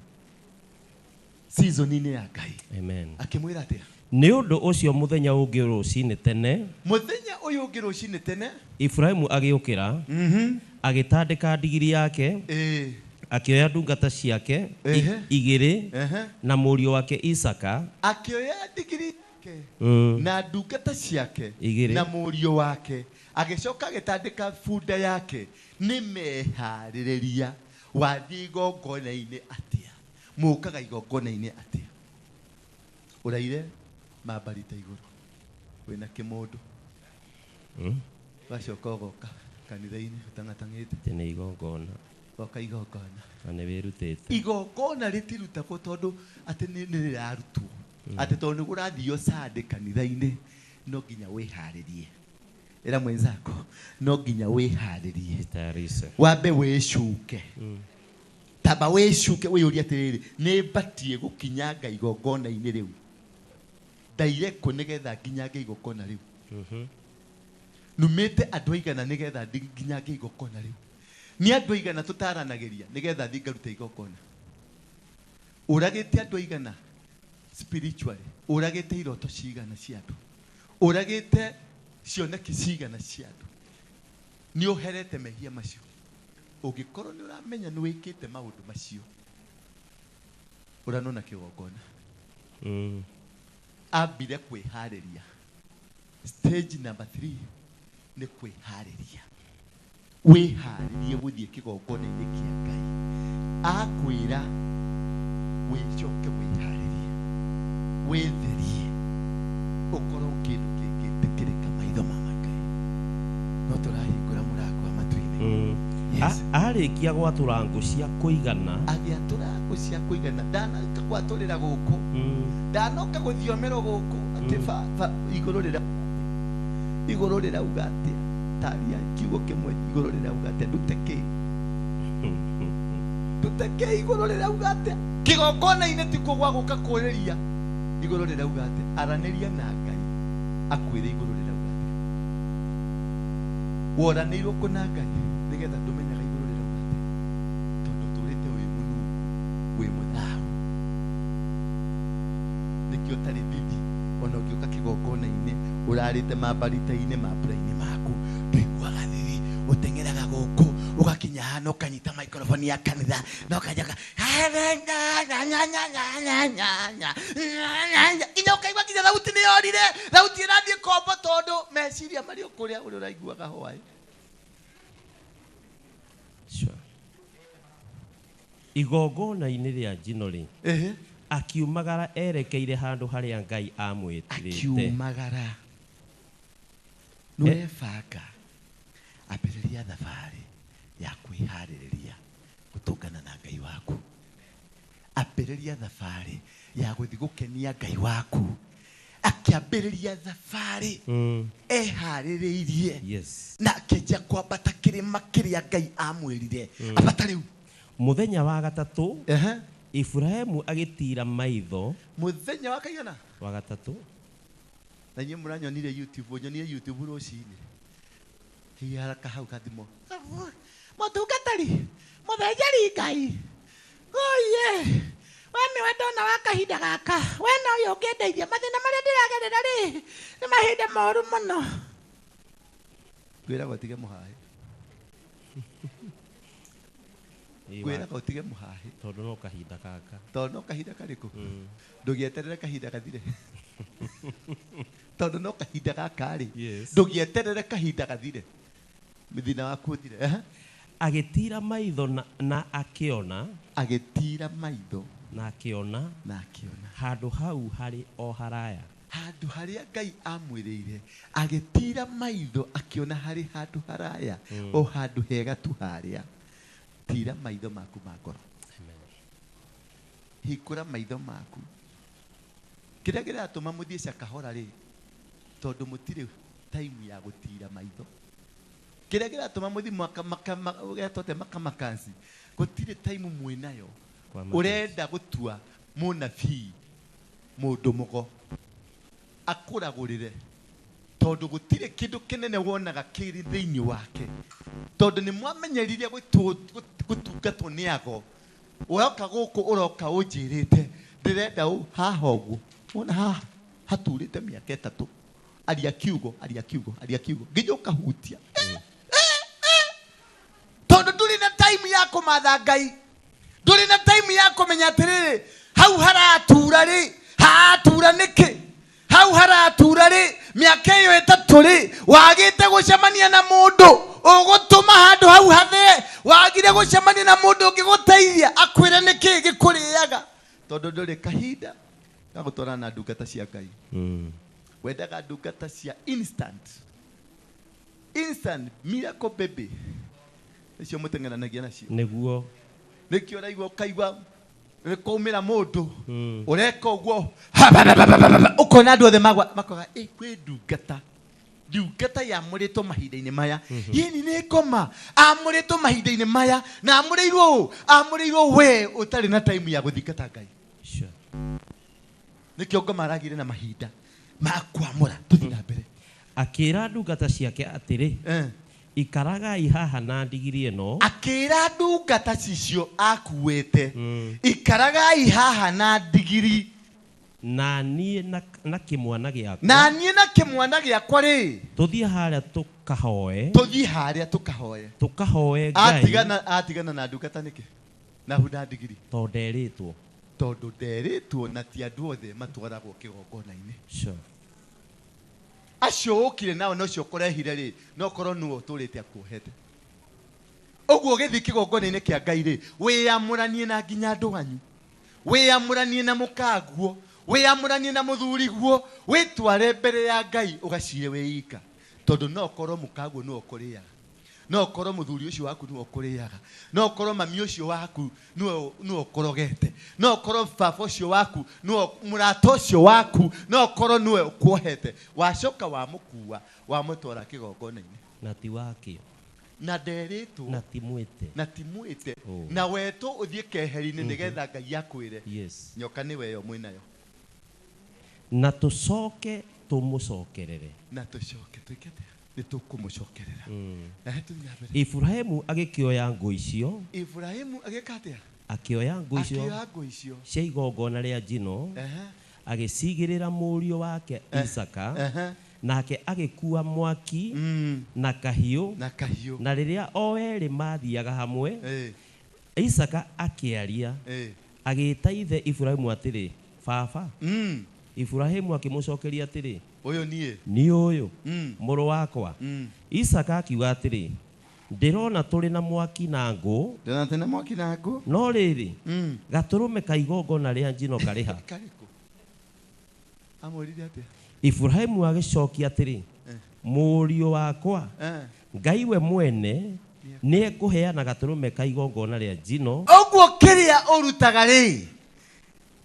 season-inĩ ya Ngai. Amen. Akĩmwĩra atĩa? Nĩ ũndũ ũcio mũthenya ũngĩ rũcinĩ tene, Mũthenya ũyũ ũngĩ rũcinĩ tene, Ibrahimu agĩũkĩra, agĩtandĩka ndigiri yake, akĩoya ndungata ciake igĩrĩ na mũriũ wake Isaka. Akĩoya ndigiri yake na ndungata ciake Igĩrĩ. na mũriũ wake, agĩcoka agĩtandĩka bunda yake. Nĩ meharĩrĩria wathiĩ igongona-inĩ atĩa? Mũkaga igongona-inĩ atĩa? Ũraire mambarita igũrũ wĩna kĩmũndũ, ũgacoka ũgoka kanitha-inĩ ũtang'atang'ĩte. Atĩ nĩ igongona. Goka igongona. Na nĩ wĩrutĩte. Igongona rĩtirutagwo tondũ atĩ nĩ rĩrarutwo, atĩ tondũ nĩ kũrathio Sunday kanitha-inĩ, no nginya wĩharĩrie. Ĩra mwenzako, no nginya wĩharĩrie. Tayarishe. Wambe wĩcuke. Tamba wĩcuke wĩyũrie atĩrĩrĩ, nĩ mbatiĩ gũkinyanga igongona-inĩ rĩu? Ndaire kũ nĩgetha nginyange igongona rĩu? Numĩte andũ aigana nĩgetha nginyange igongona rĩu? Nĩ andũ aigana tũtaranagĩria nĩgetha thiĩ ngarute igongona? Ũragĩte andũ aigana spiritually? Ũragĩte iroto cigana cia andũ? Ũragĩte cioneki cigana cia andũ? Nĩ ũherete mehia macio? Ũngĩkorwo nĩ ũramenya nĩ wĩkĩte maũndũ macio, ũranona kĩgongona. Ambire kwĩharĩria. Stage number 3 nĩ kwĩharĩria. Wĩharĩrie gũthiĩ kĩgongona-inĩ kĩa Ngai. Akwĩra wĩcoke wĩharĩrie, wĩtherie, ũkorwo kĩndũ kĩngĩtĩkĩrĩka maitho ma Ngai. No tũrahingũra mũrango wa matu-inĩ. Yes. Arĩkia gwatũra ngũ cia kũigana. Agĩatũra ngũ cia kũigana. Ndanoka gwatũrĩra gũkũ. Ndanoka gũthiomerwo gũkũ. Atĩ igũrũ rĩrauga atĩa? Igũrũ rĩrauga atĩa? Taria kiugo kĩmwe igũrũ rĩrauga atĩa? Ndute kĩ? Ndute kĩ igũrũ rĩrauga atĩa? Kĩgongona-inĩ tikuo gwa gũka kũrĩria. Igũrũ rĩrauga atĩa? Aranĩria na Ngai akwĩre igũrũ rĩrauga atĩa. Woranĩirwo kũ na Ngai nĩgetha ndũmenyaga igũrũ rĩrauga atĩa, tondũ ũtũrĩte wĩ mũnungu, wĩ mũthahu. Nĩkĩo ũtarĩ thithi ona ũngĩũka kĩgongona-inĩ ũrarĩte mambarita-inĩ mambura-inĩ maku, ndũiguaga thithi, ũteng'eraga gũkũ Ũgakinya haha na ũkanyita microphone ya kanitha na ũkanjaka nginya ũkaigua nginya thauti nĩ yorire, thauti ĩrathiĩ kombo tondũ meciria marĩ o kũrĩa ũrĩa ũraiguaga hwaĩ. Sure. Igongona-inĩ rĩa njino rĩ, akiumagara erekeire handũ harĩa Ngai amwĩtĩrĩte. Akiumagara nĩwebanga, ambĩrĩria thabarĩ ya kwĩharĩrĩria gũtũngana na Ngai waku. Ambĩrĩria thabarĩ ya gũthiĩ gũkenia Ngai waku. Akĩambĩrĩria thabarĩ eharĩrĩirie. Yes. Na akĩanjia kwambata kĩrĩma kĩrĩa Ngai amwĩrire. Ambata rĩu. Mũthenya wa gatatũ, Iburahĩmu agĩtiira maitho. Mũthenya wa kaigana? Wa gatatũ. Na inyuĩ mũranyonire YouTube, nyonire YouTube rũcinĩ. Hihi haraka hau gathimo. Mũtungatĩri, mũthĩnjĩri Ngai, oiye, we nĩwe ndona wa kahinda gaka, we na ũyũ ũngĩndeithia, mathĩna marĩa ndĩragerera rĩ, nĩ mahinda moru mũno. Ngwĩraga ũtige mũhahĩ. Ngwĩraga ũtige mũhahĩ. Tondũ no kahinda gaka. Tondũ no kahinda karĩkũ? Ndũgĩeterere kahinda gathire. Tondũ no kahinda gaka rĩ, ndũgĩeterere kahinda gathire. Thĩna waku ũthire. Agĩtiira maitho na akĩona. Agĩtiira maitho. Na akĩona. Na akĩona. Handũ hau harĩ o haraya. Handũ harĩa Ngai amwĩrĩire, agĩtiira maitho akĩona harĩ handũ haraya, o handũ hega tu harĩa. Tira maitho maku ma ngoro. Hingũra maitho maku. Kĩrĩa kĩratũma mũthiĩ cakahora rĩ, tondũ mũtirĩ time ya gũtira maitho. Kĩrĩa kĩratũma mũthiĩ getwo makamakanci, gũtirĩ time mwĩnayo. Ũrenda gũtua mũnabii mũndũ mũgo akũragũrĩre, tondũ gũtirĩ kĩndũ kĩnene wonaga kĩrĩ thĩinĩ wake, tondũ nĩ mwamenyerire gũtungatwo nĩ ago. Ũroka gũkũ ũroka ũnjĩrĩte ndĩrenda ũ haha ũguo, wona haha haturĩte mĩaka ĩtatũ, aria kiugo, aria kiugo, aria kiugo nginya ũkahutia, tondũ ndũrĩ na time ya kũmatha Ngai, ndũrĩ na time ya kũmenya atĩrĩrĩ, hau haratura rĩ, haratura nĩkĩ? Hau haratura rĩ, mĩaka ĩyo ĩtatũ rĩ, wagĩte gũcemania na mũndũ ũgũtũma handũ hau hathee, wagire gũcemania na mũndũ ũngĩgũteithia akwĩre nĩkĩ gĩkũrĩaga, tondũ ndũrĩ kahinda ga gũtwarana na ndungata cia Ngai. Wendaga ndungata cia instant, instant miracle baby, icio mũteng'eranagia nacio. Nĩguo. Nĩkĩo ũraigua ũkaigua nĩ kwaumĩra mũndũ ũreka ũguo, ũkona andũ othe magwa makoga ĩ kwĩ ndungata, ndungata yamũrĩtwo mahinda-inĩ maya, yini nĩ ngoma amũrĩtwo mahinda-inĩ maya, na amũrĩirwo ũ, amũrĩirwo we ũtarĩ na time ya gũthingata Ngai. Nĩkĩo ngoma aragire na mahinda ma kwamũra. Tũthiĩ na mbere. Akĩra ndungata ciake atĩrĩ, ikaragai haha na ndigiri ĩno. Akĩra ndungata cicio akuĩte, ikaragai haha na ndigiri. Na niĩ na kĩmwana gĩakwa. Na niĩ na kĩmwana gĩakwa rĩ, tũthiĩ harĩa tũkahoe. Tũthiĩ harĩa tũkahoe. Tũkahoe Ngai. Atigana na ndungata nĩkĩ? Na hu na ndigiri. Tondũ nderĩtwo. Tondũ nderĩtwo, na ti andũ othe matwaragwo kĩgongona-inĩ. Sure. Acio ũkire nao na ũcio ũkũrehire rĩ, no korwo nĩwe ũtũrĩte akuohete. Ũguo ũgĩthiĩ kĩgongona-inĩ kĩa Ngai rĩ, wĩyamũranie na nginya andũ anyu, wĩyamũranie na mũkaguo, wĩyamũranie na mũthuriguo, wĩtware mbere ya Ngai ũgacire wĩ ika, tondũ no korwo mũkaguo nĩwe ũkũrĩaga, no korwo mũthuri ũcio waku nĩwe ũkũrĩaga, no korwo mami ũcio waku nĩwe ũkũrogete, no korwo baba ũcio waku nĩwe, mũrata ũcio waku no korwo nĩwe ũkuohete. Wacoka wamũkua wamũtwara kĩgongona-inĩ. Na ti wakĩo. Na nderĩtwo. Na ti mwĩte. Na ti mwĩte. Na wetwo ũthiĩ keheri-inĩ nĩgetha Ngai akwĩre. Yes. Nyoka nĩwe ĩyo mwĩnayo. Na tũcoke tũmũcokerere. Na tũcoke twĩke atĩa? Nĩ tũkũmũcokerera. Na he tũthiĩ na mbere. Iburahĩmu agĩkĩoya ngũ icio. Iburahĩmu agĩka atĩa? Akĩoya ngũ icio. Akĩoya ngũ icio. Cia igongona rĩa njino. Agĩcigĩrĩra mũriũ wake Isaka. Nake agĩkuua mwaki na kahiũ na kahiũ na rĩrĩa o erĩ maathiaga hamwe Isaaka akĩaria agĩĩta ithe Iburahimu atĩrĩ, Baba. Iburahimu akĩmũcokeria atĩrĩ, Ũyũ niĩ. Niĩ ũyũ, mũrũ wakwa. Isaaka akiuga atĩrĩ, Ndĩrona tũrĩ na mwaki na ngũ, Ndĩrona tũrĩ na mwaki na ngũ, no rĩrĩ, gatũrũme ka igongona rĩa njino karĩ ha? Karĩkũ? Amwĩrire atĩa? Iburahimu agĩcokia atĩrĩ, Mũriũ wakwa, Ngai we mwene nĩekũheana gatũrũme ka igongona rĩa njino. Ũguo kĩrĩa ũrutaga rĩ,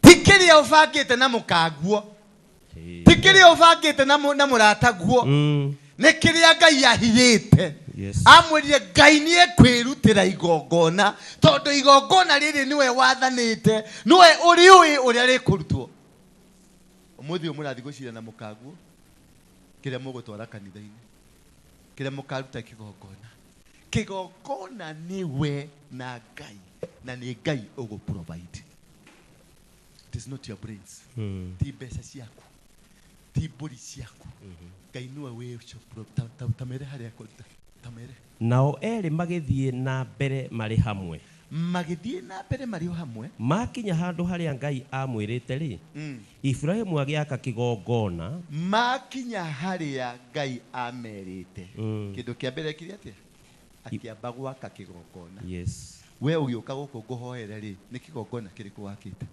ti kĩrĩa ũbangĩte na mũkaguo, ti kĩrĩa ũbangĩte na mũ- na mũrataguo, nĩ kĩrĩa Ngai ahithĩte. Yes. Amwĩrire Ngai nĩ ekwĩrutĩra igongona, tondũ igongona rĩrĩ nĩwe wathanĩte, nĩwe ũrĩũĩ ũrĩa rĩkũrutwo. Ũmũthĩ ũyũ mũrathiĩ gũcira na mũkaguo kĩrĩa mũgũtwara kanitha-inĩ, kĩrĩa mũkaruta kĩgongona. Kĩgongona nĩwe na Ngai, na nĩ Ngai ũgũ provide. It is not your brains. Ti mbeca ciaku, ti mbũri ciaku. Ngai nĩwe wĩ tamere harĩa kũruta, tamere. Nao erĩ magĩthiĩ na mbere marĩ hamwe. Magĩthiĩ na mbere marĩ o hamwe. Maakinya handũ harĩa Ngai aamwĩrĩte-rĩ, Iburahimu agĩaka kĩgongona. Maakinya harĩa Ngai aamerĩte, kĩndũ kĩa mbere ekire atĩa? Akĩamba gwaka kĩgongona. Yes. We ũgĩũka gũkũ ngũhoere-rĩ, nĩ kĩgongona kĩrĩkũ wakĩte?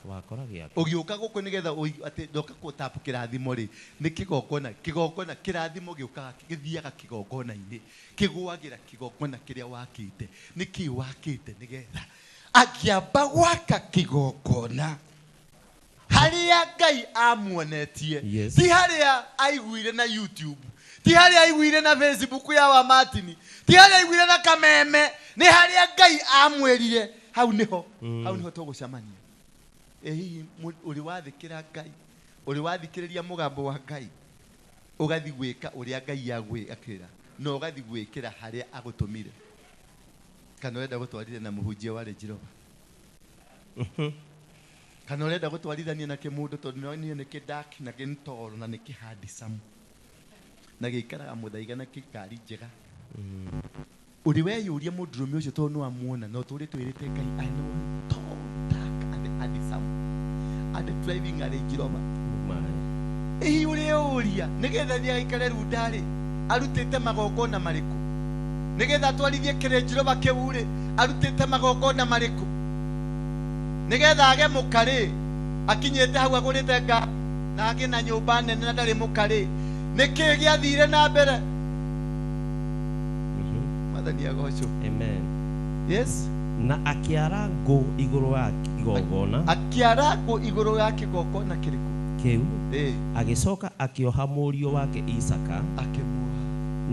Wakora gĩake. Ũgĩũka gũkũ nĩgetha ũi- atĩ ndoka kũtapu kĩrathimo rĩ, nĩ kĩgongona, kĩgongona, kĩrathimo gĩũkaga gĩthiaga kĩgongona-inĩ, kĩgũagĩra kĩgongona kĩrĩa wakĩte. Nĩkĩ wakĩte nĩgetha akĩamba gwaka kĩgongona harĩa Ngai amuonetie. Yes. Ti harĩa aiguire na YouTube, ti harĩa aiguire na Facebook ya wa Martin, ti harĩa aiguire na Kameme, nĩ harĩa Ngai amwĩrire hau nĩho. Hau nĩho tũgũcemania. Ĩ hihi ũrĩ wathĩkĩra Ngai, ũrĩ wathikĩrĩria mũgambo wa Ngai, ũgathiĩ gwĩka ũrĩa Ngai agwĩkĩra na ũgathiĩ gwĩkĩra harĩa agũtũmire? Kana ũrenda gũtwarithia na mũhunjia wa Range Rover? Kana ũrenda gũtwarithania na kĩmũndũ tondũ nĩwonire nĩ kĩ dark na kĩ tall na nĩ kĩ handsome na gĩikaraga mũthaiga na kĩngari njega? Ũrĩ weyũria mũndũrũme ũcio tondũ nĩwamuona na ũtũrĩte wĩrĩte Ngai, I know tall, dark and handsome and driving a Range Rover. Hihi ũrĩũria nĩgetha thiĩ agaikare runda rĩ, arutĩte magongona marĩkũ? Nĩgetha atwarithie kĩ Range Rover kĩu rĩ, arutĩte magongona marĩkũ? Nĩgetha age mũka rĩ, akinyĩte hau agũrĩte ngari na agĩe na nyũmba nene na ndarĩ mũka rĩ, nĩkĩĩ gĩathire na mbere? Mwathani agocwo. Amen. Yes. Na akĩara ngũ igũrũ wa kĩgongona. Akĩara ngũ igũrũ ya kĩgongona kĩrĩkũ? Kĩu. Agĩcoka akĩoha mũriũ wake Isaaka. Akĩmuoha.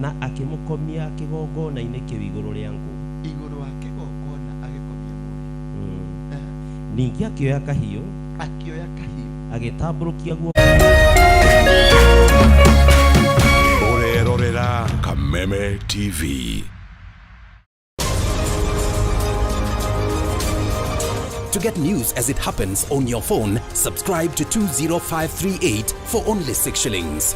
Na akĩmũkomia kĩgongona-inĩ kĩu igũrũ rĩa ngũ. Igũrũ wa kĩgongona agĩkomia mũriũ. Ningĩ akĩoya kahiũ. Akĩoya kahiũ. Agĩtambũrũkia guoko. Ũrerorera Kameme TV. To get news as it happens on your phone, subscribe to 20538 for only 6 shillings.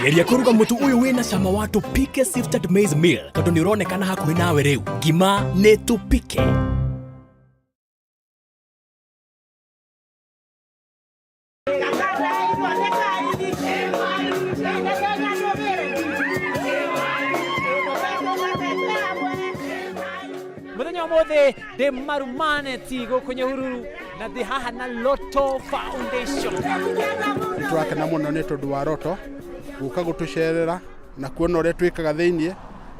Geria kũruga mũtu ũyũ wĩna cama wa tũpike sifted maize meal tondũ nĩ ũronekana hakuhĩ nawe rĩu. Ngima nĩ tũpike. Muthenya ũmũthĩ ndĩ Marumaneti gũkũ Nyahururu na ndĩ haha na Lotto Foundation. Nĩ tũrakena mũno nĩ tondũ wa Lotto gũka gũtũcerera na kuona ũrĩa twĩkaga thĩiniĩ,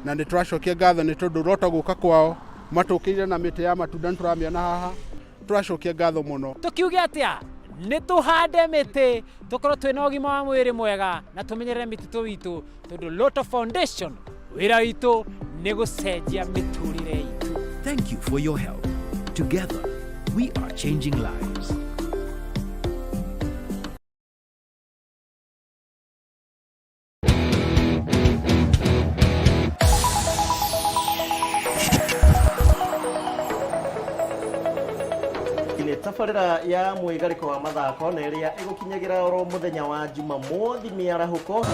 na nĩ tũracokia ngatho nĩ tondũ Lotto gũka kwao matũkĩire na mĩtĩ ya matunda nĩ tũramĩona haha, tũracokia ngatho mũno. Tũkiuge atĩa? Nĩ tũhande mĩtĩ tũkorwo twĩna ũgima wa mwĩrĩ mwega na tũmenyerere mĩtitũ witũ tondũ Lotto Foundation wĩra witũ Nĩ gũcenjia mĩtũrĩre itũ. Thank you for your help. Together, we are changing lives. Nĩ tabarĩra ya mwĩgarĩko wa mathako na ĩrĩa ĩgũkinyagĩra oro mũthenya wa Jumamothi mĩarahũko.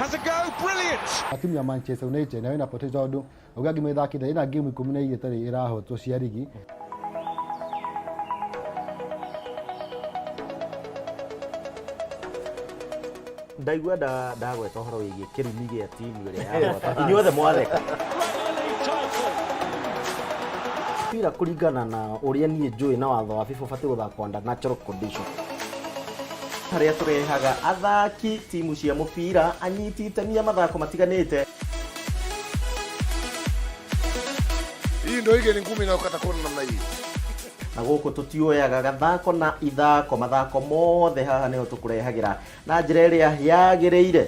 Has a go, brilliant! Timu ya Manchester United nayo inapoteza tondu uga ngima ithakite ina game 12 itarĩ ĩrahotwo cia rigi. Ndaigua ndagweta ũhoro wĩgiĩ kĩrumi gĩa timu ĩrĩa yahota inyuothe mwatheka mpira kũringana na ũrĩa niĩ njũĩ na watho wa FIFA ũbatiĩ gũthakwo under natural condition, harĩa tũrehaga athaki timu cia mũbira, anyiti itemi a mathako matiganĩte. Hii ndio ile ni ngumi inayokata kona namna hii. Na gũkũ tũtioyaga gathako na ithako, mathako mothe haha nĩho tũkũrehagĩra na njĩra ĩrĩa yagĩrĩire.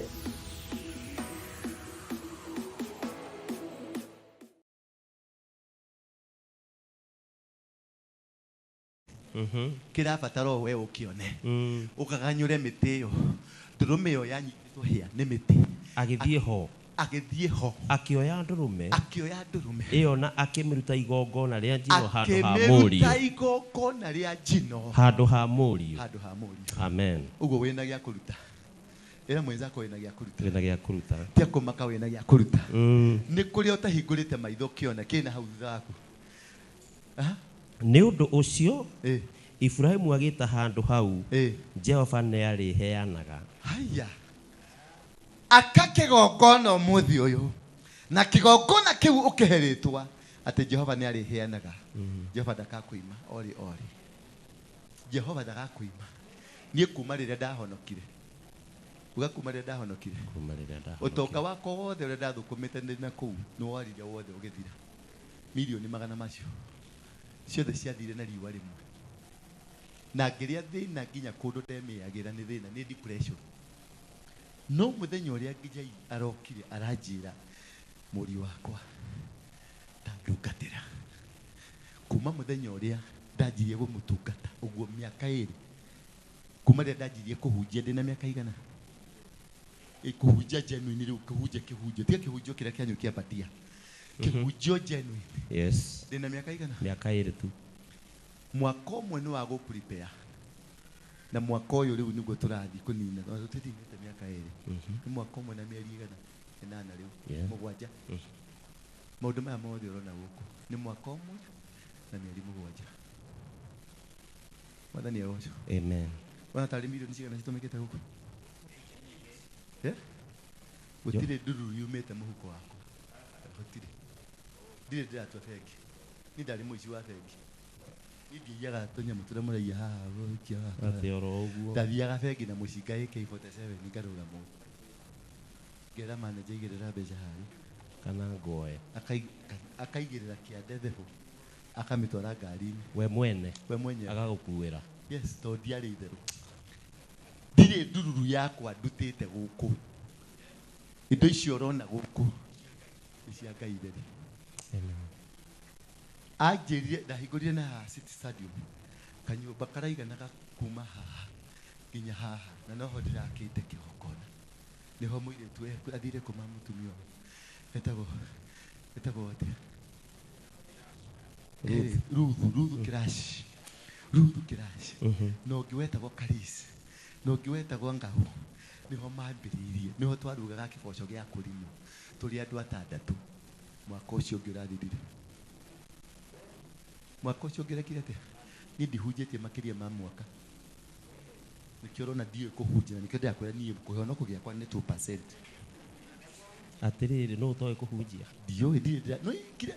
Kĩrabatara o we ũkĩone ũkaganyũre mĩtĩ ĩyo, ndũrũme ĩyo yanyitĩtwo hĩa nĩ mĩtĩ. Agĩthiĩ ho. Agĩthiĩ ho. Akĩoya ndũrũme. Akĩoya ndũrũme. Ĩyo na akĩmĩruta igongona rĩa njino handũ ha akĩmĩruta mũriũ. Igongona rĩa njino handũ ha mũriũ. Handũ ha mũriũ. Amen. Ũguo wĩna gĩa kũruta, ĩra mwenzako wĩna gĩa kũruta. Wĩna gĩa kũruta. Tia kũmaka, wĩna gĩa kũruta. Nĩ kũrĩa ũtahingũrĩte maitho ũkĩona kĩna hau thutha waku. Nĩ ũndũ ũcio Iburahĩmu agĩta handũ hau Jehova nĩarĩheanaga. Haya, aka kĩgongona ũmũthĩ ũyũ, na kĩgongona kĩu ũkĩhe rĩtwa atĩ Jehova nĩ arĩheanaga. Jehova ndakakũima orĩ orĩ, Jehova ndagakũima. Niĩ kuma rĩrĩa ndahonokire, uga kuma rĩrĩa ndahonokire. Kuma rĩrĩa ndahonokire. Ũtonga wakwa wothe ũrĩa ndathũkũmĩte ndĩ na kũu nĩ warire wothe ũgĩthira. Mirioni magana macio ciothe ciathire na riũa rĩmwe, na ngĩrĩa thĩna nginya kũndũ ndemĩagĩra nĩ thĩna, nĩ depression. No mũthenya ũrĩa Ngai arokire aranjĩra, mũriũ wakwa, tandungatĩra. Kuma mũthenya ũrĩa ndanjirie gũmũtungata ũguo, mĩaka 2 kuma rĩrĩa ndanjirie kũhunjia, ndĩna mĩaka igana? Kũhunjia genuine rĩu, kũhunjia kĩhunjio, tiga kĩhunjio kĩrĩa kĩanyu kĩa batia, kĩhunjio genuine. Yes. Ndĩna mĩaka igana? Mĩaka 2 tu. Mwaka ũmwe nĩ wa gũ-prepare, na mwaka ũyũ rĩu nĩguo tũrathiĩ kũnina, tondũ tũthiĩte mĩaka 2. Nĩ mwaka ũmwe na mĩeri 8 rĩu. Yeah. 7. Maũndũ maya mothe ũrona gũkũ nĩ mwaka ũmwe na mĩeri 7. Mwathani agocwo. Amen. Wona tarĩ mirioni cigana citũmĩkĩte gũkũ? Eh? Gũtirĩ ndururu yumĩte mũhuko wakwa, gũtirĩ. Ndirĩ ndĩratua bengi, niĩ ndarĩ mũici wa bengi. Niĩ ndiaiyaga tũnyamũ tũrĩa mũraiya haha gũikia haha. Atĩ oro ũguo. Ndathiaga bengi na mũcinga AK47, ngarũra mũndũ, ngera manager igĩrĩra mbeca harĩa. Kana ngoe. Akaigĩrĩra kĩande thebũ, akamĩtwara ngari-inĩ. We mwene. We mwenyewe. Agagũkuĩra. Yes, tondũ ndiarĩ itherũ, ndirĩ ndururu yakwa ndutĩte gũkũ. Indo icio ũrona gũkũ nĩ cia Ngai theri. Anjĩrire ndahingũrire na haha City Stadium kanyũmba karaiganaga kuma haha nginya haha, na noho ndĩrakĩte kĩgongona. Nĩho mũirĩtu athire kuma mũtumia ũyũ etagwo atĩa? Ruth. Ruthu, Ruthu Kirashi, Ruthu Kirashi, na ũngĩ wetagwo Karisi, na ũngĩ wetagwo Ngau. Nĩho mambĩrĩirie, nĩho twarugaga kĩboco gĩa kũrimũ tũrĩ andũ atandatũ. Mwaka ũcio ũngĩ ũrathirire, mwaka ũcio ũngĩ ũrekire atĩa? Niĩ ndihunjĩtie makĩria ma mwaka, nĩkĩo ũrona ndiũĩ kũhunjia, na nĩkĩo ndĩrakwĩra niĩ kũhonoko gĩakwa nĩ 2%. Atĩrĩrĩ, nũ ũtoĩ kũhunjia? Ndiũĩ, ndirĩ ndĩra no kira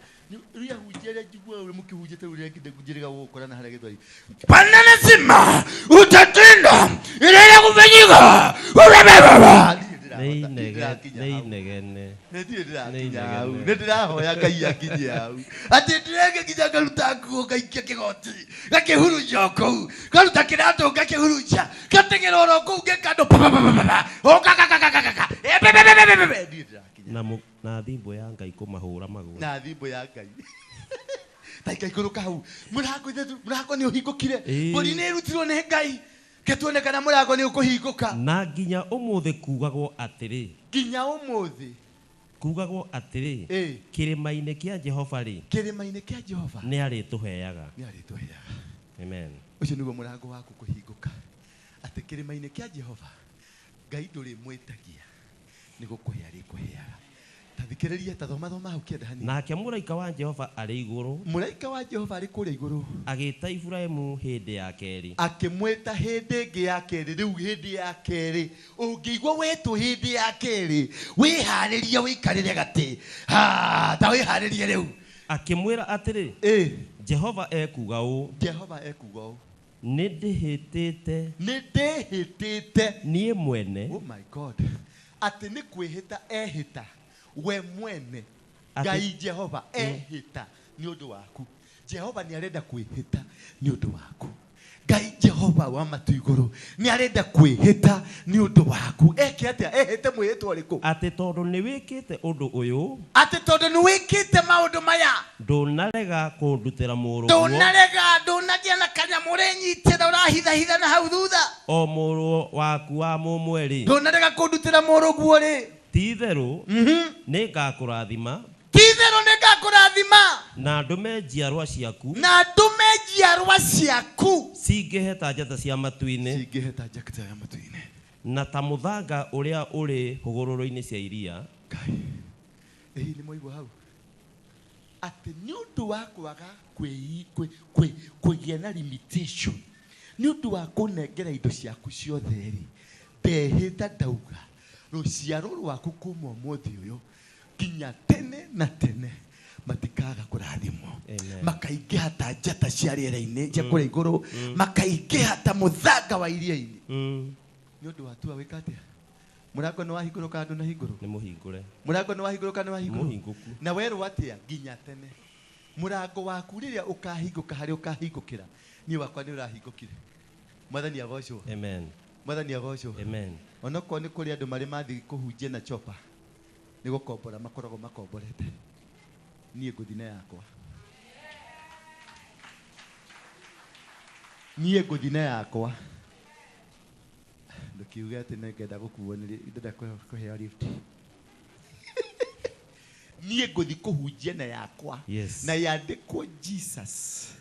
rĩrĩa hunjia rĩa njiguaga ũrĩa mũkĩhunjia ta ũrĩa njĩrĩga gũgũkora na harĩa gĩthweri. Panene zima utatenda ile kufanyika. Nĩ inegene. ndĩrakinya Nĩ hau. inegene. Nĩ ndirĩ ndĩrakinya Nĩ hau. inegene. Nĩ ndĩrahoya Ngai akinyie hau. Atĩ ndĩrenge nginya ngaruta nguo ngaikia kĩgoti gakĩhurunja o kũu, ngaruta kĩratũ ngakĩhurunja, ngateng'era oro kũu ngeka andũ pa pa pa pa pa, o ka ka ka ka ka ka, e be be be be be be. Ndirĩ ndĩrakinya. Na thimbũ ya Ngai kũmahũra magũrũ. Na thimbũ ya Ngai. Ta ikaikũrũka hau. Mũrango ithetũ, mũrango nĩ ũhingũkire. Ĩĩ. Mbũri nĩ ĩrutirwo nĩ Ngai. Ke tuone kana mũrango nĩ ũkũhingũka. Na nginya ũmũthĩ kugagwo atĩrĩ. Nginya ũmũthĩ. Kugagwo atĩrĩ. Ĩĩ. Kĩrĩma-inĩ kĩa Jehova rĩ. Kĩrĩma-inĩ kĩa Jehova. Nĩ arĩtũheaga. Nĩ arĩtũheaga. Amen. Ũcio nĩguo mũrango waku kũhingũka. Atĩ kĩrĩma-inĩ kĩa Jehova, Ngai ndũrĩmwĩtagia, nĩ gũkũhe arĩkũheaga. Ta thikĩrĩria, ta thoma thoma hau kĩanda hanini. Nake mũraika wa Jehova arĩ igũrũ. Mũraika wa Jehova arĩ kũrĩa igũrũ. Agĩĩta Iburahĩmu hĩndĩ ya kerĩ. Akĩmwĩta hĩndĩ ĩngĩ ya kerĩ. Rĩu hĩndĩ ya kerĩ, ũngĩigua wetwo hĩndĩ ya kerĩ, wĩharĩrie wĩikarĩre gatĩ. Ha, ta wĩharĩrie rĩu. Akĩmwĩra atĩrĩ, Jehova ekuuga ũũ. Jehova ekuuga ũũ. Nĩ ndĩhĩtĩte. Nĩ ndĩhĩtĩte. Niĩ mwene. Oh my God. Atĩ nĩ kwĩhĩta ehĩta. We mwene. Atĩ- Ngai Jehova ehĩta nĩ ũndũ waku. Jehova nĩ arenda kwĩhĩta nĩ ũndũ waku. Ngai Jehova wa matu igũrũ nĩ arenda kwĩhĩta nĩ ũndũ waku. Eke atĩa? Ehĩte mwĩhĩtwa ũrĩkũ? Atĩ tondũ nĩ wĩkĩte ũndũ ũyũ. Atĩ tondũ nĩ wĩkĩte maũndũ maya. Ndũnarega kũndutĩra mũrũguo. Ndũnarega, ndũnagĩa na kanyamũ ũrenyitĩra ũrahithahitha na hau thutha. O mũrũ waku wa mũmwe rĩ. Ndũnarega kũndutĩra mũrũguo rĩ. Ti-itherũ nĩ ngakũrathima. Ti-itherũ nĩ ngakũrathima. Na ndũme njiarwa ciaku. Na ndũme njiarwa ciaku. Cingĩhe ta njata cia matu-inĩ. Cingĩhe ta njata cia matu-inĩ. Na ta mũthanga ũrĩa ũrĩ hũgũrũrũ-inĩ cia iria. Ĩĩ nĩ mwaigua hau. Atĩ nĩ ũndũ wa kwaga kũgĩa na limitation, nĩ ũndũ wa kũnengera indo ciaku ciothe rĩ, ndehĩta ndauga rũciaro rwaku kuma ũmũthĩ ũyũ nginya tene na tene matikaga kũrathimwo. Makaingĩha ta njata cia rĩera-inĩ cia kũrĩa igũrũ, makaingĩha ta mũthanga wa iria-inĩ. Nĩ ũndũ wa tua wĩka atĩa? Mũrango nĩ wahingũrwo kana ndũnahingũrwo? Nĩ mũhingũre. Mũrango nĩ wahingũrwo kana nĩ wahingũrwo? Mũhingũku. Na werwo atĩa? Nginya tene. Mũrango waku rĩrĩa ũkahingũka harĩa ũkahingũkĩra, niĩ wakwa nĩ ũrahingũkire. Mwathani agocwo. Amen. Mwathani agocwo. Amen. Onokorwo nĩ kũrĩ andũ marĩ mathiĩ kũhunjia na chopa, nĩ gũkombora makoragwo makomborete. Niĩ ngũthiĩ na yakwa. Niĩ ngũthiĩ na yakwa. Ndũkiuge atĩ nĩ ngenda gũkuo nĩ ndĩrenda kũheo lift. Niĩ ngũthiĩ kũhunjia na yakwa. Yes. Na yandĩkwo Jesus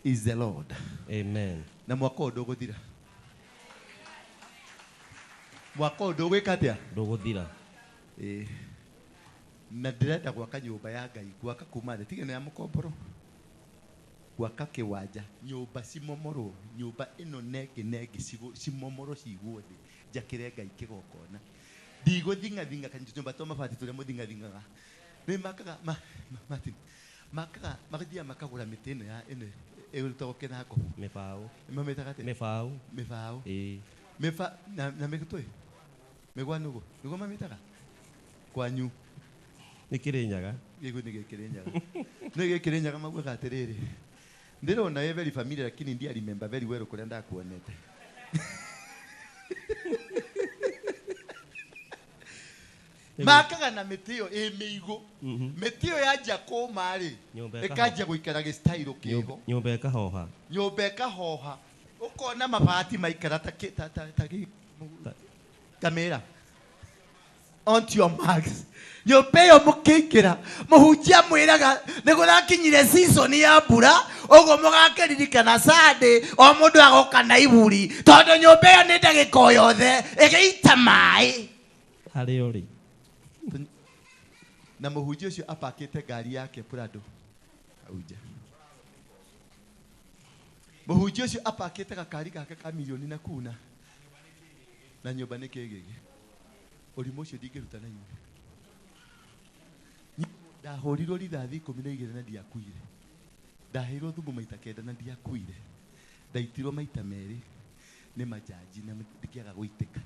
is the Lord. Amen. Na mwaka ũyũ ndũgũthira. Mwaka ũyũ ndũgwĩka atĩa? Ndũgũthira. Ĩĩ. Na ndĩrenda gwaka nyũmba ya Ngai, gwaka kuma thĩ, tiga ĩno ya mũkomboro. Gwaka kĩwanja, nyũmba cimomorwo, nyũmba ĩno na ĩngĩ na ĩngĩ cimomorwo cigwo thĩ, njakĩre Ngai kĩgongona. Ndigũthing'athing'a kanyũmba twa mabati tũrĩa mũthing'athing'aga. Nĩ makaga, Martin, makaga, magathiaga makagũra mĩtĩ ĩno ya, ĩno ĩrutagwo kĩnango. Mĩbaũ. Mamĩtaga atĩa? Mĩbaũ. Mĩbaũ. Ĩĩ. Mĩba, na mĩgũtũ ĩ? Mĩgwa nũgũ. Nĩguo mamĩtaga? Kwanyu. Nĩ Kĩrĩnyaga. Gĩkũ nĩ gĩkĩrĩnyaga. Nĩ gĩkĩrĩnyaga maugaga atĩrĩrĩ. Ndĩrona wĩ very familiar lakini ndiaremember remember very well kũrĩa ndakuonete. Makaga na mĩtĩ ĩyo ĩ mĩigũ. Mĩtĩ ĩyo yanjia kũma rĩ, Nyũmba ĩkahoha. ĩkanjia gũikara gĩstairo kĩho. Nyũmba ĩkahoha. Nyũmba ĩkahoha. Ũkona mabati maikara ta kamĩra. Onto your marks. Nyũmba ĩyo mũkĩingĩra, mũhunjia mwĩraga nĩ kũrakinyire season ya mbura, ũguo mũgakĩririkana Sunday, o mũndũ agoka na iburi, tondũ nyũmba ĩyo nĩ ndagĩka o yothe ĩgĩita maĩ. Harĩa ũrĩ. Na mũhunjia ũcio apakĩte ngari yake Prado. Hau nja. Mũhunjia ũcio apakĩte gakari gake ka milioni na kuna. Na nyũmba nĩ kĩgĩgĩ. Ũrimũ ũcio ndingĩruta na inyuĩ. Ndahũrirwo rithathi 12 na ndiakuire. Ndaheirwo thumu maita 9 na ndiakuire. Ndaitirwo maita 2 nĩ majaji na ndikĩaga gũitĩka.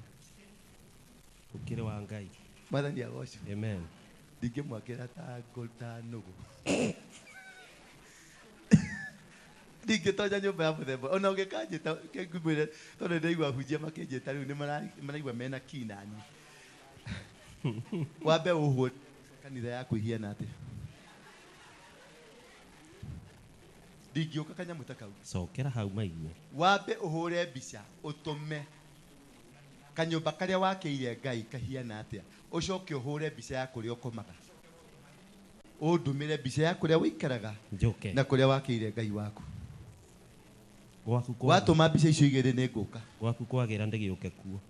Ũkĩrĩ wa Ngai. Mwathani agocwo. Amen. Ndingĩmwakĩra ta ta nũgũ. Ndingĩtonya nyũmba ya mũthemba ona ũngĩkanjĩta ngwĩre tondũ ndaigua hunjia makĩnjĩta rĩu nĩ maraigua mena kinani. Wambe ũhwo kanitha yaku ihiana atĩa. Ndingĩũka kanyamũ ta kau. Cokera hau maigue. Wambe ũhũre mbica ũtũme kanyũmba karĩa wakĩire Ngai kahiana atĩa, ũcoke ũhũre mbica ya kũrĩa ũkomaga, ũndũmĩre mbica ya kũrĩa ũikaraga Njoke. na kũrĩa wakĩire Ngai waku. Gwaku Watũma mbica icio igĩrĩ nĩ ngũka. Gwaku kwagĩra ndĩgĩũke kuo.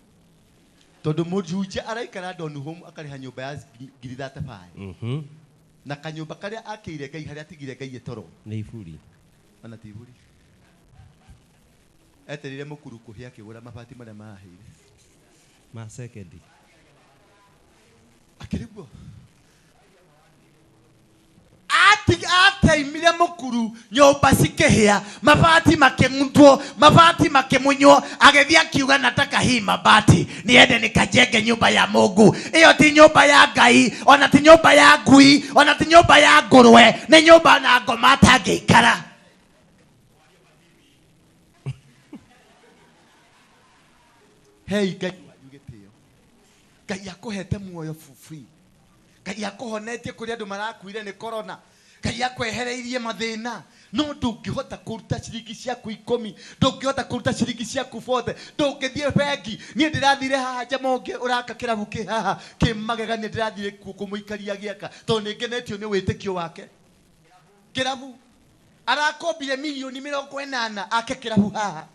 Tondũ mũhunjia araikara Donholm akarĩha nyũmba ya ngiri 35 na kanyũmba karĩa akĩire Ngai harĩa atigire Ngai ĩtoro Nĩ iburi. Ona ti iburi. Etereire mũkuru kũhĩa akĩgũra mabati marĩa marahĩire. Ma sekendi. Akĩriguo. Ateimire mũkuru nyũmba cikĩhĩa, mabati makĩng'utwo, mabati makĩmunywo, agĩthiĩ akiuga nataka hii mabati niende nikajenge nyumba ya Mungu. Ĩyo ti nyũmba ya Ngai, ona ti nyũmba ya ngui, ona ti nyũmba ya ngũrwe, nĩ nyũmba na ngoma atangĩikara. Hei Ngai wanyu gĩtĩo. Ngai akũhete muoyo for free. Ngai akũhonetie kũrĩa andũ marakuire nĩ corona. Ngai akwehereirie mathĩna. No ndũngĩhota kũruta ciringi ciaku 10, ndũngĩhota kũruta ciringi ciaku 40, ndũngĩthiĩ bengi. Niĩ ndĩrathire haha Njamonge ũraka kĩrabu kĩ haha kĩ magegania, ndĩrathire kuo kũmũikaria gĩaka tondũ nĩ ngenetio nĩ wĩtĩkio wake. Kĩrabu arakombire milioni 80 ake kĩrabu haha.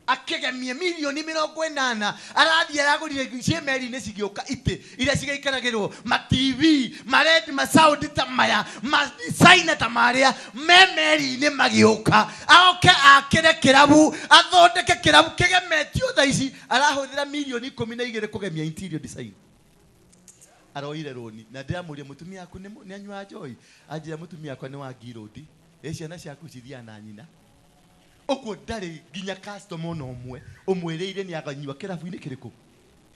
Akĩgemie milioni 80 arathiĩ aragũrire ciĩ meri-inĩ cigĩũka itĩ iria cigaikaragĩrwo ma TV ma red ma sound ta maya ma designer ta marĩa me meri-inĩ magĩũka aoke akĩre kĩrabu athondeke kĩrabu kĩgemetio thaa ici arahũthĩra milioni 12 kũgemia interior design. Aroire rũni na ndĩramũria mũtumia waku nĩ anyuaga njohi, anjĩra mũtumia wakwa nĩ wa ngirũndi, ĩ ciana ciaku cithiaga na nyina. Ũguo ndarĩ nginya customer ona ũmwe ũmwĩrĩire nĩ aganyua kĩrabu-inĩ kĩrĩkũ,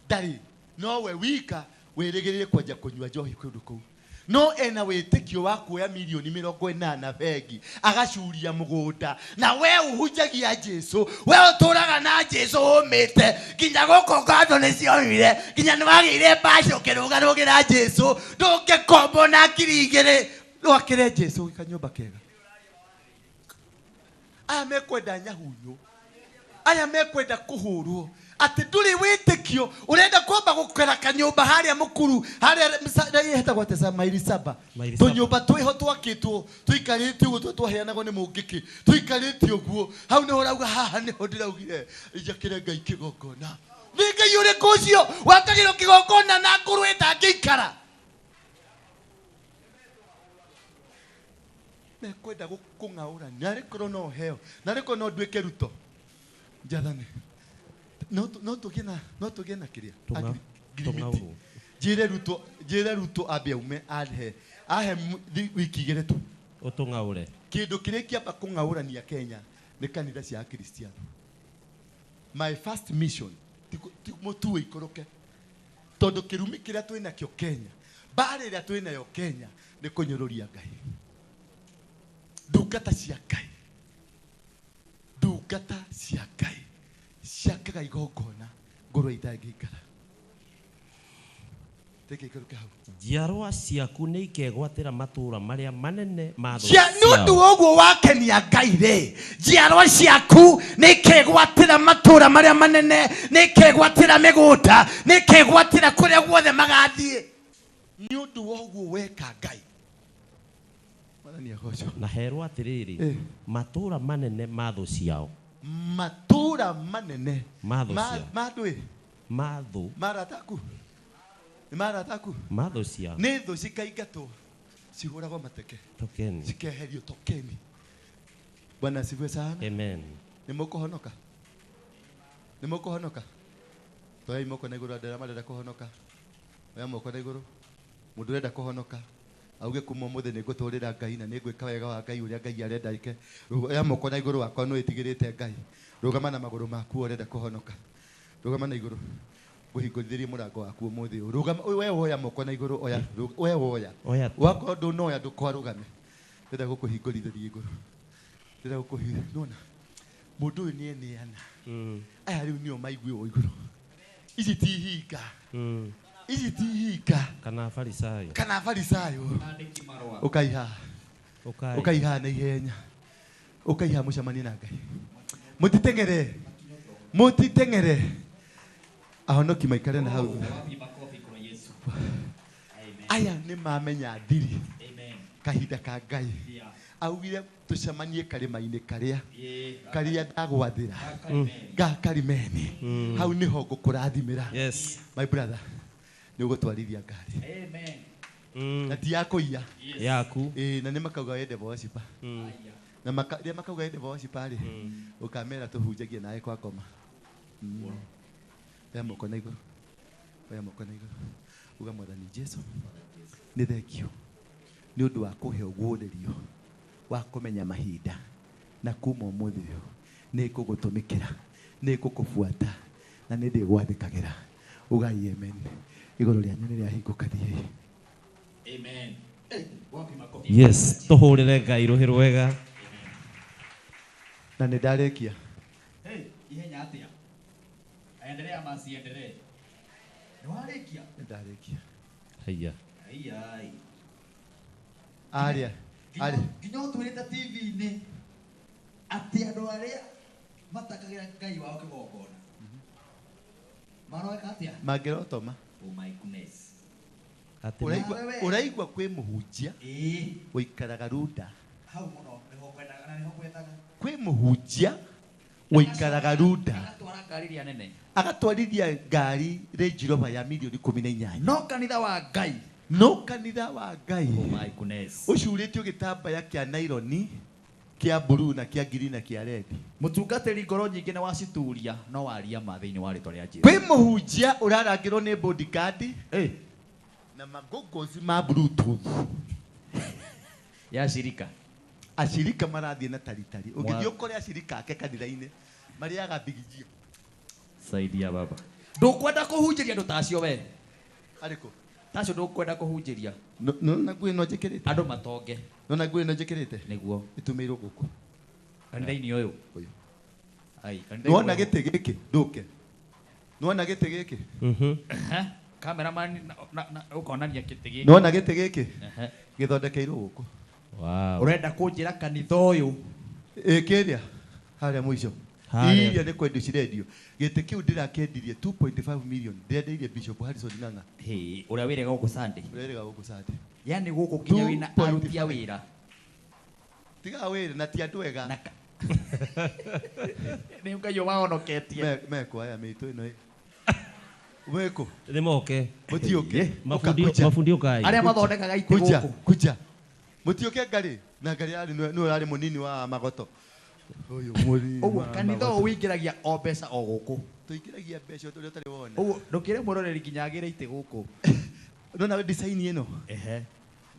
ndarĩ, nowe wika wĩrĩgĩrĩire kwanja kũnyua njohi kũndũ kũu, no ena wĩtĩkio wa kuoya milioni 80 bengi agacuria mũgũnda. Na we ũhunjagia Jesu, we ũtũraga na Jesu ũmĩte nginya gũkũ ngatho nĩ ciomire, nginya nĩ wagĩire mbacu ũkĩrũgarũgĩra Jesu, ndũngĩkombo na ngiri igĩrĩ wakĩre Jesu kanyũmba kega. Aya mekwenda nyahunyo, aya mekwenda kũhũrwo atĩ ndũrĩ wĩtĩkio, ũrenda kwamba gũkera kanyũmba harĩa mũkuru harĩa hetagwo atĩa maili saba, tũnyũmba twĩho twakĩtwo tũikarĩte ũguo twaheanagwo nĩ mũngĩkĩ, tũikarĩte ũguo hau nĩho ũrauga haha nĩho ndĩraugire njakĩre Ngai kĩgongona. Nĩ Ngai ũrĩkũ ũcio wakagĩrwo kĩgongona na ngũrwe ĩtangĩikara? Mekwenda gũkũng'aũra narĩ korwo no heo, narĩ korwo no nduĩke Ruto njathane, no tũgĩe na kĩrĩa Tũng'aũrwo. Njĩre Ruto ambe aume ahe wiki igĩrĩ tu ũtũng'aũre. Kĩndũ kĩrĩa kĩamba kũng'aũrania Kenya nĩ kanitha cia Akristiano. My first mission mũtue ikũrũke, tondũ kĩrumi kĩrĩa twĩnakĩo Kenya, mbara ĩrĩa twĩnayo Kenya nĩ kũnyũrũria Ngai. Ndungata cia Ngai, ndungata cia Ngai ciakaga igongona ngũrwe itangĩikara. Reke ikũrũke hau. Njiarwa ciaku nĩ ikegwatĩra matũũra marĩa manene ma thũ Nĩ ũndũ ciao. ũguo wakenia Ngai rĩ, njiarwa ciaku nĩ ikegwatĩra matũũra marĩa manene, nĩ ikegwatĩra mĩgũnda, nĩ ikegwatĩra kũrĩa guothe magathiĩ. Nĩ ũndũ wa ũguo weka Ngai. Na herwo atĩrĩrĩ, matũũra manene ma thũ ciao. Matũũra manene ma thũ ciao. Ma ndũĩ? Ma thũ. Marataku. Nĩ marataku. Ma thũ ciao. Nĩ thũ cikaingatwo cihũragwo mateke. Tokeni. Cikeherio tokeni. Bwana asifiwe sana. Amen. Nĩ mũkũhonoka? Nĩ mũkũhonoka? Toyai moko na igũrũ andũ arĩa marenda kũhonoka. Oya moko na igũrũ. Mũndũ ũrenda kũhonoka auge kuma ũmũthĩ nĩ ngũtũrĩra Ngai na nĩ ngwĩka wega wa Ngai ũrĩa Ngai arenda ĩke. Oya moko na igũrũ wakwa nĩ wĩtigĩrĩte Ngai. Rũgama na magũrũ maku ũrenda kũhonoka. Rũgama na igũrũ. Ngũhingũrithĩrie mũrango waku ũmũthĩ ũyũ. Rũgama, we woya moko na igũrũ, oya, we woya. Oya. Wakorwo ndũnoya ndũkarũgame. Ndĩrenda gũkũhingũrithĩria igũrũ. Ndĩrenda gũkũhingũrithĩria. Nĩwona? Mũndũ ũyũ nĩeneana. Aya rĩu nĩo maiguĩrwo igũrũ. Ici ti hinga. Ici ti hinga. Kana farisayo. Kana farisayo. Ũkai haha. Ũkai. Ũkai haha na ihenya. Ũkai haha mũcemanie na Ngai. Mũtiteng'ere. Mũtiteng'ere. Ahonoki maikare na hau. Aya nĩ mamenya thiri. Kahinda ka Ngai. Augire tucemanie karĩma-inĩ karĩa karĩa ndagwathĩra ga Karimeni. Hau nĩho ngũkũrathimĩra. Yes. My brother, nĩ ũgũtwarithia ngari. Na ti ya kũiya. Yaku. Ĩĩ, na nĩ makauga wende worshiper. Na rĩrĩa makauga wende worshiper rĩ, ũkamera tũhunjagie nawe kwa ngoma. Oya moko na igũrũ. Oya moko na igũrũ. Uga Mwathani Jesu, nĩ thengio nĩ ũndũ wa kũhe ũguũrĩrio wa kũmenya mahinda na kuma ũmũthĩ ũyũ nĩ ngũgũtũmĩkĩra, nĩ ngũkũbuata na nĩ ndĩgwathĩkagĩra. Ugai amen. Igũrũ rĩanyu nĩ rĩahingũka, thiĩi. Amen. Yes, tũhũrĩre Ngai rũhĩ rwega. Na nĩ ndarĩkia. Hey, ihenya atĩa? Aendelee ama asiendelee? Nĩ warĩkia? Nĩ ndarĩkia. Haiya. Ai. Aria. Aria. Nginya ũtwĩrĩte TV-inĩ atĩ andũ arĩa matakagĩra Ngai wao kĩgongona maroeka atĩa? Mangĩrotoma. Oh my goodness. Ũraigua kwĩ mũhunjia ũikaraga Runda. Hau mũno nĩho ngwendaga na nĩho ngwethaga. Kwĩ mũhunjia ũikaraga Runda. Agatwara ngari ĩrĩa nene. Agatwarithia ngari Range Rover ya milioni 18. No kanitha wa Ngai. No kanitha wa Ngai. Oh my goodness. Ũcurĩtio gĩtambaya kĩa naironi, kĩa blue na kĩa green na kĩa red. Mũtungatĩri ngoro nyingĩ nĩ wacituria no waria ma thĩinĩ wa rĩtwa rĩa Jesũ. Kwĩ mũhunjia ũrarangĩrwo nĩ bodyguard na magogozi ma bluetooth ya shirika. Ashirika marathiĩ na taritari. Ũngĩthiĩ ũkore ashirika ake kanitha-inĩ marĩaga bigijio. Saidia baba. Ndũkwenda kũhunjĩria andũ ta acio we. Arĩkũ? Ta acio ndũkwenda kũhunjĩria. Nona nguo ĩno njĩkĩrĩte. Andũ matonge. Nona nguo ĩno njĩkĩrĩte. Nĩguo. Ĩtumĩirwo gũkũ. Kanitha-inĩ ũyũ. Ũyũ. Ai, kanitha-inĩ Nĩwona ũyũ. gĩtĩ gĩkĩ? Ndũke. Nĩwona gĩtĩ gĩkĩ? Cameraman na ũkonania gĩtĩ gĩkĩ. Nĩwona gĩtĩ gĩkĩ? Gĩthondekeirwo gũkũ. Wow. Ũrenda kũnjĩra kanitha ũyũ? Ĩ kĩrĩa harĩa mũico. Harĩa. Iria nĩ kwendio cirendio. Gĩtĩ kĩu ndĩrakĩendirie 2.5 million. Ndĩrendeirie Bishop Harrison Ng'ang'a. Hĩ, ũrĩa wĩrĩga gũkũ Sunday. Ũrĩa wĩrĩga gũkũ Sunday. Yaani gũkũ nginya wĩna aruti a wĩra. Tiga wĩra na ti andũ ega. Nĩ Ngai ũmahonoketie. Mekũ aya mĩitũ ĩno ĩ. Weko. Nĩ moke. Mũtiũke. Mabundi ũkai. Arĩa mathondekaga itĩ Kuja, gũkũ. kuja. Mũtiũke ngarĩ. Na ngarĩ yarĩ nĩwe ũrarĩ mũnini wa magoto. Ũyũ mũnini Ũguo wa kanitha ũyũ magoto. ũingĩragia o mbeca o gũkũ. Tũingĩragia mbeca ũrĩa ũtarĩ wona. Ũguo ndũkĩre mwĩroreri nginya agĩre itĩ gũkũ. Nona design ĩno. Ehe.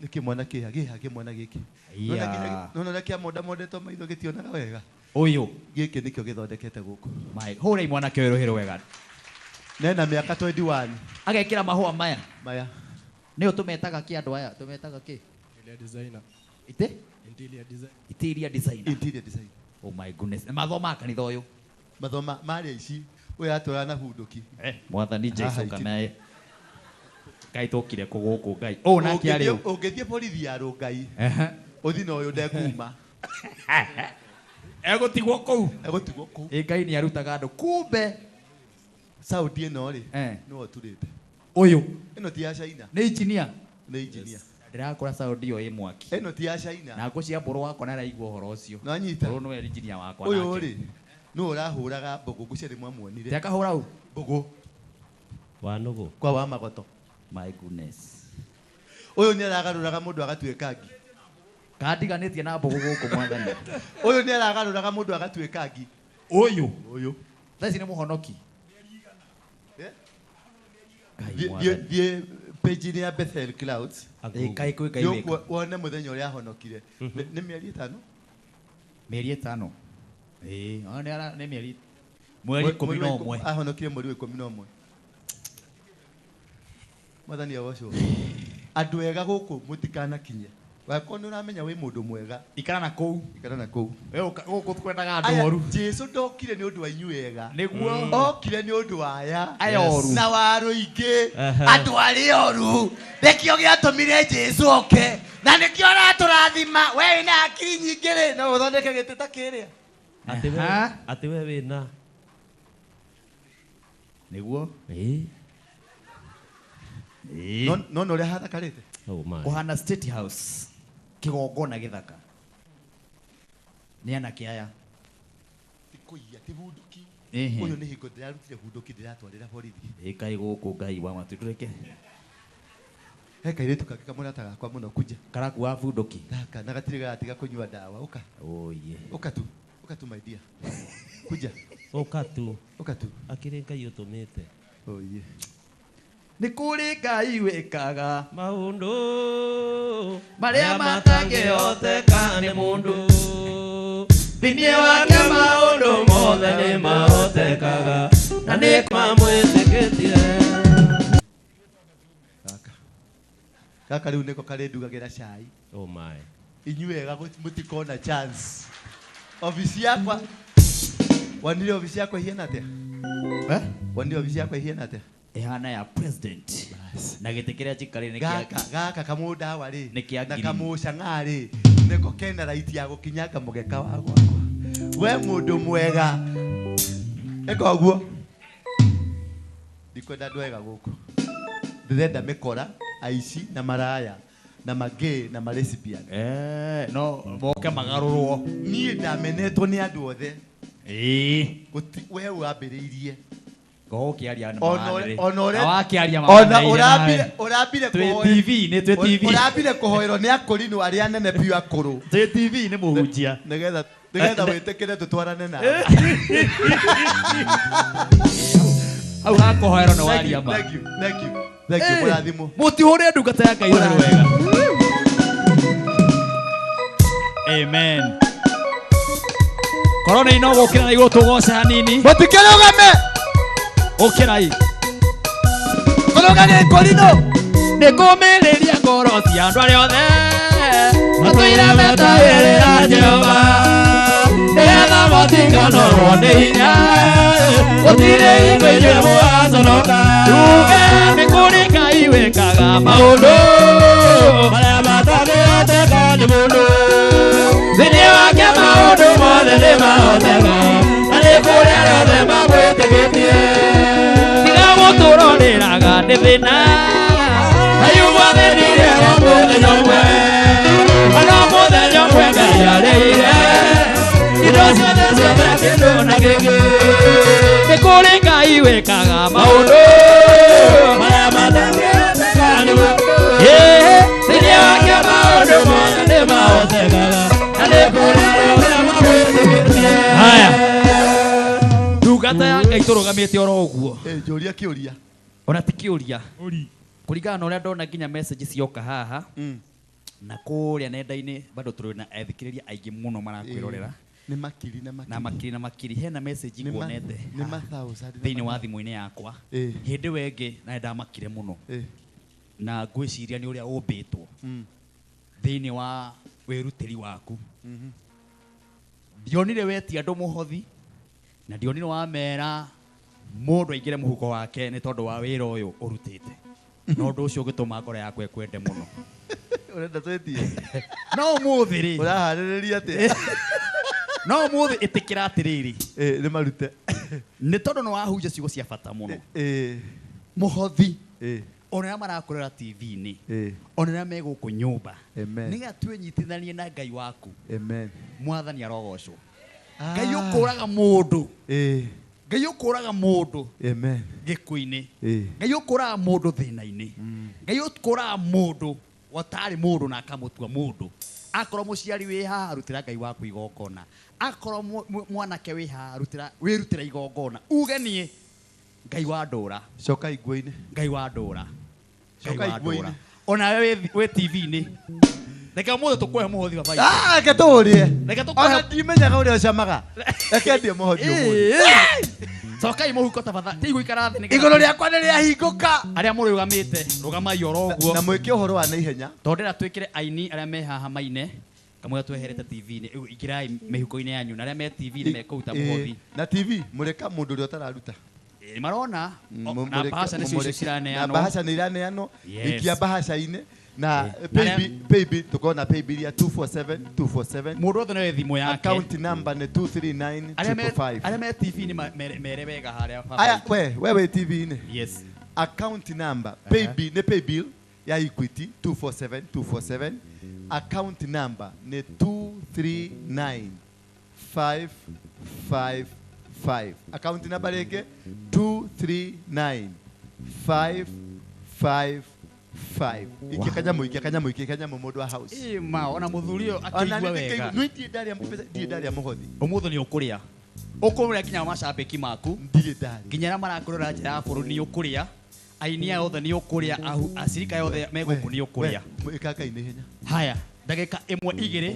Nĩ kĩmwana kĩha gĩha kĩmwana gĩkĩ. Iya. Nona ũrĩa kĩamondamondetwo maitho gĩtionaga wega. Ũyũ. Gĩkĩ nĩkĩo gĩthondekete gũkũ. Mai, hũrai mwanake ũyũ rũhĩ rwega. Nena mĩaka 21. Agekĩra mahũa maya. Maya. Nĩo tũmetaga kĩ andũ aya? Tũmetaga kĩ? Interior designer. Ite? Interior design. Interior designer. Interior design. Oh my goodness. Mathomaga kanitha ũyũ. Mathoma marĩa ici ũyũ atwara na hundũki. Mwathani Haha Jesu iti- kana Ngai tũkire kũ gũkũ Ngai. Ũũ nake arĩ ũ? Ũngĩthiĩ borithi ya Rũngai. Ehe. Ũthiĩ na ũyũ ndekuma. Egũtigwo kũu. Egũtigwo kũu. Ĩ Ngai nĩ arutaga andũ kumbe. Saudi ĩno rĩ, nĩwe ũturĩte. Ũyũ. Ĩno ti ya China. Nĩ engineer. Nĩ engineer. Ndĩrakora Saudi ĩyo ĩ mwaki. Ĩno ti ya China. Na ngũcia mbũrũ wakwa nĩ araigua ũhoro ũcio. Nĩwanyita? Mbũrũ nĩwe engineer wakwa Ũyũ nake. rĩ, nĩwe ũrahũraga mbũgũ ngũcia nĩ mwamuonire. Ti akahũra ũ? Mbũgũ. Wa nũgũ. Kwa wa magoto. My goodness. Ũyũ nĩ aragarũraga mũndũ agatuĩka ngi. Kandiganĩtie na mbũgũ gũkũ mwathani. Ũyũ nĩ aragarũraga mũndũ agatuĩka ngi. Ũyũ. Ũyũ. Thaa ici nĩ mũhonoki. Thiĩ page-inĩ ya Bethel Clouds. Ĩ, kaĩ kwĩ Ngai Nĩ wĩka. wone mũthenya ũrĩa ahonokire. Nĩ mĩeri ĩtano? Mĩeri ĩtano. Ĩĩ, ona nĩ mĩeri mweri 11. Ahonokire mweri wa 11. Mwathani agocwo. Andũ ega gũkũ mũtikanakinye. Wakorwo nĩ ũramenya wĩ mũndũ mwega. Ikara na kũu. Ikara na kũu. We gũkũ kwendaga andũ Aya, oru. Jesu ndokire nĩ ũndũ wa inyuĩ ega. Nĩguo. Okire nĩ ũndũ wa aya. Aya oru. Na wa rũingĩ. Aha. Andũ arĩa oru. Nĩkĩo gĩatũmire Jesu oke. Na nĩkĩo aratũrathima. We wĩna hakiri nyingĩ rĩ, no ũthondeke gĩtĩ ta kĩrĩa. Atĩ we wĩna. Nĩguo. Ĩĩ. No no ũrĩa hathakarĩte. Oh my. Kũhana State House. Kĩgongona gĩthaka. Nĩ anake aya. Ti kũiya, ti bunduki. Ehe. Ũyũ nĩ hingo ndĩrarutire bunduki ndĩratwarĩra borithi. Ĩkai gũkũ Ngai wa matu tũreke. He kairĩtu kangĩ kamũrata gakwa mũno kuja. Karakua bunduki. Gaka na gatirĩ garatiga kũnyua ndawa. Ũka. Oye. Ũka tu. Ũka tu my dear. Kuja. Ũka tu. Ũka tu. Akĩrĩ Ngai ũtũmĩte. Oye. Nĩ kũrĩ Ngai wĩkaga maũndũ marĩa matangĩhoteka nĩ mũndũ. Thĩinĩ wake maũndũ mothe nĩ mahotekaga na nĩ mamwĩtĩkĩtie. Gaka rĩu nĩko karĩndugagĩra cai. Oh my. Inyuĩ ega mũtikona chance. Obici yakwa. Wonire obici yakwa ĩhiana atĩa? Eh? Wonire obici yakwa ĩhiana atĩa? Ĩhana ya president. Na gĩtĩ kĩrĩa njikarĩire nĩ kĩa Gaka gaka kamũndawa rĩ Nĩ kĩa na green. kamũcang'a rĩ nĩko kena right ya gũkinyanga mũgeka wa gwakwa. We mũndũ mwega. Ĩka ũguo. Ndikwenda andũ ega gũkũ. Ndĩrenda mĩkora, aici na maraya na magay na malesbian. No moke magarũrwo. Niĩ ndamenetwo nĩ andũ othe. Ĩĩ. We wambĩrĩirie. Ngũkĩaria na Ona maranĩrĩ. ona ũrĩa- Na wakĩaria ona maranĩire ũrambire nawe. ũrambire Twĩ kũhoe- TV-inĩ, twĩ TV. ũrambire kũhoerwo nĩ akũrinũ arĩa anene biũ akũrũ. Twĩ TV-inĩ mũhunjia. Nĩgetha nĩgetha wĩtĩkĩre tũtwarane nawe. Hau hakũhoerwo nĩ Thank you, waria ma. thank you, thank you, thank you, mũrathimwo. Mũtihũre ndungata ya Ngai ũrĩ wega. Amen. Korwo nĩ ino gũkĩra na igũrũ tũgoce hanini. Mũtikĩrũgame. Ũkĩrai. Kũrũga nĩ kũrinũ. Nĩ kũmĩrĩria ngoro cia andũ arĩa othe matũire metagĩrĩra Jehova nĩgetha mũtikanorwo nĩ hinya gũtirĩ hingo inyuĩ mũgaconoka. Tuge nĩ kũrĩ Ngai wĩkaga maũndũ marĩa matangĩhoteka nĩ mũndũ. Thĩinĩ wake maũndũ mothe nĩ mahoteka na nĩ kũrĩ arĩa othe mamwĩtĩkĩtie. Tiga gũtũrorĩraga nĩ thĩna Ayubu athĩnire o mũthenya ũmwe ona mũthenya ũmwe Ngai arĩire indo ciothe ciothe kĩndũ na kĩngĩ. Nĩ kũrĩ Ngai wĩkaga maũndũ marĩa matangĩhoteka nĩ mũndũ. Ĩĩ, thĩinĩ wake maũndũ mothe nĩ mahotekaga na nĩ kũrĩ arĩa othe mamwĩtĩkĩtie. Haya, ndungata ya Ngai tũrũgamĩte oro ũguo. Njũria kĩũria. Ona ti kĩũria. Kũringana na ũrĩa ndona nginya message cioka haha na kũrĩa nenda-inĩ bado tũrĩ na athikĩrĩria aingĩ mũno marakwĩrorera. Nĩ makiri na makiri. Na makiri na makiri. Hena message Nĩ nguonete nĩ ma thousand na thĩinĩ wa thimũ-inĩ yakwa. Hĩndĩ ĩyo ĩngĩ na nĩndamakire mũno. Na ngwĩciria nĩ ũrĩa ũmbĩtwo thĩinĩ wa wĩrutĩri waku. Ndionire wetia andũ mũhothi na ndionire wamera mũndũ aingĩre mũhuko wake nĩ tondũ wa wĩra ũyũ ũrutĩte. Na ũndũ ũcio ũgĩtũma ngoro yakwa ĩkwende mũno. Ũrenda twĩtie? No ũmũthĩ rĩ. Ũraharĩrĩria atĩa? No ũmũthĩ ĩtĩkĩra atĩrĩrĩ. Nĩ marute. Nĩ tondũ nĩ wahunjia ciugo cia bata mũno. Mũhothi. Ona arĩa marakorera TV-inĩ. Ona arĩa me gũkũ nyũmba. Nĩgetha twĩnyitithanie na Ngai waku. Amen. Mwathani arogocwo. Ngai ũkũraga mũndũ. Ngai ũkũraga mũndũ. Amen. Gĩkuũ-inĩ. Ngai ũkũraga mũndũ thĩna-inĩ. Ngai ũkũraga mũndũ watarĩ mũndũ na akamũtua mũndũ. Akorwo mũciari wĩ haha rutĩra Ngai waku igongona. Akorwo mwanake wĩ haha rutĩra wĩrutĩra igongona. Uge niĩ Ngai wa ndũra. Coka iguo-inĩ. Ngai wa ndũra. Ngai Coka wa iguo-inĩ. ndũra. Ona we wĩ TV-inĩ. Reke ũmũthĩ tũkũhe mũhothi baba itũ. Reke tũũrie. Reke tũkũhe. Ona ndimenyaga ũrĩa ũcamaga. Reke ndie mũhothi ũmũthĩ. Cokai mũhuko tafadhali. Ti gũikara thĩ nĩgetha- Igũrũ rĩakwa nĩ rĩahingũka. Arĩa mũrũgamĩte, rũgamai oro ũguo. Na mwĩke ũhoro wa naihenya. Tondũ ndĩrenda twĩkĩre aini arĩa me haha maine kamwe tweherete TV-inĩ. Rĩu ingĩrai mĩhuko-inĩ yanyu na arĩa me TV-inĩ mekũruta mũhothi. Na TV mũreka mũndũ ũrĩa ũtararuta. Ĩ, marona na bahasha nĩcio icio ciraneanwo. Na bahasha nĩ iraneanwo. Yes. Ikia bahaca-inĩ na Arĩa- paybill tũkorwo na paybill ya 247 247. Mũndũ wothe no thimũ yake. Account number nĩ 239 Arĩa me- 555. arĩa me TV-inĩ mere wega harĩa baba Aya witũ. we wĩ TV-inĩ. Yes. Account number paybill nĩ paybill ya Equity 247 247. Account number nĩ 239 555. Account number rĩngĩ 239 555. Ikia kanyamũ, ikia kanyamũ, ikia kanyamũ mũndũ wa house. Ĩ, ma ona mũthuri ũyũ Ona akĩigua nĩ wega. nĩ ndirĩ ndarĩa mbeca- ndirĩ ndarĩa mũhothi. Ũmũthĩ nĩ ũkũrĩa. Ũkũrĩa nginya macambĩki maku. Ndirĩ ndarĩa. Nginya arĩa marakũrora nja ya bũrũri nĩ ũkũrĩa. Aini aya othe nĩ ũkũrĩa, acirika othe me gũkũ nĩ ũkũrĩa. Ĩka Ngai na ihenya. Haya, ndagĩka ĩmwe igĩrĩ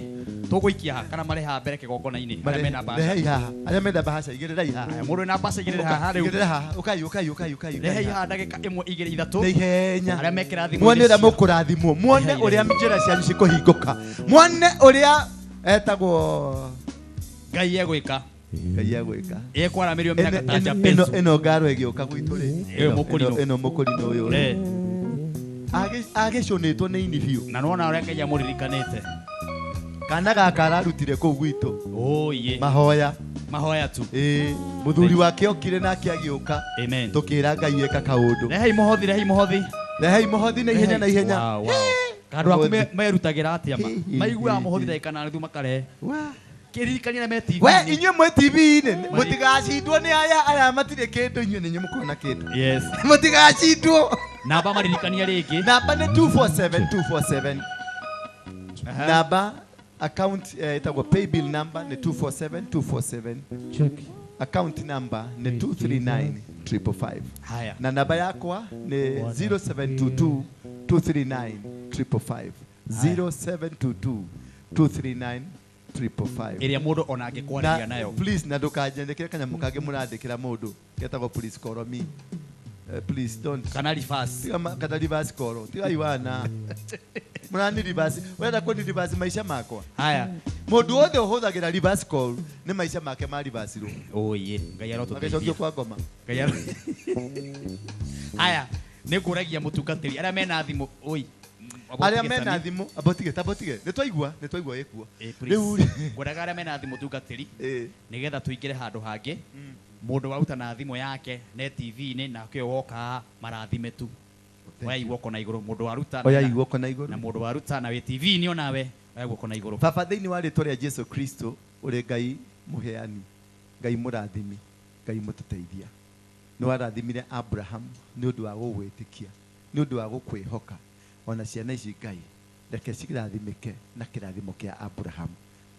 tũgũikia haha kana marĩ haha mbere kĩgongona-inĩ arĩa mena bahasha. Rehei haha. Arĩa mena bahasha igĩrĩrai haha. Haya, mũndũ wĩna bahasha igĩrĩra haha rĩu. Igĩrĩra haha. Ũkai, ũkai, ũkai, ũkai. ũkai Rehei haha. haha ndagĩka ĩmwe igĩrĩ ithatũ. Na ihenya. Arĩa mekĩra thimũ Muone ũrĩa mũkũrathimwo. Muone ũrĩa njĩra cianyu cikũhingũka. Muone ũrĩa etagwo Ngai egwĩka. Ngai egwĩka. Ekwaramĩrio mĩaka ta Ĩno- Japezu. Ĩno ngaro ĩgĩũka gwitũ rĩ. Ĩyo mũkũrinũ. Ĩno mũkũrinũ ũyũ. Eh. Agĩcũnĩtwo nĩ ini biũ. Na nĩwona ũrĩa Ngai amũririkanĩte. Kana gaka ararutire kũu gwitũ. Oye. Mahoya. Mahoya tu. Ĩĩ, mũthuri wake okire nake agĩũka. Amen. Tũkĩra Ngai eka kaũndũ. Rehei mũhothi, rehei mũhothi. Rehei mũhothi na ihenya na ihenya. Wow, wow. Kandũ aku merutagĩra atĩa ma? Maiguaga mũhothi ndagĩka na nuthu makarehe. Kĩririkania arĩa me TV-inĩ. We inyuĩ mwĩ TV-inĩ mũtigacindwo nĩ aya aya matirĩ kĩndũ inyuĩ nĩ inyuĩ mũkona kĩndũ. Yes. Mũtigacindwo. Namba maririkania rĩngĩ. Namba nĩ 247 247. Namba account ĩtagwo paybill number nĩ 247 247. Check. Account number nĩ 239 555. Haya. Na namba yakwa nĩ 0722 239 555. 0722 239 555. Ĩrĩa mũndũ ona angĩkwarĩria Na- nayo. Please na ndũkanjandĩkĩre kanyamũ kangĩ mũrandĩkĩra mũndũ getagwo please call me. Please don't. Kana reverse. Tiga kana reverse call. Tiga iwana. Mũrani reverse. Ũrenda kũni reverse maica makwa. Haya. Mũndũ wothe ũhũthagĩra reverse call nĩ maica make ma reverse irwo. Oye, Ngai arotũteithia. Magĩcokio kwa ngoma. Ngai aro. Haya, nĩ ngũragia mũtungatĩri arĩa mena thimũ oi. Arĩa mena thimũ, abotige, tabotige. Nĩ twaigua, nĩ twaigua ĩkuo. Rĩu ngwendaga arĩa mena thimũ tungatĩri nĩgetha tũingĩre handũ hangĩ mũndũ waruta na thimũ yake ne TV-inĩ nake woka haha marathime tu. Oya guoko na igũrũ mũndũ waruta Oya guoko na igũrũ. na mũndũ waruta na wĩ TV-inĩ onawe oya guoko na igũrũ. Baba thĩinĩ wa rĩtwa rĩa Jesu Kristo ũrĩ Ngai mũheani, Ngai mũrathimi, Ngai mũtũteithia. Nĩ warathimire Abraham nĩ ũndũ wa gũgwĩtĩkia, nĩ ũndũ wa gũkwĩhoka. Ona ciana ici Ngai, reke cirathimĩke na kĩrathimo kĩa Abraham.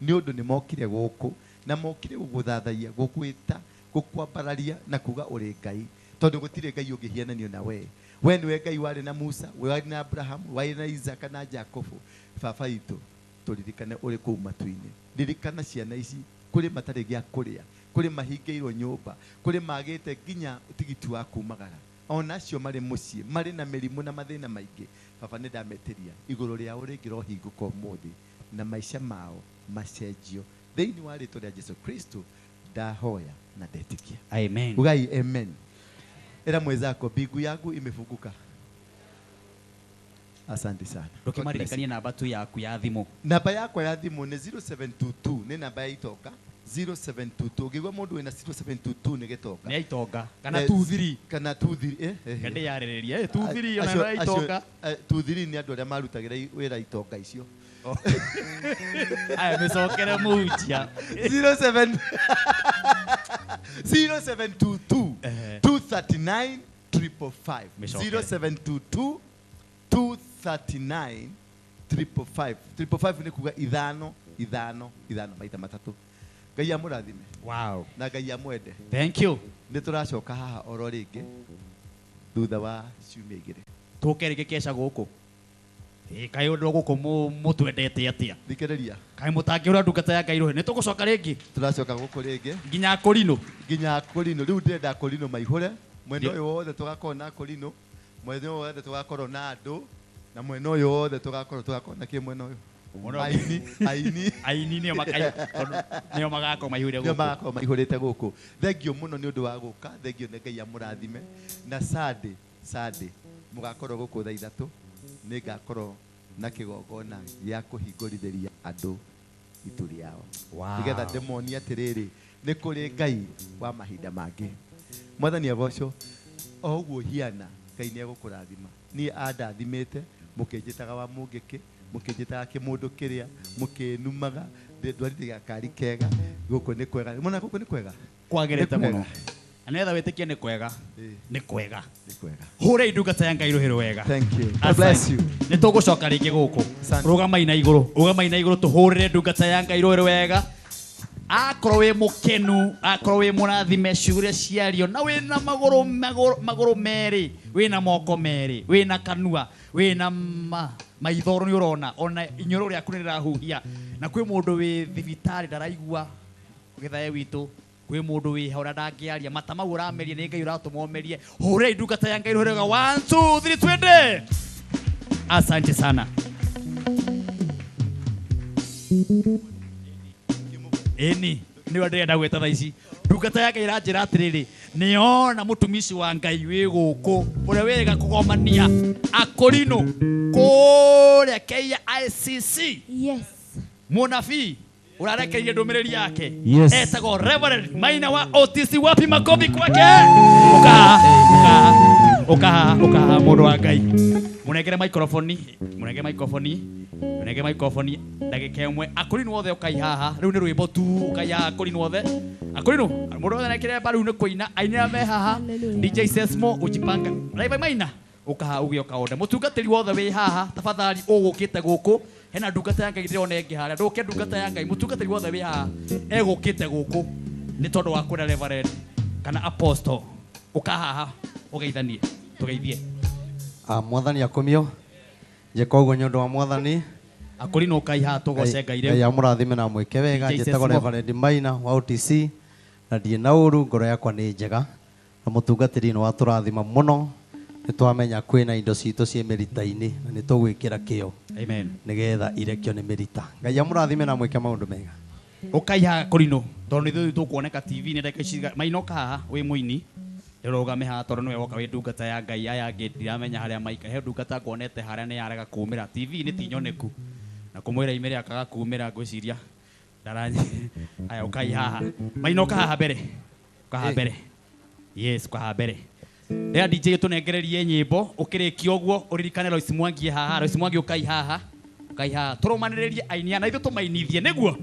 Nĩ ũndũ nĩ mokire gũkũ na mokire gũgũthathaiya, gũgwĩta, gũkwambararia na kuga ũrĩ Ngai. Tondũ gũtirĩ Ngai ũngĩhiananio na we. We nĩwe Ngai warĩ na Musa, we warĩ na Abraham, warĩ na Isaka na Jakubu. Baba witũ, tũririkane ũrĩ kũu matu-inĩ. Ririkana ciana ici, kũrĩ matarĩ gĩa kũrĩa, kũrĩ mahingĩirwo nyũmba, kũrĩ magĩte nginya tigiti wa kumagara. Ona acio marĩ mũciĩ, marĩ na mĩrimũ na mathĩna maingĩ. Baba nĩ ndametĩria igũrũ rĩao rĩngĩrohingũka ũmũthĩ na maica mao macenjio. Thĩinĩ wa rĩtwa rĩa Jesu Kristo ndahoya na ndetĩkia. Amen. Ugai amen. Ĩra mwenzako mbingu yangu imefunguka. Asante sana. Ndũkĩmaririkanie namba tu yaku ya thimũ. Namba yakwa ya thimũ nĩ 0722 nĩ namba ya itonga 0722 ũngĩigua mũndũ wĩna 0722 nĩ gĩtonga. Nĩ ya itonga. Kana 23. Kana 23 Ndĩyarĩrĩria, 23 ona nĩ ya itonga. 23 nĩ andũ arĩa marutagĩra wĩra itonga icio. Aya mĩcokere mũhunjia. 07 0722 239 555. Mĩcokere. 0722 239 555. 555 nĩ kuga ithano ithano ithano maita matatũ. Ngai amũrathime. Wow. Na Ngai amwende. Thank you. Nĩ tũracoka haha oro rĩngĩ thutha wa ciumia igĩrĩ. Tũke rĩngĩ keca gũkũ. Kaĩ ũndũ gũkũ mũtwendete atĩa? Thikĩrĩria. Kaĩ mũtangĩhũra ndungata ya Ngai rũhĩ. Nĩ tũgũcoka rĩngĩ? Tũracoka gũkũ rĩngĩ. Nginya Akorino. Nginya Akorino. Rĩu ndĩrenda Akorino maihũre. Mwena ũyũ wothe tũgakorwo na Akorino. Mwena ũyũ wothe tũgakorwo na andũ. Na mwena ũyũ wothe tũgakorwo na kĩ mwena ũyũ? Aini, aini. Aini nĩo nĩo magakorwo maihũire Nĩo gũkũ. magakorwo maihũrĩte gũkũ. Thengiũ mũno nĩ ũndũ wa gũka. Thengiũ nĩ Ngai amũrathime. Na Sunday, Sunday mũgakorwo gũkũ thaa 3. Nĩ ngakorwo na kĩgongona gĩa kũhingũrithĩria andũ itu rĩao. Wow. Nĩgetha ndĩmonie atĩrĩrĩ, nĩ kũrĩ Ngai wa mahinda mangĩ. Mwathani agocwo. O ũguo hiana, Ngai nĩ egũkũrathima. Niĩ andathimĩte, mũkĩnjĩtaga wa mũngĩkĩ, mũkĩnjĩtaga kĩmũndũ kĩrĩa, mũkĩnumaga, ndwarithagia gakari kega, gũkũ nĩ kwega. Nĩmwona gũkũ nĩ kwega? Kwagĩrĩte Nĩ kwega. mũno. Na nĩgetha wĩtĩkie nĩ kwega. Nĩ kwega. Nĩ kwega. Hũrei ndungata ya Ngai rũhĩ wega. Thank you. God bless you. Nĩ tũgũcoka rĩngĩ gũkũ. Rũgamai na igũrũ. Rũgamai na igũrũ tũhũrĩre ndungata ya Ngai rũhĩ wega. Akorwo wĩ mũkenu, akorwo wĩ mũrathime ciugo iria ciario, na wĩna magũrũ, magũrũ, magũrũ merĩ, wĩna moko merĩ, wĩna kanua, wĩna maitho nĩ ũrona, ona inyoro rĩaku nĩ rĩrahuhia. Na kwĩ mũndũ wĩ thibitarĩ ndaraigua gĩthae witũ, kwĩ mũndũ wĩ ha ũrĩa ndangĩaria, mata mau ũrameria nĩ Ngai ũratũma ũmerie. Hũrĩrai ndungata ya Ngai rũhĩ rwega. 1 2 3 twende. Asante sana. Ĩni, nĩwe ndĩrenda gwĩta thaa ici. Ndungata ya Ngai ĩranjĩra atĩrĩrĩ, nĩona mũtumishi wa Ngai wĩ gũkũ, ũrĩa wĩrĩga kũgomania Akorino kũrĩa KICC. Yes. Mũnabii ũrarekereirie ndũmĩrĩri yake. Yes. Etagwo Reverend Maina wa OTC. Wapi makofi kwake? Ũkaha, ũkaha, ũkaha, ũkaha mũndũ wa Ngai. Mũnengere microphone, mũnengere microphone, mũnengere microphone ndagĩka ĩmwe. Akorino othe ũkai haha. Rĩu nĩ rwĩmbo tu, ũkai haha Akorino othe. Akorino, mũndũ wothe arekĩre mbaru nĩ kũina, aini arĩa me haha. DJ Sesmo ujipanga. Raiva Maina, ũkaha uge ũkaonda. Mũtungatĩri wothe wĩ haha, tafadhali ũgũkĩte gũkũ. Hena ndungata ya Ngai ndĩrona ĩngĩ harĩa. Ndũke ndungata ya Ngai, mũtungatĩri wothe wĩ haha egũkĩte gũkũ nĩ tondũ wa kwenda Reverend kana Apostle. Ũka haha ũgeithanie, tũgeithie. Mwathani akumio. Njĩka ũguo nĩ ũndũ wa Mwathani. Akorino ũkai haha tũgoce Ngai rĩu. Ngai amũrathime na amwĩke wega. DJ Njĩtagwo Sesmo. Reverend Maina wa OTC na ndirĩ na ũru, ngoro yakwa nĩ njega. Na mũtungatĩri nĩ watũrathima mũno. Nĩ twamenya kwĩna indo citũ ciĩ mĩrita-inĩ na nĩ tũgwĩkĩra kĩo. Amen. Nĩgetha irekio nĩ mĩrita. Ngai amũrathime na amwĩke maũndũ mega. Ũkai haha Akorino, tondũ nĩ ithuĩ tũkuoneka TV-inĩ ndagĩka ici. Maina ũka haha wĩ mũini. Ndĩrũgame haha tondũ nĩwe woka wĩ ndungata ya Ngai. Aya angĩ ndiramenya harĩa maika. He ndungata nguonete harĩa nĩ yarega kumĩra TV-inĩ ti nyoneku. Na kũmwĩra imĩre akaga kumĩra ngwĩciria ndaranyi. Aya ũkai haha. Maina ũka haha mbere. Ũka haha mbere. Yes, ũka haha mbere. Rĩrĩa DJ tũnengererie nyĩmbo, ũkĩrĩkia ũguo ũririkane Lois Mwangi haha. Lois Mwangi ũkai haha. Ũkai haha. Tũrũmanĩrĩrie aini aya na ithuĩ tũmainithie nĩguo.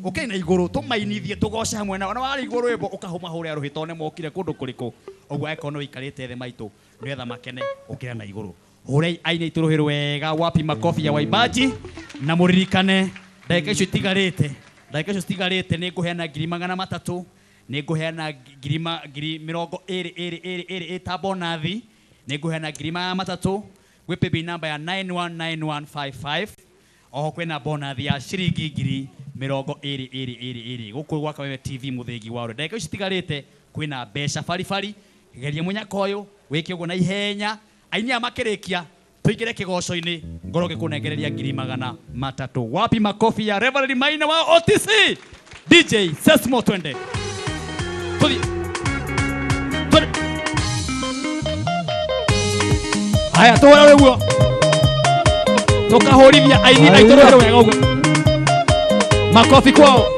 Ũkai na igũrũ tũmainithie tũgoce hamwe nao. Na warĩ igũrũ rwĩmbo ũkahũmahũrĩra rũhĩ tondũ nĩmokire kũndũ kũrĩkũ. Ũguo angĩkorwo nĩ ũikarĩte thĩ maitũ nĩgetha makene ũkĩra na igũrũ. Hũrei aini aitũ rũhĩ rwega, wapi makofi ya waimbaji. Na mũririkane ndagĩka icio itigarĩte, ndagĩka icio citigarĩte nĩ ngũheana ngiri magana matatũ, nĩ ngũheana ngiri mĩrongo ĩrĩ, ĩrĩ, ĩrĩ, ĩrĩ, ĩta bonathi, nĩ ngũheana ngiri magana matatũ gwĩ paybill number ya 919155. Oho kwĩna bonathi ya ciringi ngiri mĩrongo ĩrĩ, ĩrĩ, ĩrĩ, ĩrĩ. Gũkũ gwa Kameme TV mũthĩgi wa ũrĩa. Ndagĩka icio citigarĩte kwĩna mbeca baribari. Geria mũnyaka ũyũ wĩke ũguo na ihenya. Aini aya makĩrĩkia tũingĩre kĩgoco-inĩ, ngorwo ngĩkũnengereria ngiri magana matatũ. Wapi makofi ya Reverend Maina wa OTC? DJ Sesmo, twende. Tũthiĩ. Twende. Haya, tũhũre ũguo. Tũkahũrithia aini aitũ rũhĩ wega ũguo. Makofi kwao.